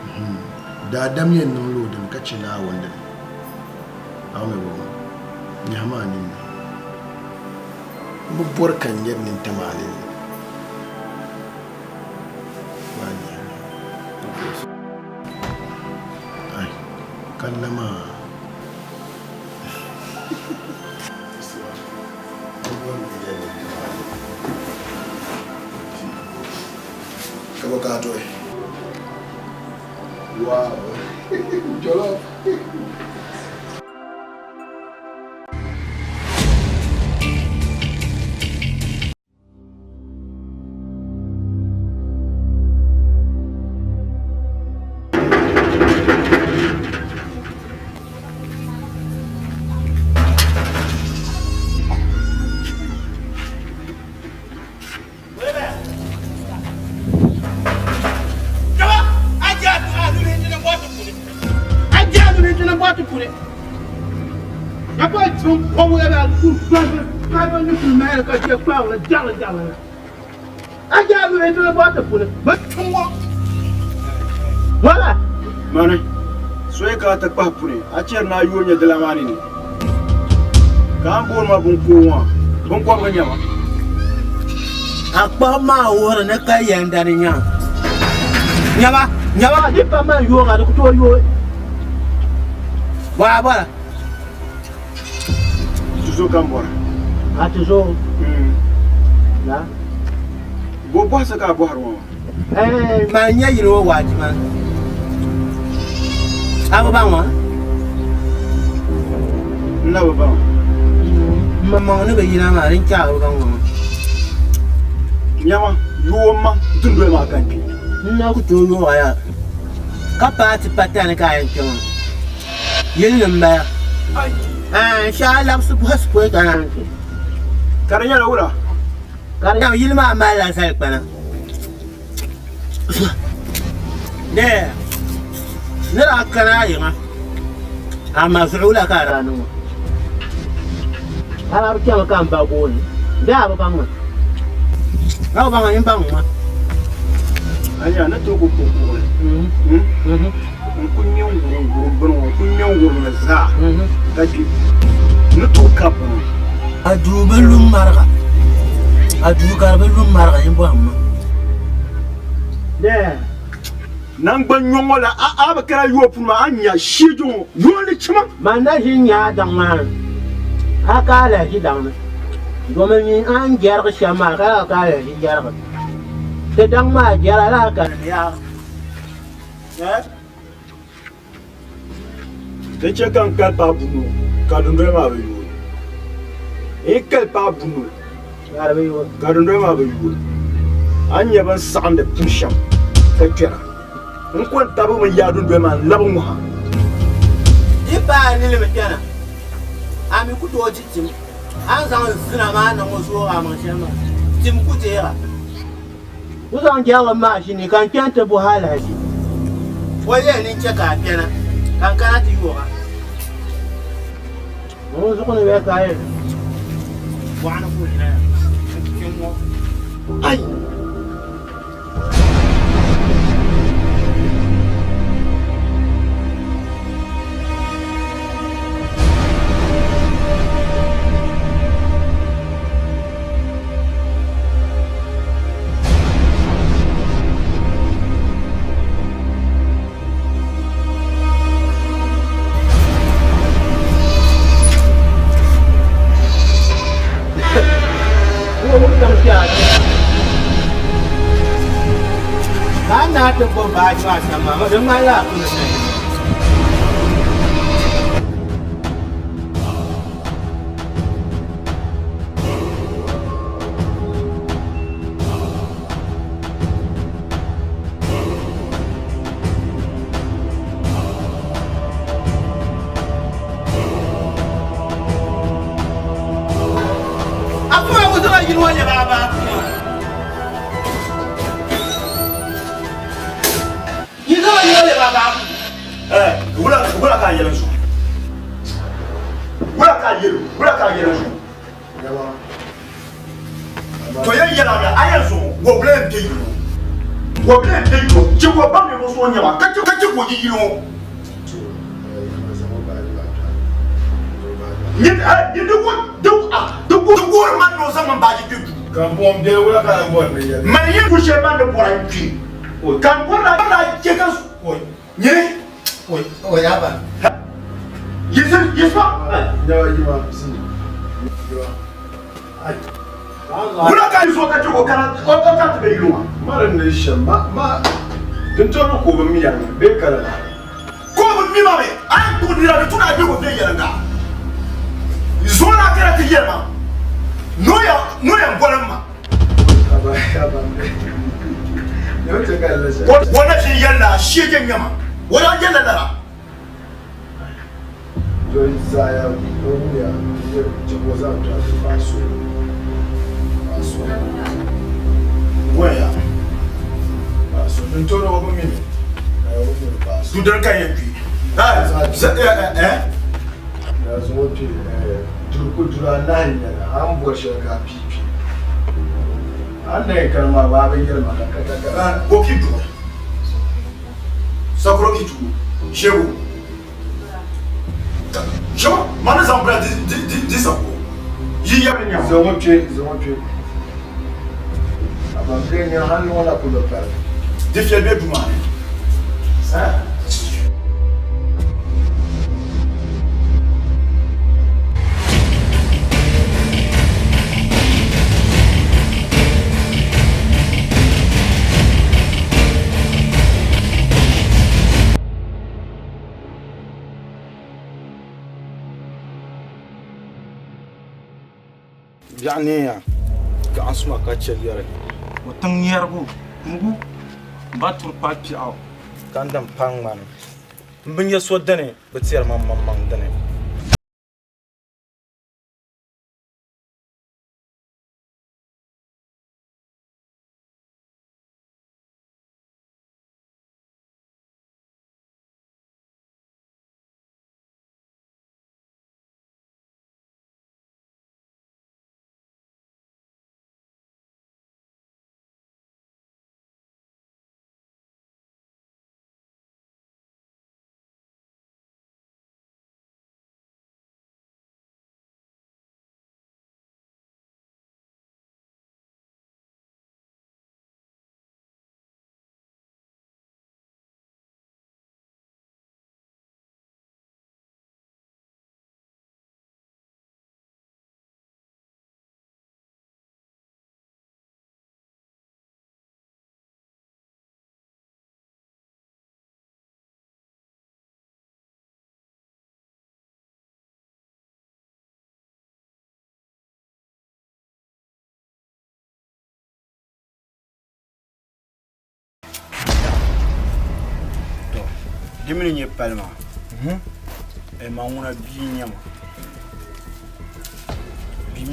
Nhim. Daadam yɛn niŋ la o dini ka chɛ Naawuni dini. A wumya bɔ? Nyahi maa ninni. M bi bɔri ka n nyari nintam a ninni. Maa nyahi maa. Ai, ka la maa. Ka bɔ ka a tuhi? Wow! Jollof! Mani, soya ka a ti kpahi puni, a chɛri ni a yooi nyɛ dila maa nini. Ka a ni booni ma biŋkoo ŋɔ, biŋkɔbigu n-nyɛ ma. A kpahi maa wuhiri ni ka yɛn dani nyaŋ. Nyaba, nyaba. Di pa man yooga, di ku tooi yooi. Bɔra bɔra. Tuzo ka n bɔra. A tuzo? La. Bo bɔhisi ka a bɔhiri ŋɔ? Eh, man nyɛ yili ŋɔ waaji man. A bi baŋ ma? N na bi baŋ. M maŋmaŋ ni bi yina maa, din chɛ a bi baŋ ma maa. Nyama, yooi ma dundoli maa ka n kpe. N na ku tooi yooi a yaa, ka paai ti patani ka a yɛn kpe maa. Yili ni m-bala. Ɛɛn, shee a labisi bɔhisi pɔi ka naan kpe. Ka di nyɛla wula? Ka di nyɛla yili maa malila zalikpana. Dee, ni daa kana a yiŋa, a ma zuɣu wula ka a daa niŋ o? A daa bi chami ka m ba gooni bee a bi baŋ ma? A bi baŋ ma, nyin baŋ ma. Anya, ni tooi ku kpuɣi kuɣili. N ku ŋme n-wurim wurim bini ŋɔ, n ku ŋme n-wurim li zaa ka kpi. N ni tooi kabi bini ŋɔ. A duu bi lu m-mariga, a duu ka di bi lu m-mariga nyin bɔhim ma. Naŋgban nyɔŋ ŋɔ la, a bi kana yooi puuni maa, a ni nya shiji ŋɔ yooli chima. Man na ʒi n-nya a daŋ maa ni, a ka alahichi daŋ ni, domin nyin a ni jɛrigi shɛm maa ka a ka alahichi jɛrigi. Ti daŋ maa jɛra la a kani yaa. Di chɛ ka n kali paai bunu ka dundoli maa bi yooi. N yi kali paai bunu, Ka dundoli maa bi yooi. A ni nya bɛn saɣindi puri shɛm ka kpɛra. N ko n-tabi mi yaai dundoli maa n-labi ŋɔ ha. Di paai a nilimi kpɛna, a mi ku tooi di tim. A ni zaŋ zina maa niŋ o zoog a maŋ shɛm maa, tim ku deeg a. N zaŋ jɛrilim maa ʒini ka n kpe nti bɔhi alahichi. O yɛli ni n chɛ ka a kpɛna, ka n kana ti yoog a. Ŋun zuɣu ni bɛ ka a yɛli, Bɔɣu ni ka o yina ya, n kpi ŋ-ŋɔ. Ai! Ka a naa ti gbubi baaji maa shɛm maa, di ŋmanila a kuli sayi. Wula ka a yɛli n zuɣu? Wula ka a yɛli wula ka a yɛli n zuɣu? To yɛn yɛla mi a yɛn zuɣu wɔbila n bɛ yili ŋɔ wɔbila n bɛ yili ŋɔ chɛ ka o baŋ ninvuɣ so o nyɛ maa ka chɛ ka o yi yili ŋɔ. Nyɛ di wuhiri ma ni o zaŋ m baaji kpe duu. Mani yɛn ku shɛli man ni bɔra n kpi ka n bɔri ni a chɛ ka nyini Wula ka yi zo ka chɛ ka o kana o ka ti be yili ŋɔ? Ma di ni shɛm, ma din tooi ni ka o bi mi ya mi bee ka lala? Ka o bi mi ma mi, a yi kpuɣi nira di tu ni a be o viɛnyɛliŋga. Zo na kana ti yɛli ma ni o yɛn boli m ma. O na ʒin yɛlila a shee je nyama, o daa yɛlila lala. Dudali ka yɛn kpi. Duri anahi n-nyɛli a ni bɔri shɛli ka a pii kpi. A ni na yɛn kani maa baa bi yɛli ma ka ka ka. Boki duɣu. Sakuro itu shebu. Shebu ma ni zaŋ bila di di di di sakuro. Yi yɛri nyama. Zaŋ o kpe zaŋ o kpe. A ban bɛ nya hali ŋɔ na kuli bi pali. Di fiɛli bɛ duu maa ni. Biɛɣu neeya ka a suma ka chɛ yɛri. O tiŋ yɛrigu mugu ba turi pa piɛɣu ka n din pa ŋmani. M bi nya so dini bi tɛri ma maŋmaŋ dini. Di mi ni nyɛ pali maa, man ŋuna bia n-nyɛ ma. Bia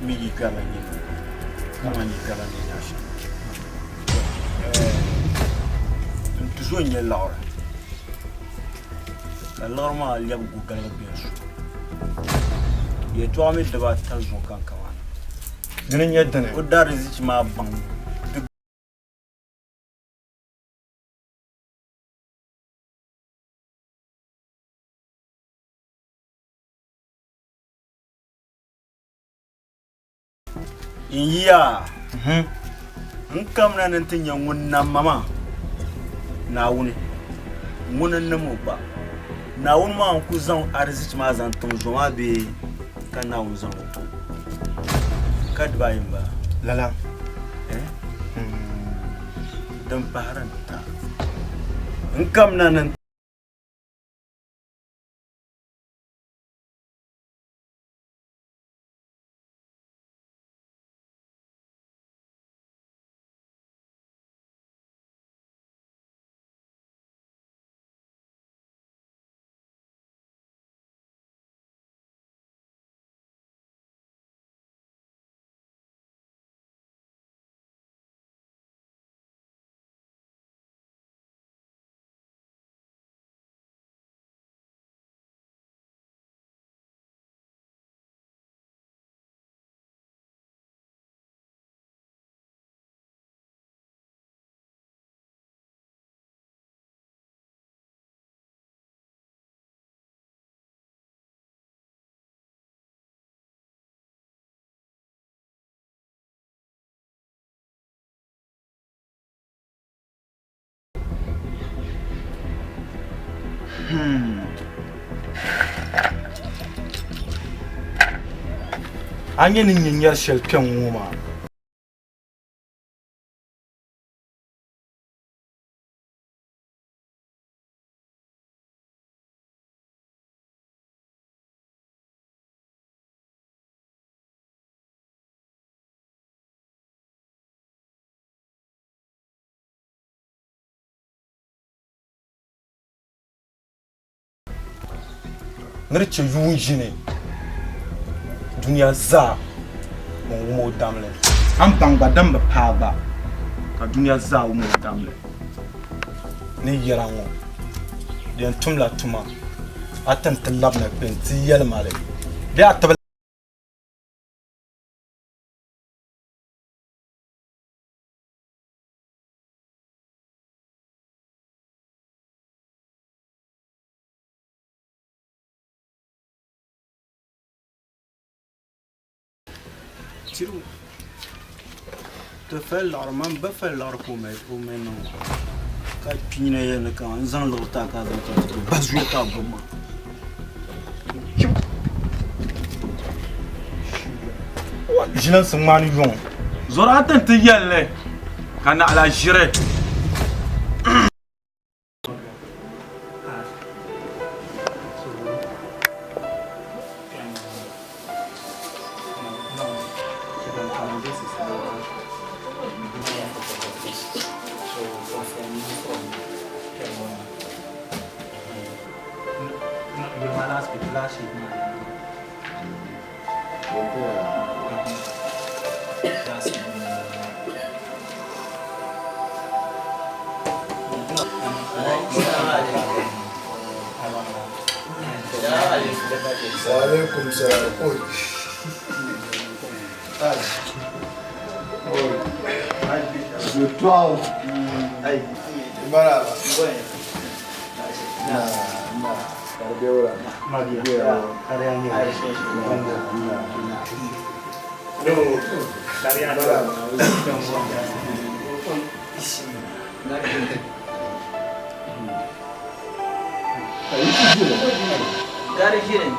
mi yi kpɛrila nyini kaman yi kpɛrila ni nya shɛm. N tuzo n-nyɛ liɣiri ka liɣiri maa lɛbi gugaligi bɛ n suhu. Yɛtɔɣa mi dibaata zuɣu ka n kama na. Dini n-nyɛ dini? O daarzichi maa baŋ di N yiya n kamina ni n ti nya ŋun nam ma maa, Naawuni, ŋuni n-nam o gba. Naawuni maa n-ku zaŋ arizichi maa zaŋ tiŋ zo maa bee ka Naawuni zaŋ o ti o? Ka dibaayi m-bala. Lala. Din pahiri n-ta. N kamina ni n. A nya ni nyɛ nyɛri shɛli kpɛŋ ŋɔ maa. Ni di chɛ yuun ʒini dunia zaa n-wum o damli. A ni baŋ gba din bi paai gba ka dunia zaa wum o damli. Ni yɛra ŋɔ di yɛn tumla tuma a ti ni ti labina kpe nti yɛli ma li bee a ti bi. Tirigu ti fali liɣiri man ba fali liɣiri ka o mali niŋ ka kpiina yɛli ni ka n zaŋ liɣiri ti a ka a zaŋ chaŋ ti ba zuya ka a gbubi ma Ʒilinsi ŋmani yuŋ. Zɔri a ti ni ti yɛli li ka naɣila ʒiri. Waalaikum salam. Oi. Oi. Oi. Maraba. Na, na. Karbeura. Gari ʒini.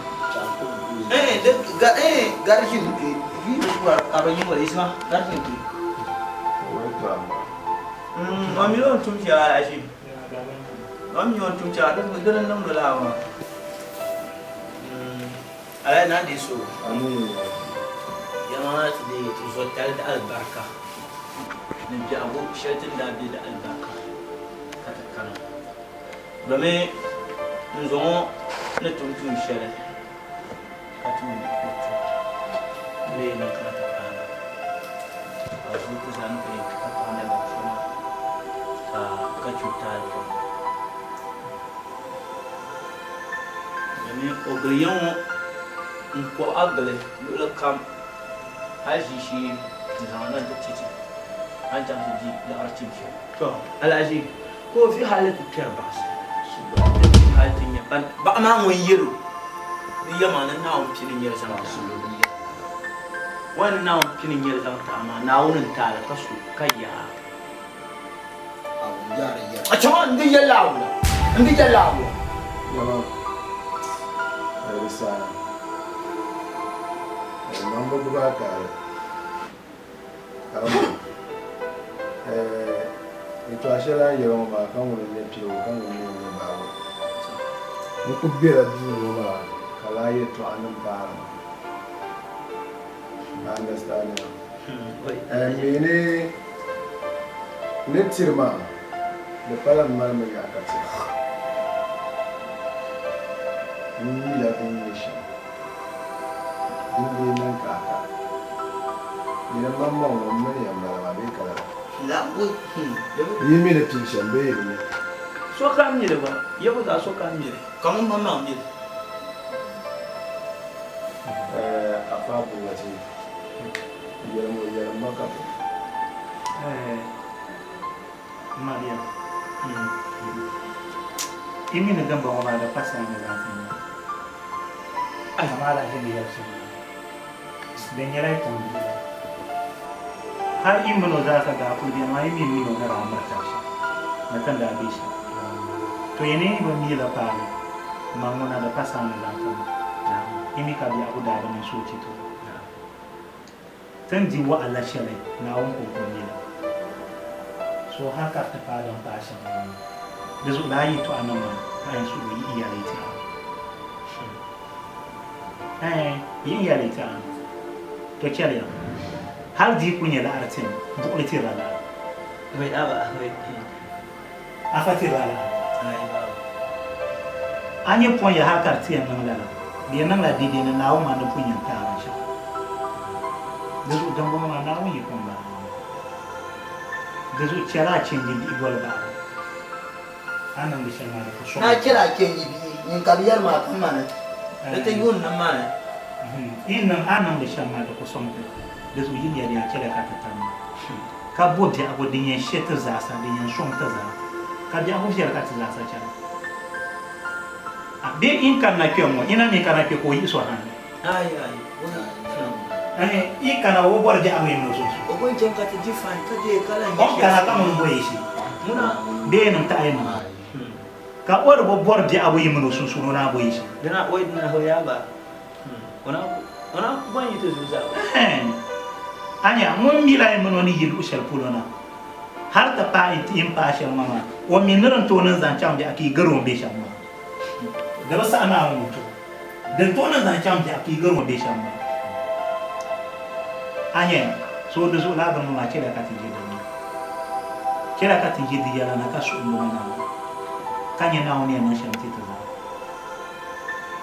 Eh, de ga eh gari ʒini ke. Vi wa aba yin wala isma gari ʒini ke. Ma mi lon tum cha ashi. Ma mi lon tum cha do do nan do la ma. Ala na di so. Yɛma ti deei ti zo tali di alibarika ni biɛhigu shɛli ti ni daa be di alibarika ka ti kana. Domin n zaŋ o ni tum tuun shɛli ka tum o tu lee niŋ ka ti paai na. Ka o ti zaa ni ku yɛn ka paɣa na niŋ so maa ka ka chu taali pam. Domin o gili ya ŋɔ n-kɔh a gili luɣili kam hal ʒiishee n-zaŋ a na nti ti ti a ni chaŋ ti di liɣiri tim shɛli. Tɔ! Alahiʒi ka o vi hali ti kpɛri baɣisi ti vi hali ti nya ban baɣa maa ŋun yɛl o ni yɛlimaŋli ni Naawuni pini n-nyɛli zaŋ ti a. O ni Naawuni pini n-nyɛli zaŋ ti a maa, Naawuni n-ti a li ka so ka yaa. A chaŋ a n-di yɛlli a wula? N-di yɛlli a wula? Yɛma, di saha man bi gbubi a taali. Yɛltɔɣa shɛli a ni yɛli ŋɔ maa ka ŋuni n-nyɛ piligu ka ŋuni mi n-nyɛ bahigu. N kul bela duu ŋɔ maa ka lala yɛltɔɣa nim paari ma. A understand ya? N mi ni ni tiri maa di pala m malimi yaha ka tira. N mila din nyɛ shɛm. Din dii niŋ ka a ka. Nyini maŋmaŋ ŋun mini ya m-bala maa bee ka lala? Yi mi ni pii shɛm bee yi bi mi? Sokam mi li gba, yɛbu zaa sokam mi li, ka ŋun maŋmaŋ mi li. Ɛɛ Afa Abuwachi, yɛlim o yɛlim ma ka bo. Ɛɛ Mariam, yi mi ni dimbɔŋɔ maa di pa saani zaŋ ti ma. Amaa alahichi ni yɛli shɛm maa, di nyɛla yi tiŋbihi la. Hal yi min o zaasa daa kul beni maa, yi mi min o ni daa miri tab shɛm ni ti ni daa be shɛm. To yi ni yi bi mi li paali, man ŋuna di pa saani zaŋ ti ma. Yi mi ka biɛhigu daa bi niŋ soochi ti o. Ti ni di wahala shɛli Naawuni kɔŋko n-nyɛ li. So hal ka ti paai din paai shɛm ŋɔ maa. Di zuɣu lala yɛtɔɣanim maa ka a yɛn suhi o yi n yɛli ti a. Ɛɛn, yi n yɛli ti a. To chɛliya, hal di yi kul nyɛ laɣiri tim, buɣili tirila laɣiri. Afa tirila laɣiri. A nya pɔn ya hal ka di ti yɛn niŋ lala, di yɛn niŋla dɛdɛ ni Naawuni maa ni pun yɛn taai binshɛɣu. Di zuɣu dimbɔŋɔ maa Naawuni yiko m-bala. Di zuɣu chɛli a chenji bihi goli baɣibu. A ni niŋdi shɛli maa di ku sɔŋ. Naa chɛli a chenji bihi, nyin ka bɛ yɛri maa ka mani. Di ti yuun ni mani. A ni niŋdi shɛm maa di ku sɔŋ ti. Di zuɣu yin yɛliya chɛliya ka ti tam ma. Ka bo biɛhigu din yɛn she ti zaasa, din yɛn sɔŋ ti zaa. Ka biɛhigu viɛli ka ti zaasa chana. A bee in kanna kpe ŋ-ŋɔ, ina mi kana kpe ka o yiɣis o handi. Ayi, ayi, Ɛhɛn, yi kana o bi bɔri biɛhigu yi mini o sunsuuni. O bɔn chaŋ ka ti di fine ka deei ka lahi O ni kana ka ŋuni bɔ yi shee? Bee yi niŋ taɣi yi niŋ Ka o di bi bɔri biɛhigu yi mini o sunsuuni o naan bɔ yi shee? Dina o dina o yaa ba. O na o na bɔn yi ti zuɣu zaa. Ɛhɛn, a nya ŋun mi la yi mini o ni yi luɣ shɛli polo na hal ti paai yi ni paai shɛli ŋɔ maa, o mi ni din tooi niŋ zaŋ chaŋ biɛɣu ka yi gari o ni be shɛm maa. Di bi saɣi Naawuni ni tooi. Din tooi niŋ zaŋ chaŋ biɛɣu ka yi gari o ni be shɛm maa. A nya, so di zuɣu lala bini ŋɔ maa chɛliya ka ti je di ni. Chɛliya ka ti je di yɛla na ka suhi m bɔŋɔ Naawuni, ka nya Naawuni ni yɛn niŋ shɛm ti ti zaa.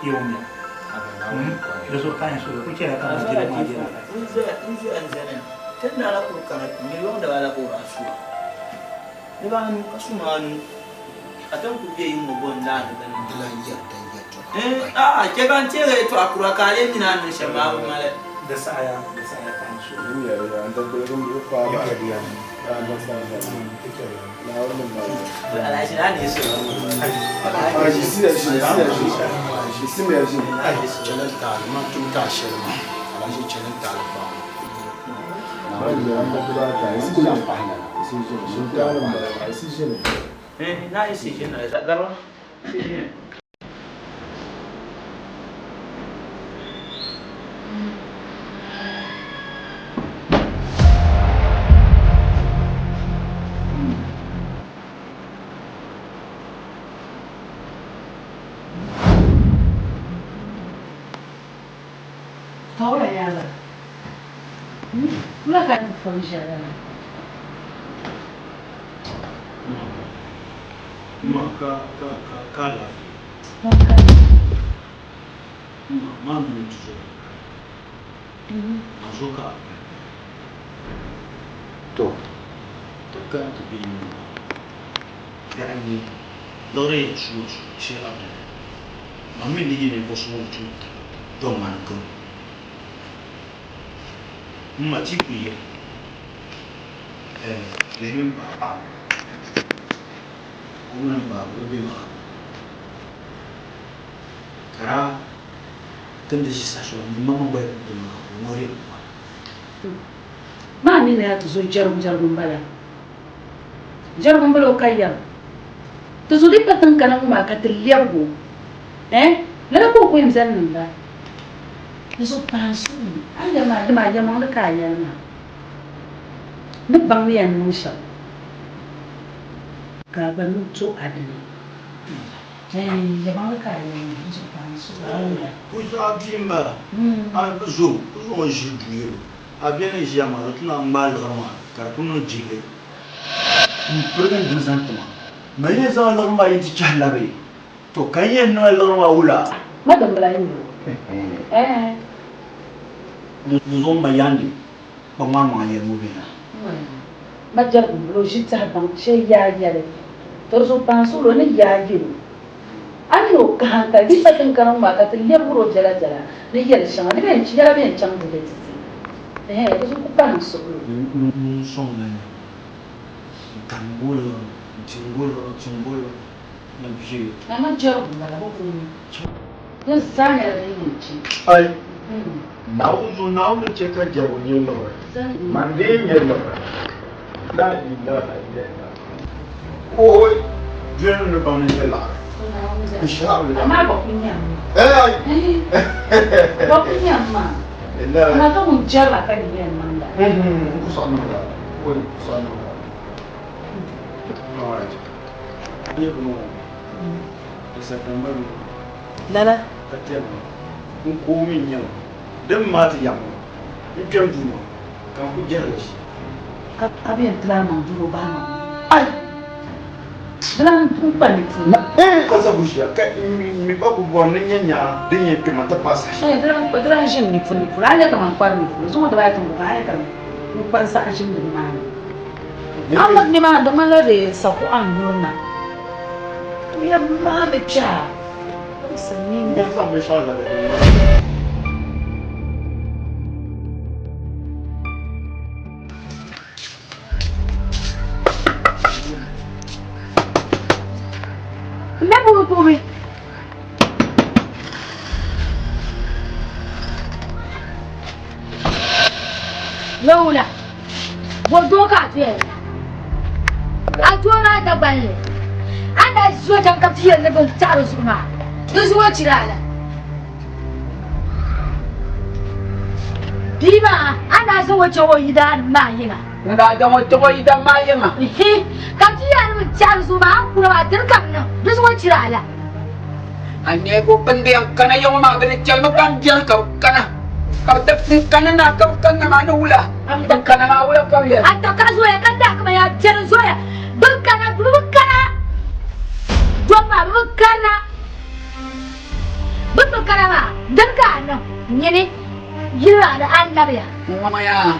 Yi wumya? Di zuɣu ka n suhi ku chɛliya ka ŋun jiri maa jira. N zaya n zani ti ni daa na kuli kana miliɔn dibaa la ka o daa su a. Dibaanu ka su maa anu ka ti ni kuli be yiŋ ŋɔ bo n-daa di bini. Di lan yɛri din yɛtɔɣa. A'a, chɛ ka n teegi yɛtɔɣa kura ka a lee mi ni a ni niŋ shɛm maa bi mali. Di saɣiya, di saɣiya ka n suhi. N yɛri ya, n ti gbiligi m bihi paai ba. Chɛli n taali, man tum taai shɛli maa, alahichi chɛli n taali paai ma. Paula nyaaŋa, wula ka n fom ʒiya lala? Ma ka ka ka ka alaafee. Ma maa mini ti zo. Ma zo ka a kpɛri. To, ti kana ti be yino maa. Biɛri n-nyɛ liɣiri yɛn su o su shee la dini. Ma mi ni yi ninvuɣ so ŋun tum taba, to mani garo. M ma ti ku yɛli, Ɛɛh, lihimi m paɣa paɣa ŋɔ. O mini m ba bɛ be maa ka daa ti ni di ʒi saha shɛli m ma gba yɛli ni maa o ŋɔri li maa. Maa mi ni a ti zo jɛrigu jɛrigu m-bala. Jɛrigu m-bala o ka yɛm. Ti zo di pa tiŋ kana ŋɔ maa ka ti lɛbigi o. Ɛɛh, lala ka o ku yɛn zali niŋda. Di zuɣu paai n suhu ni. A ni yɛli maa, dama a yɛlimaŋli ka a yɛli maa. Ni baŋ ni yɛn niŋ shɛm, ka a gba ni to a dini. Ɛɛn, yɛlimaŋli ka a yɛli maa, di zuɣu paai n suhu ni. A wumda? Ku zaɣ bia m-bala, a bi zo, ku zaŋ o ʒili duu yɛl o, A bia ni ʒiya maa, di tu ni a ŋmaai liɣiri maa ka di ku niŋ jilli. M-pirigi n dini zaŋ ti ma. Man yɛn zaŋ liɣiri maa yi nti chahi labi. To ka n yɛn niŋ liɣiri maa wula? Ma dimbila yi nyɛ o. Ɛɛn. Di zuɣu m ma Yandi kpa ŋmaŋmaŋ yɛli ŋɔ bee? Ma jɛrigu m-bala o ʒi tɛha baŋ shɛli yaa yɛli. To di zuɣu paai n suhuri o ni yaa yɛl o. A ni o ka hankali di pa tiŋ kana ŋɔ maa ka ti lɛbigiri o biɛla biɛla ni yɛli shɛŋa di bɛn yɛla bɛn chaŋ dede ti ti. Ɛhɛn di zuɣu ku pahi n suhuri o. Ŋun sɔŋ ma ni n karim o liɣiri n-tiŋ o liɣiri n-tiŋ o liɣiri. Mama jɛrigu m-bala bɛ puuni din zaa nyɛla din yɛn chi. Ai, Naawuni zuɣu Naawuni ni chɛ ka jɛrigu nyɛ liɣiri, man dee nyɛ liɣiri. La ilaha illallah. Ooi, duniya ni baŋ ni nyɛ liɣiri. Inshallah. Amaa ba ku nyam ma. Ai. Ba ku nyam ma. Amaa ka ŋun jɛrila ka di yɛn niŋda. N ku sɔɣi niŋda. Ooi, n ku sɔɣi niŋda. All right. Lala. Ka tɛbu n kooi n nyɛma din maa ti yaɣi ŋɔ n kpɛm duu maa ka n ku jɛrili ʒi. Ka a bɛ yɛn tiri a maŋ duri o bahi maŋ. Ai! Di lan n kpa ni ti. Ka zaŋ ʒiya ka n mi gba ku bɔri ni n nyɛ nyaɣa din yɛn kpɛma ti paai saha shɛli. Di lan ʒini ni puli puli a nya kaman kpari ni puli zuŋɔ dibaayi ti n ka a nya ka n kpa n saɣi ʒini dini maa ni. A miri nimaani di ŋmanila di sakuɣa n-yurina. Ya maa mi kpɛha. N bɛ puhi puhi. Lowula, bo doo ka a toya la? A toori a dagbanli. A ni daa zo chaŋ ka ti yɛli ni bɛ taɣiri zuɣu maa, di zuɣu chira a la. Bia maa, a ni daa zaŋ o chaŋ o yidaannim maa yiŋa. N daa zaŋ o chaŋ o yidan maa yiŋa. Ihi, ka ti yɛli ni bɛ taɣiri zuɣu maa, a ni kura maa, dini ka bɛ niŋ? Di zuɣu chira a la. A nya ka o bindi yɛn kana ya ŋɔ maa bɛ ni chɛlimi ka n biɛri ka bɛ kana ka bɛ ti n kana na ka bɛ kanna maa ni wula bɛ kana maa wula ka bɛ yɛli. A ta ka zoya ka daa kaman yaa biɛri zoya bɛ kana bɛ bi kana dɔbba maa bɛ bi karina bɛ bi kana maa dini ka a niŋ nyini yili maa ni a nabiya. Ŋɔ yaa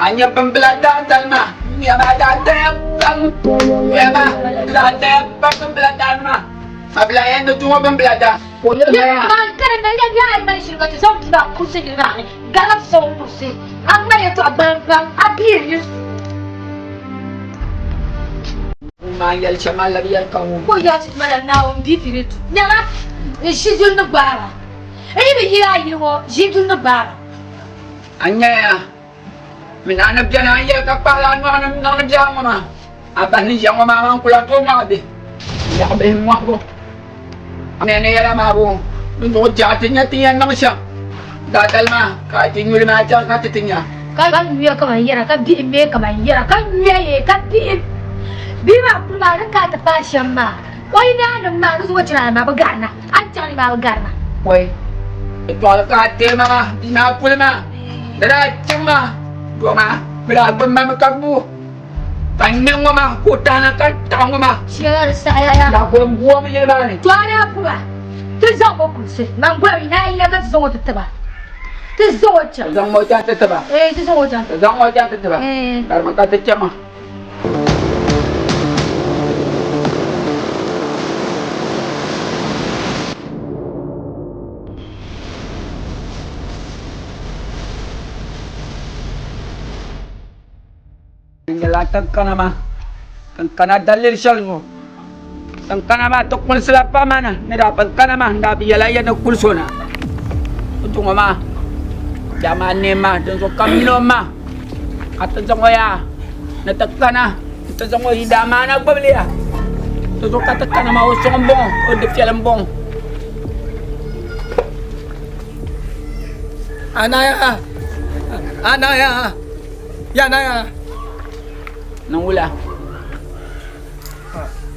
a nya bimbila daadali maa nya maa daa daya pam nya maa daa daya pam bimbila daani maa. Mabila yɛn ni duŋɔ bimbila da ka o yɛli ma yaa. Man kani na yɛn yaa mali shiri ka ti zaŋ bia maa kurisi yili maa ni gari ti zaŋ kurisi a ŋmani yɛtɔɣa gbaliŋ a bia n-nyɛ. Maa yɛli shɛm a labi yɛli ka wum. Ko yaa ti mala Naawuni bia piri tu nyɛla n ʒi duli ni gbaara n yi bi yili a yili ŋɔ ʒi duli ni gbaara. A nyaya min a ni beni a ni yɛli ka kpahila a nɔɣu ni n-niŋdi biɛhigu ŋɔ maa, a bahi ni ʒiya ŋɔ maa maa n-ku lan tooi mɔɣi bihi yaɣi bihi mɔhibu. A ni yɛla maa bo n zuɣu jɛɣu ti nya ti yɛn niŋ shɛm daadali maa ka a ti nyuli maa chaŋ ka ti ti nya. Ka nyuya kaman yɛra, ka bihim mi kaman yɛra, ka nyuya yee, ka bihim. Bia maa kuli maa ni ka a ti paai shɛm maa, o yi naanima maa ni zuŋɔ chana maa bi garina, a ni chaŋ ni maa bi garina. Pɔi tɔɣili ka a teei ma maa, bia maa puli maa, di daa chaŋ maa, doo maa bɛ daa gbubi ma mi ka bu. Ka n ŋmɛ ŋɔ maa ka o tahina ka n taɣi ŋɔ maa. Shɛla di saɣaya. Daa ko n bomi yili maa ni. To a daa puba ti zaŋ o kulisi man gɔri yi a yina ka ti zaŋ o ti tiba ti zaŋ o chaŋ. Zaŋ o chaŋ ti tiba. Ee ti zaŋ o chaŋ. Ti zaŋ o chaŋ ti tiba. Ee. Karimi ka ti chama. N nyɛla tiŋkana maa tiŋkana daliri shɛli ŋɔ tiŋkana maa ti kulisila pam na ni daa pun kana maa n daa bi yɛla ya ni kulisi o na o ŋɔ maa biɛɣu maa neen maa dinzuɣu ka mini o ma ka ti zaŋ o yaa ni ti kana n ti zaŋ o yi daa maana gbubili ya dinzuɣu ka ti kana maa o suŋ n bɔŋɔ o dufɛli n bɔŋɔ Anaya Anaya Ya Naya. Niŋ wula?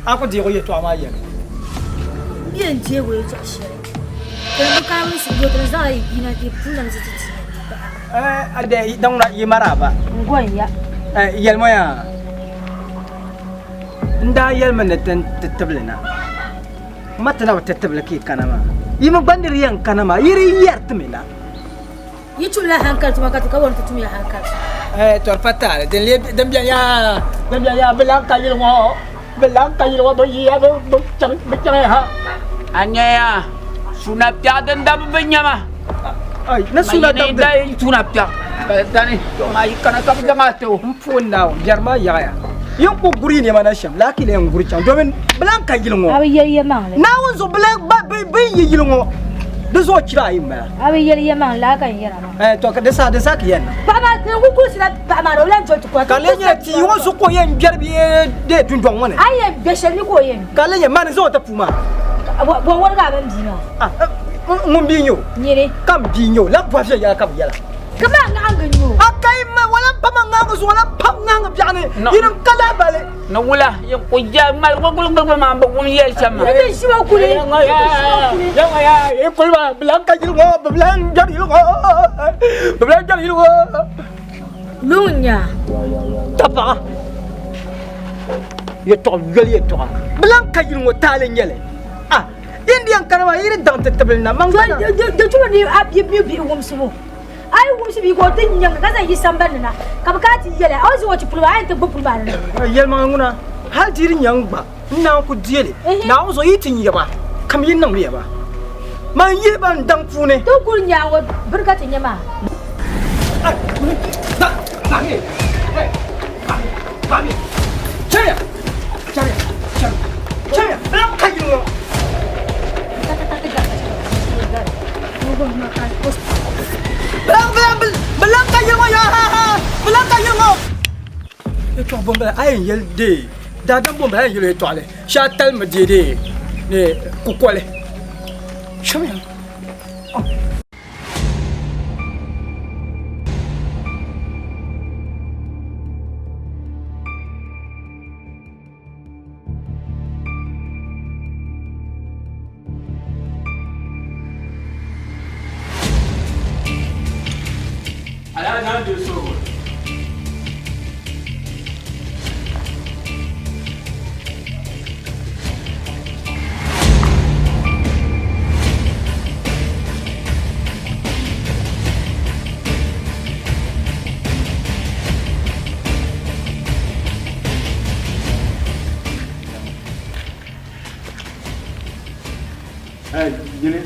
A ku deegi o yɛtɔɣa maa yɛli. M bi yɛn deegi o yɛtɔɣ shɛli. Ti bi kana mini suhudoo ti ni zaŋla yi bia na ti puli na ni ti ti ti paɣa. A de daŋ yi maraba. N gɔn ya. Yɛlimi yaa. N daa yɛlimi ni ti ti tibili na. Ma ti na bi ti tibili ka yi kana maa. Yi mi gba ni di yɛn kana maa, yi di yɛri ti mi na. Yi tumla hankali tuma ka ti ka bɔri ti tumya hankali tuma. Eh, tɔri pa taali, din lee din bɛni yaa, din bɛni yaa, bɛ lahi ka yili ŋɔ, bɛ lahi ka yili ŋɔ, bɛ yiya, bɛ bɛ chaŋ bɛ chaŋ ha. A nya yaa, suuna piɛɣu din dabi bɛ nyama. Ai, ni suuna dabi din. Dai suuna piɛɣu, ka di tani, to maa yi kana ka bɛ zaŋ a ti o. N puuni Naawuni, biɛri maa yaɣiya. Yin ku guri yi nɛma na shɛm, laaki lee n-guri chaŋ, domin bɛ lahi ka yili ŋɔ. A bi yɛli yɛlimaŋli. Naawuni zuɣu, bɛ lahi ba bɛ bɛ yi yili ŋɔ, di zuɣu chira ayi m-bala. A bi yɛli yɛlimaŋli laa ka n yɛra maa. Eh, to ka di saha di saha ka yɛn niŋ. Paɣa maa ti ku kulisila paɣa maa ni o lahi doli ti kɔri. Ka lee nyɛla tia ŋɔ zuɣu ka o yɛn gbɛri bee dee dundɔŋ ŋɔ ni. A yɛn bɛ shɛli ni ka o yɛn. Ka lee nyɛ mani zaŋ o ti puu maa. Bɔ wɔrigi a mini bia maa. Ah, ŋun bia n-nyɛ o. Nyini. Ka m bia n-nyɛ o, la bɔhi viɛnyɛla ka bɛ yɛla. Ka maa ŋahingi n-nyɛ o. A ka yi ma wala m-pa ma ŋahingi zuɣu, wala m-pa m ŋahingi biɛɣu ni, yinim ka lahibali. Ni wula yin ku jɛ ŋmali gbuligbuligbuligbulig maa m-bi wum yɛli shɛm maa. Yi ti ʒi o kuli. Yi ti ʒi o kuli. Yi kuli maa, bɛ lahi ka yili ŋɔ, bɛ lahi gbɛri yili ŋɔ, bɛ lahi gbɛri yili ŋɔ. Luŋ n-nyɛ a. Tapaɣa yɛtɔɣ yoli yɛtɔɣa, bɛ lahi ka yili ŋɔ taali n-nyɛ li. Ah, yin di yɛn kana maa, yi di daŋ ti tibili na, man kana. Di tumi ni a bia mi bihi wumsibu. A yi wumsi bia ka o ti nyaŋ ka zaŋ yi sambani ni na, ka bɛ kana ti yɛli a, o ni zaŋ o ti puli maa, a yɛn ti gbubi puli maa ni na. Yɛlimaŋli ŋuna, hal di yi di nyaŋ gba, n naan ku deei li. Naawuni zuɣu yi ti nya ba, kam yi niŋmi ya ba. Man yihi ba n daŋ puuni. Ti kuli nyaŋ o biri ka ti nya maa. Chaya! Chaya! Chaya! Chaya! Ka yili ŋɔ! Bilan ka yili ŋɔ yaa ha ha! Bilan ka yili ŋɔ! Yɛtɔɣ bɔmbala a yɛn yɛli dee daadam bɔmbala a yɛn yɛli o yɛtɔɣili shee a talimi dee dee ni kukoli shɛm ya. Nyini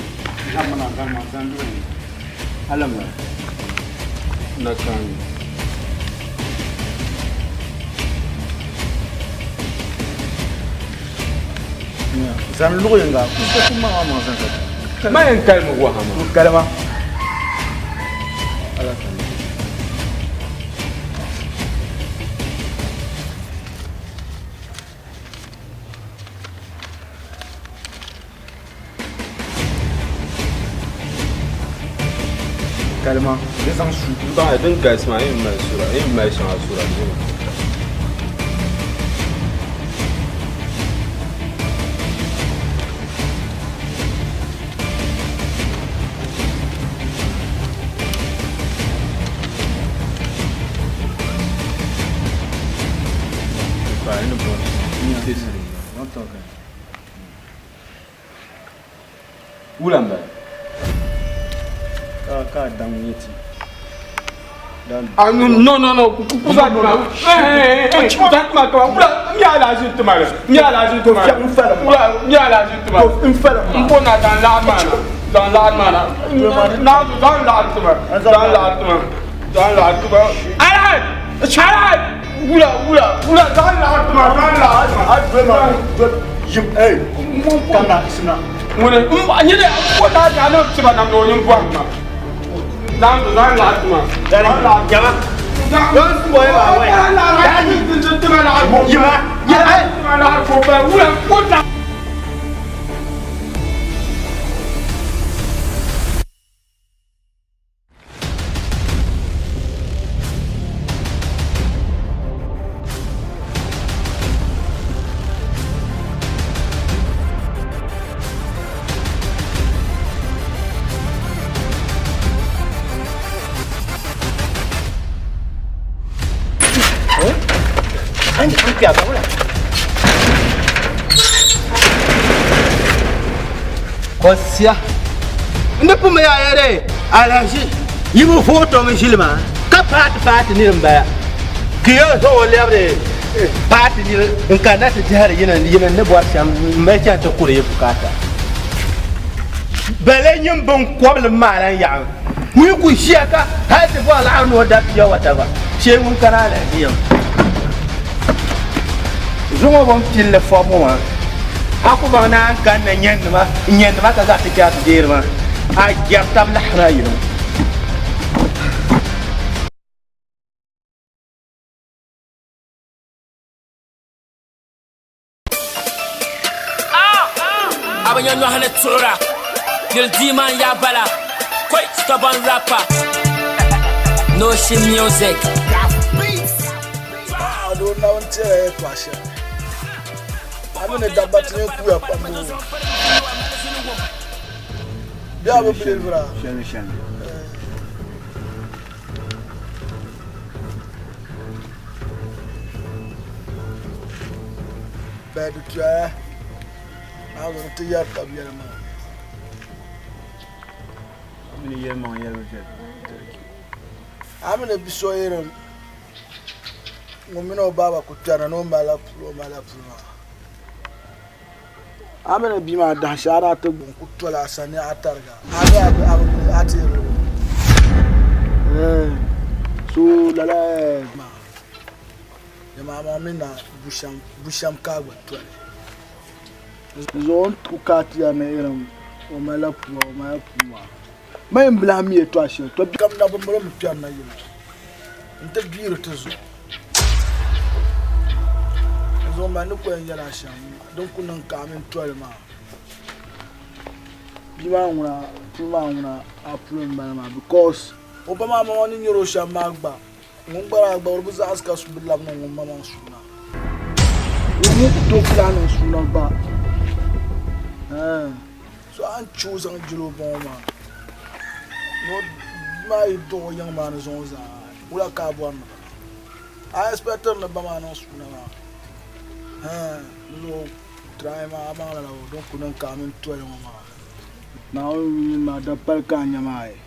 ʒamana garima zanduri alama na kan zan luɣu yinga ku maŋa maŋ zan ka Ma yɛn kalimi waha maa. N kalima. Kalima di zaŋ su N baŋ din galisi maa yi mali sura yi mali shɛŋa sura dini. ni bɔri shɛm. Not talking. Wula m-bala? Ka ka daŋ nyɛ ti. Ah, no, no, no, no. Kusa tuma. Kusa tuma tuma. Wula, n y'a lazi tuma dɛ. N y'a lazi tuma. Wula, n y'a lazi tuma. N ko na dan laɣari maa na. Dan laɣari maa na. Na dan laɣari tuma. Dan laɣari tuma. Dan laɣari tuma. Alayi! Alayi! Wula, wula, wula, dan laɣari tuma, dan laɣari tuma. A doli ma, doli, yim, ey, kana isina. Ŋuni, n nyini, n ko na dan ni tiba na ni o nyin bɔhim ma. Kɔsia n di pun ya yɛrɛ alaji yi bi vooi tom ʒili maa ka paati paati niri n bala ka yɛn zaŋ o lɛbiri paati niri n kanna ti dihiri yini ni bɔri shɛm m mali chani ti kuri yi bukaata Bala nyin biŋkɔbili maa lan yaɣim ŋun ku ʒiya ka hal ti bɔri laɣiri ni o da pia wata gba shee ŋun kana alahichi yiŋ. Zuŋɔ bɛ ni pilli fɔbu ŋɔ maa, a ku baŋ ni a ni kanna nyɛndima n-nyɛndima ka zaɣ ti chaai ti deeri maa, a jɛri tab laɣiri a yili ŋɔ. A bi nya nɔhi ni tuɣira Lil D-man yaa bala Koi stubborn rapper No shit music Paɣa doo nabi n-tɛra yɛltɔɣa shɛli. A mi ni dabba ti yɛn kuya pam boo. Bɛ a bi bilivira. Shɛli shɛli. Bɛ di tuya Naawuni ti yɛri tab yɛlimaŋli. A mi ni yɛlimaŋ yɛlibu viɛli. A mi ni bi so irin ŋun mini o baaba ku kpɛrina ni o malila puli o malila puli maa. A mi ni bia maa dahin shɛli a daa ti ŋun ku toli a sani a tariga a mi a bi a bi a ti yɛli o. So lala maa dama a maŋ mi na bushɛm ka a gba toli. Zuɣu n ku ka ti yɛri ni irin o malila puu o malila puu maa. Ma yɛn bi lahi mi yɛltɔɣa shɛli to kam na bi miri mi kpɛrina yili n ti biiri ti zuɣu. N zuɣu ma ni ku yɛn yɛli a shɛm din ku niŋ ka a mini toli maa bia maa ŋuna puli maa ŋuna a puli n bala maa because o ba maa ma ni nyɛri o shɛm maa gba ŋun gba daa gba o bi zaɣisi ka su bi labi niŋ ŋun ma maa suuna o mi ku tooi ku lahi niŋ suuna gba so a ni chɛ o zaŋ jili o baŋ o maa ni o bia maa yi duɣi o yiŋ maa ni zaŋ o zaa wula ka a bɔri ni bala a expectiri ni ba maa niŋ suuna maa di zuɣu try maa a baŋ lala din ku niŋ ka a mini toli ŋɔ maa Naawuni yuli maa dapali ka a nya maa ye.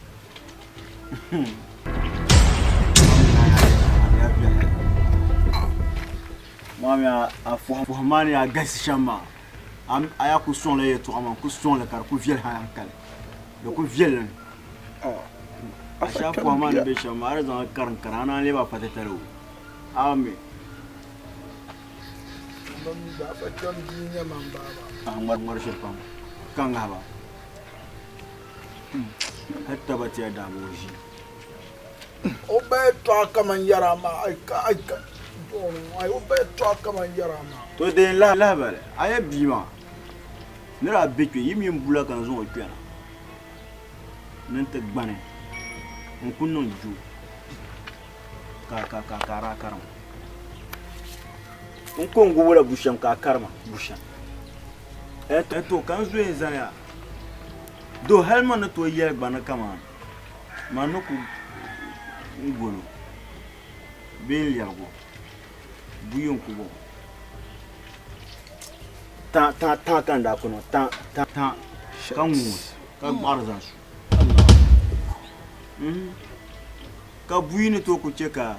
Maa mi a fɔhim maa ni a galisi shɛm maa a yaa ku sɔŋla yɛltɔɣa maa n-ku sɔŋ li ka di ku viɛli hali hankali di ku viɛli mi a shɛba fɔhim maa ni be shɛm maa a di zaŋ li karim karim a naan lebi afa titali o a bi mi. A ŋmari shɛli pam ka ŋahi ba hali taba ti a daa bi o ʒi. O ba yɛltɔɣa kaman yɛra maa ai ka ai ka ai o ba yɛltɔɣa kaman yɛra maa. To din lahibali a ya bia maa ni daa be kpe yi mini bula ka n zaŋ o kpɛna ni n ti gbani n ku niŋ jo ka ka ka ka a daa karim n ko n gubi la bushɛm ka a karima bushɛm to ka n zoya zaniya do hali man ni tooi yɛli gbani kaman man ni ku golo bee n lɛbigo buyi n ku bɔŋɔ. Tã tã tã ka n daa ku niŋ tã tã tã ka ŋuui ka gbaɣiri zaŋ su. Ka buyi ni tooi ku chɛ ka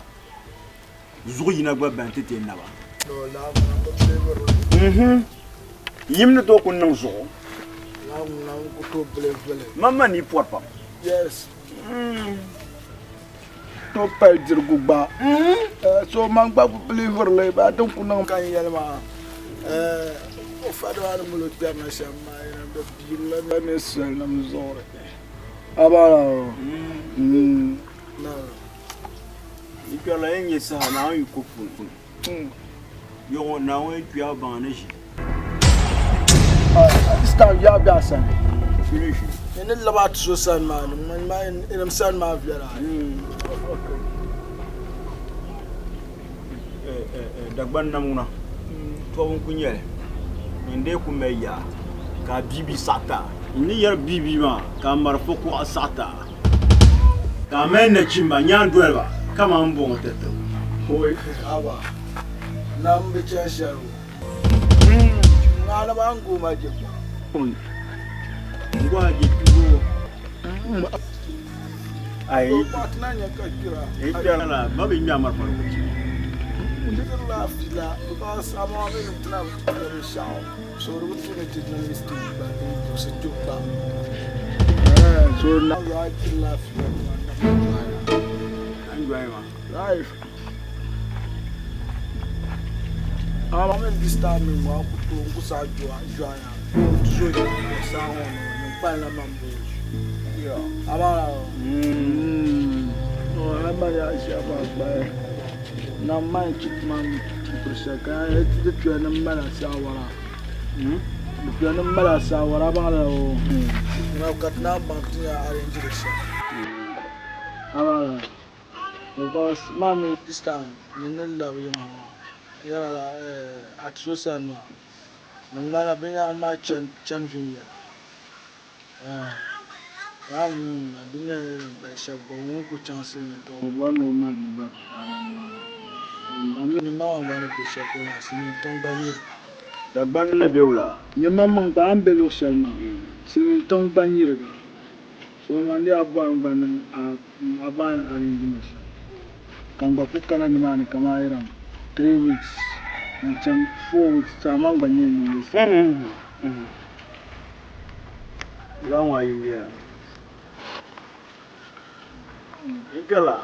zuɣu yina gba bani ti ti naba. Yim ni tooi ku niŋ zuɣu. Man ma ni pɔri pam. To pali dirigu gba. So man gba ku believeri li ba din ku niŋ ka n yɛli maa o fadi maa ni mali o kpɛrina shɛm maa yɛn bi biirila ni soli nim zuɣuri abala Yi kpɛrila yɛn nyɛ saha Naawuni yi ko puuni. Yɔŋɔ Naawuni yi kpiya baŋ ni ʒi. This time yaa bɛ a sani. Ni ni laba ti so sani maa ni ŋmani maa inim sani maa viɛla. Dagban nam ŋuna tɔbu n-ku nyɛ li. Nyin dee ku mali yaa ka a bia bi saɣi ti a. N ni yɛri bia bia maa ka a marafa kuɣa saɣi ti a. Ka a mali nachimba nyaandoliba kaman m bɔŋɔ tatabo. Hoi, haba, nam bi chani shɛli o. Ŋaani maa n-gooi ma je gba. N-gooi a je kpibu. Ayi. Paɣa ti na nya ka kpira. Yi kpɛrila la, ba bi ŋme a marafa di ku chi. N dirila fiila because amaa mi nim ti na bi kpɛri binshɛɣu so di bi tu ni ti niŋ mistake gba n buɣisi kpibu gba. So na a dirila fiila An join ma. Life. Amaa mi this time mi ŋɔ ku tooi n ku saɣi join a. Ti zo yi saa ŋɔ ni n kpalila man bo. Amaa ama ya shɛba gba na man chi man piri ka di tuya ni mala saawara di tuya ni mala saawara baŋ la o na ka ti na baŋ ti nya arrange di shɛm amaa because man mi this time ni ni labi yiŋa maa yɛrila a ti so sani maa di ŋmanila binyahari maa chani viɛnyɛla. Dagbaŋ ni be wula? Nyɛmaŋmaŋ gba a ni be luɣ shɛli maa, silimiin tiŋ gba nyirigi. So man dii a bɔri n gba ni a baai arrangement shɛm. Ka n gba ku kana nimaani kaman around 3 weeks n-chaŋ 4 weeks to amaa n gba nyɛ niŋ li. Zaŋ ŋɔ ayi wuya. N kpɛrila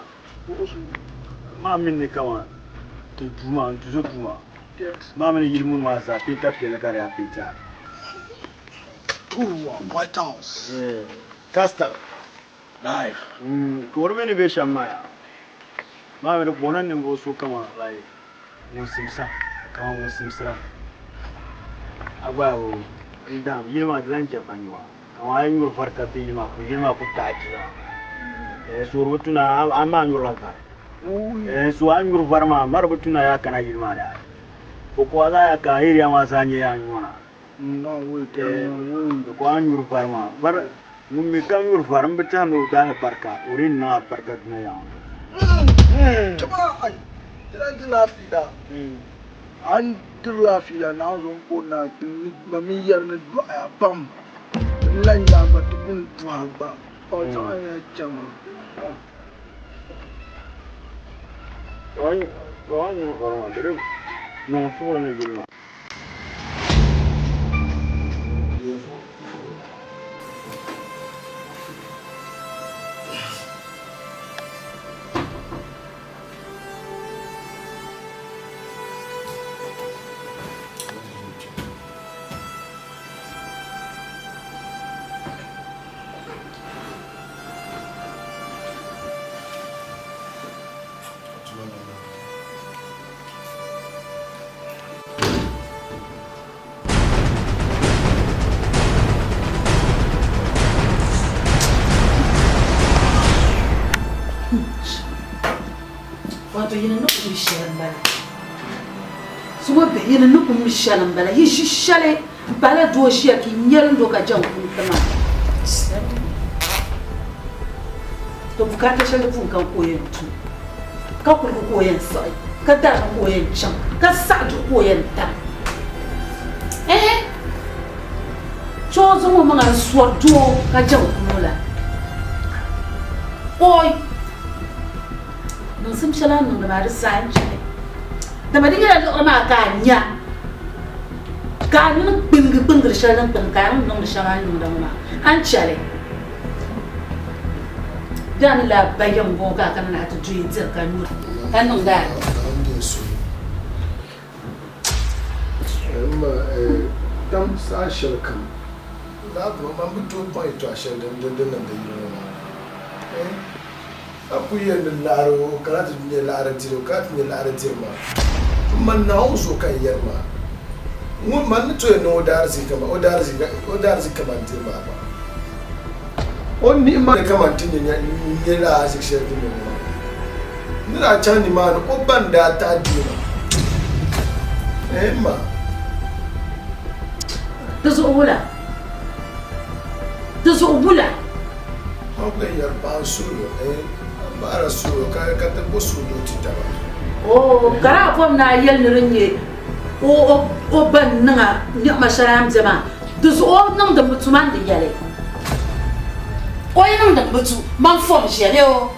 maa mini ni kaman ti duu maa n tuzo duu maa maa mini yili muni maa zaa peenta piɛlli ka di yaa peenta. White House. Castle. Life. Ka o di mi ni be shɛm maa yaa maa mi di kpuɣi ni ninvuɣu so kaman like ŋun simsa kaman ŋun simsira a gba o n daam yili maa di lan chɛ ka nyuwa kaman a yi nyuri vari ka be yili maa puuni yili maa ku taai ti zaa so di bi tu ni a maa nyurila vari so a nyuri vari maa ma di bi tu ni a yaa kana yili maa ni o ko a zaa yaa ka area maa zaa nyɛ yaa nyuna di ko a nyuri vari maa vari ŋun mi ka nyuri vari m bi tɛhi ni o daali barika o di niŋ a barika dunia yaɣa ŋɔ. A ni dirila fiila Naawuni zuɣu n-ka o naai ti ma mi yɛri ni dɔɣiya pam n lan nya gba ti ku ni tɔhi gba o zaŋ ya chaŋ. Wato yini ni ku mi shɛli m-bala. Zuŋɔ bihi yini ni ku mi shɛli m-bala. Yi ʒi shɛli m-pahila doo ʒiya ka yi nyɛlim do ka jɛm kum ti maa. To bukaata shɛli di pun kani ka o yɛn tum, ka kuligi ka o yɛn siɣi, ka darigi ka o yɛn chaŋ, ka saɣi duɣu ka o yɛn tam. Ɛhɛ! Chɛ o zaŋ o maŋa n-sɔri doo ka jɛm kulo la. Oi! Niŋsim shɛli a ni niŋdi maa di saha n-chɛ li. Dama di nyɛla liɣiri maa ka a nya ka a nini kpingi kpingiri shɛli din kpingi ka a ni niŋdi shɛm a ni niŋda ŋɔ maa a ni chɛ li. Bɛ a ni lahi ba yiŋ ŋɔ ka a kana ni a ti duhi diri ka nyuri ka niŋdi a. M ma, tam saha shɛli kam laa kuma man bi tooi bɔŋ yɛtɔɣ shɛli din niŋdi yili ŋɔ maa. A kul yɛli ni laɣiri o kana ti nya laɣiri diri o kana ti nya laɣiri diri maa. M ma Naawuni zuɣu ka n yɛri maa. Ŋun man ni tooi niŋ o daariziki kaman o daariziki o daariziki kaman diri maa gba. O ni nihi ma kaman ti nya nya lala ariziki shɛli din niŋ ŋɔ maa. N ni daa chaŋ nimaani o ba n-daa tahi diri maa. Ɛɛn m ma. Di zuɣu wula? Di zuɣu wula? Man ku yɛn yɛri paɣa n-suhiri o, ɛɛn, a bahira suhiri o ka ka ti bo suhudoo ti taba. Oo, ka daa bom ni a yɛli ni din nyɛ o o ba n-niŋ a niɣima shɛli a ni be maa, di zuɣu o niŋ din bi tu man di yɛli. O yi niŋ din bi tu, man fom ʒiya bee o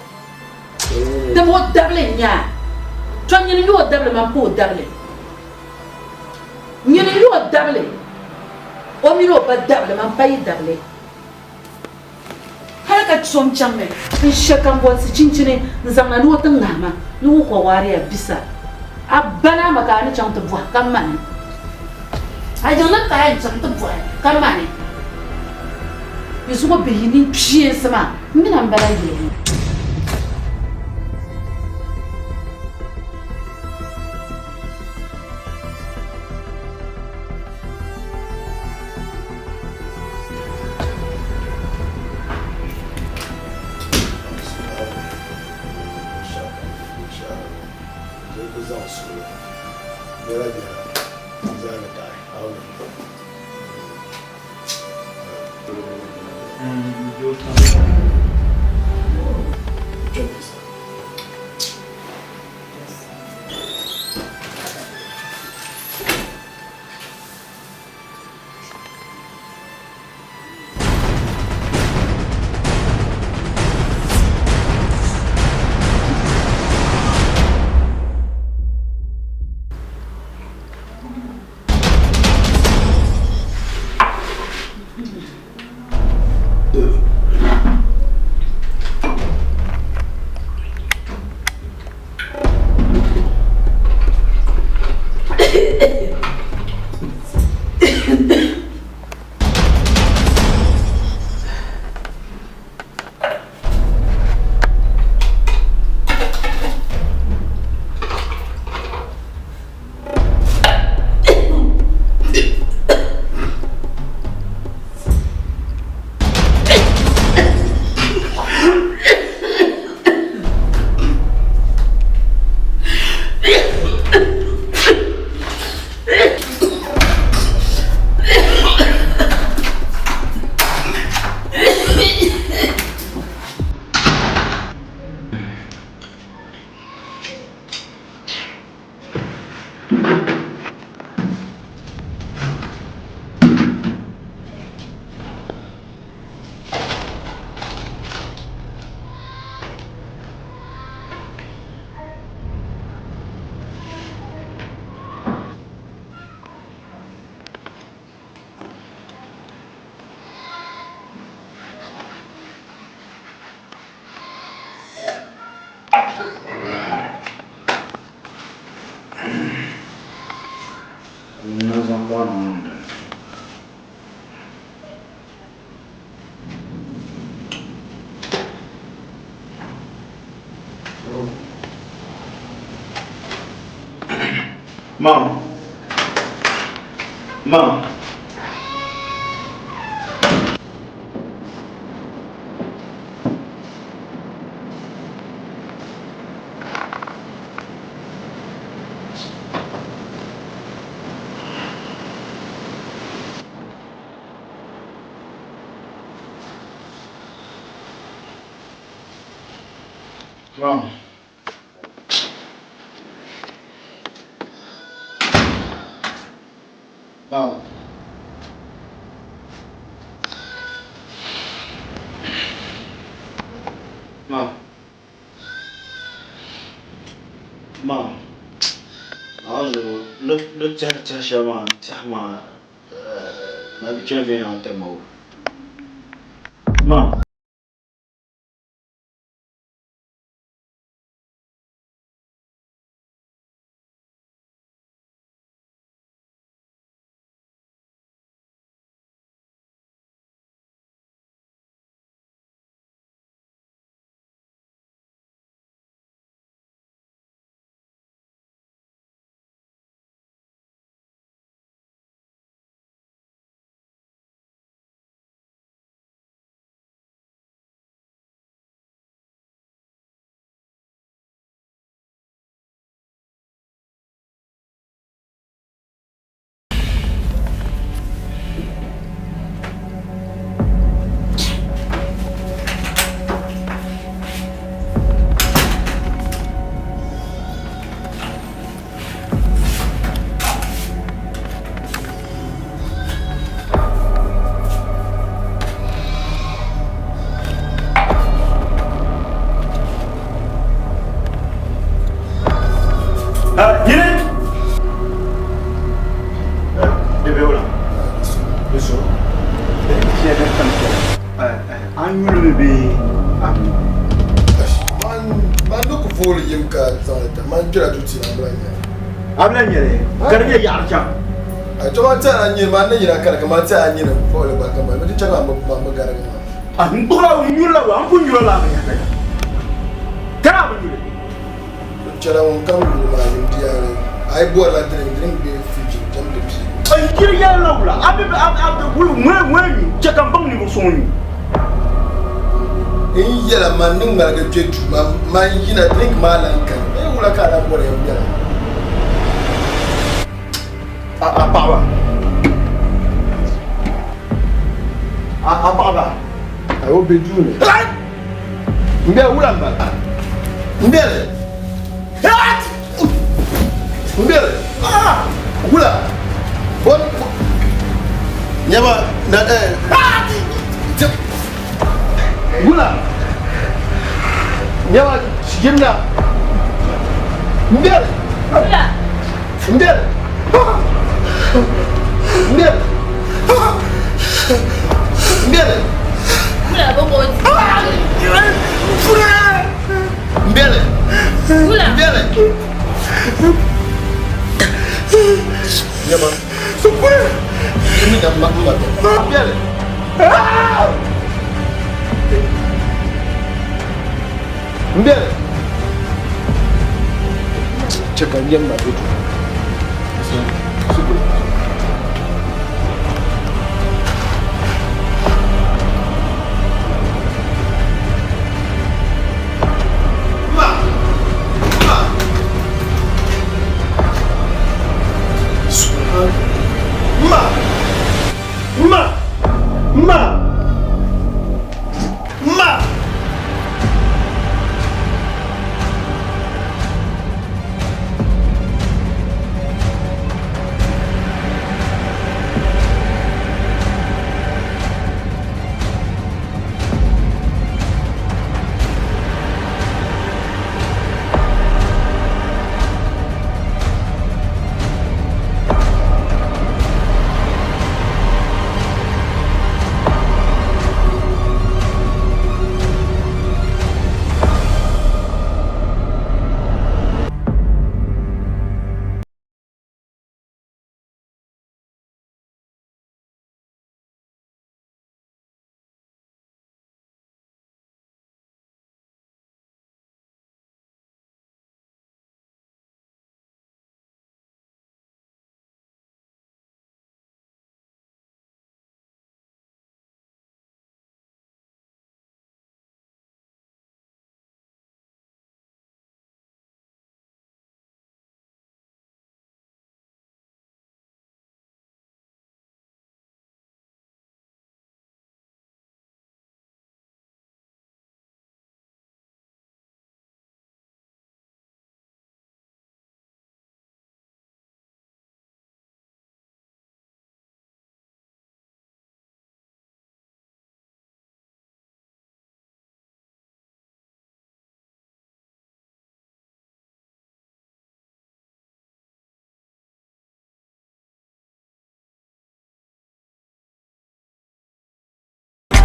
dama o dabili n-nyɛ a. Tɔ nyini n-nyɛ o dabili man pa o dabili. Nyini n-nyɛ o dabili, o mini o ba dabili man pa yi dabili. Hali ka tom chaŋmi n-she kambɔnsi chinchini n-zaŋ na ni o ti ŋahi ma ni o kɔwaariya bisa. A ba ni a ma ka a ni chaŋ ti bɔhi ka mani. A yiŋ ni ka a yɛn chaŋ ti bɔhi ka mani. Yi zuɣu bihi yi ninkpieensi maa, m mi na m-bala yili ŋɔ. Mom. Mom. Mom. Mom. Ma. Ma. Naawuni zuɣu ni ni tɛhi tɛhi shɛli maa n tɛhi maa na bi chani viɛnyɛla n-ti ma o. Ma. Yine! Di be wula? Di so. An yuli mi bee a mi? Man ni ku vooli yim ka zaŋ li ta, man kpɛla duu ti a bi lahi nyɛli. A bi lahi nyɛli? Ka di nyɛ yaɣiri chaŋ? A to man tɛha a nyini, man ni yina kani ka man tɛha a nyini vooli gba ka man di chaŋ a mi garigi maa. A n kpuɣila n yuli la wa, n pun yuli la a mi yaɣiri. Kani a bi yuli? Chɛla ŋun kam yuli maa yim di yaɣiri a yi bɔrila drink, drink be fridge ni cham ti pii. N yiri yɛli la wula? A bi a a bi wuli ŋuni ŋuni nyu chɛ ka n baŋ ninvuɣ so ŋun nyu. N yɛla man ni ŋmaligi kpe duu maa man yina drink maa lan kani bee wula ka a lan bɔri yɛn bela? A a paɣaba a a paɣaba. A o be duu ni. N bɛ wula m-bala? N bɛli. N bɛli. Wula. Bon. Nyɛma na eh. Wula. Nyɛma yimna. N bɛli. Wula. N bɛli. N bɛli. N bɛli. Wula bɛ ko. N bɛli. Wula. N bɛli. Nyɛma. Yimi na ma ma bɛ. N bɛli. N bɛli. Chɛ ka n yɛm ma bɛ duu. Ma! Ma! Ma! Ma!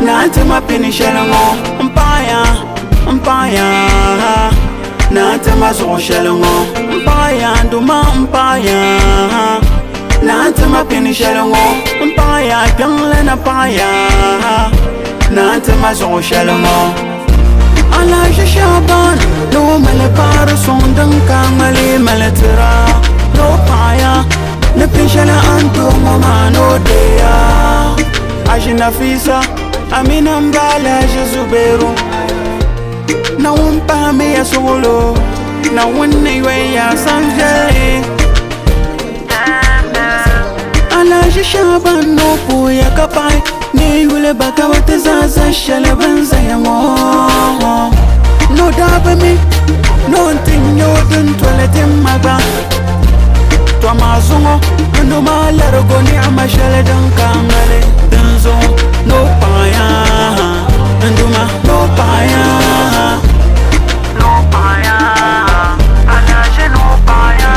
Naa ti ma pini shɛli ŋɔ n paɣiya n paɣiya Naa ti ma zuɣu shɛli ŋɔ n paɣiya n Duuma n paɣiya Naa ti ma pini shɛli ŋɔ n paɣiya kpiɔŋli na paɣiya Naa ti ma zuɣu shɛli ŋɔ Alahichi Shaban ni o mali paɣiri suŋ din ka ŋmali mali tira ni o paɣiya ni pin shɛli a ni ti o ŋɔ maa ni o deeya. Aji Nafisa Amina m-ba Alhaji Zubairu Naawuni pahimiya suɣulo Naawuni ni yoya ya sanviɛlli Alhaji Shaban ni o puhiya ka paɣi ni yuli ba ka bɛ ti zaa za shɛli bɛ ni zaya ŋɔ ni o daa bi mi ni o ni ti nya o dintoli dimma gba. Tɔ maa zuŋɔ n no maa larigu niɣima shɛli din ka ŋali dinzuɣu ni o paɣiya n Duuma ni o paɣiya ni o paɣiya alahichi ni o paɣiya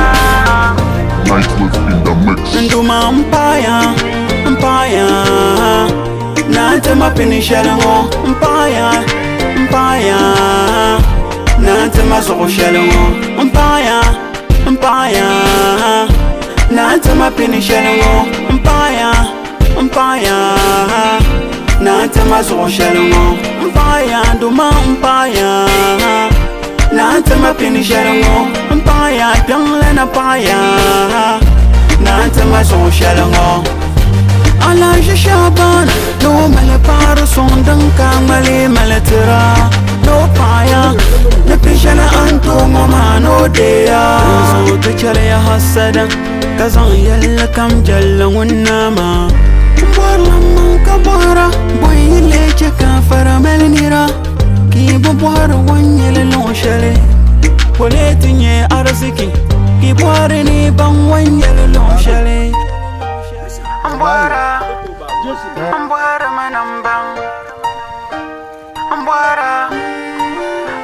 Nightwave in the mix. N Duuma m paɣiya m paɣiya naa ti ma pini shɛli ŋɔ m paɣiya m paɣiya naa ti ma zuɣu shɛli ŋɔ m paɣiya n paɣiya Naa ti ma pini shɛli ŋɔ n paɣiya n paɣiya Naa ti ma zuɣu shɛli ŋɔ n paɣiya n Duuma n paɣiya Naa ti ma pini shɛli ŋɔ n paɣiya kpiɔŋli na paɣiya Naa ti ma zuɣu shɛli ŋɔ Alahichi Shaban ni o mali paɣiri suŋ din ka ŋmali mali tira ni o paɣiya ni pin shɛli a ni ti o ŋɔ maa ni o deeya. Dinzuɣu ti chɛliya hasada ka zaŋ yɛlli kam jɛlli ŋun naa maa. M bɔrila m maŋ ka bɔhira, bɔ n-yi lee chɛ ka a fara mali nira? Ka yi bi bɔhiri o ni nyɛ li luɣ shɛli, ka o lee ti nyɛ ariziki? Ka yi bɔhiri ni yi baŋ o ni nyɛ li luɣ shɛli? M bɔhira, m bɔhirimi ni m baŋ. M bɔhira,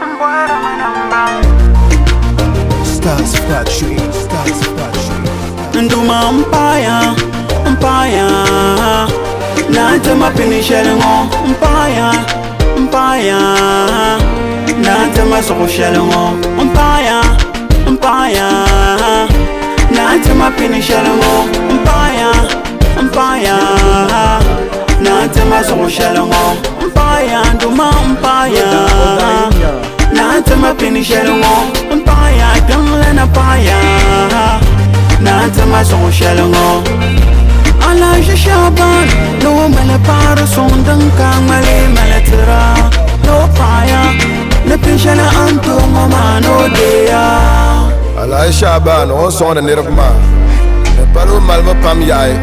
m bɔhirimi ni m baŋ. Stars Factory, Stars Factory. N Duuma m paɣiya, m paɣiya. Naa ti ma pini shɛli ŋɔ m paɣiya, m paɣiya. Naa ti ma zuɣu shɛli ŋɔ m paɣiya, m paɣiya. Naa ti ma pini shɛli ŋɔ m paɣiya, m paɣiya. Naa ti ma zuɣu shɛli ŋɔ m paɣiya, n Duuma m paɣiya. Naa ti ma pini shɛli ŋɔ m paɣiya, kpiɔŋli na paɣiya. Naa ti ma zuɣu shɛli ŋɔ. Alahichi Shaban ni o mali paɣiri suŋ din ka ŋmali mali tira ni o paɣiya ni pin shɛli a ni ti o ŋɔ maa ni o deeya. Alahichi Shaban o ni sɔŋdi niriba maa, di pala o malibu pam yaɣi.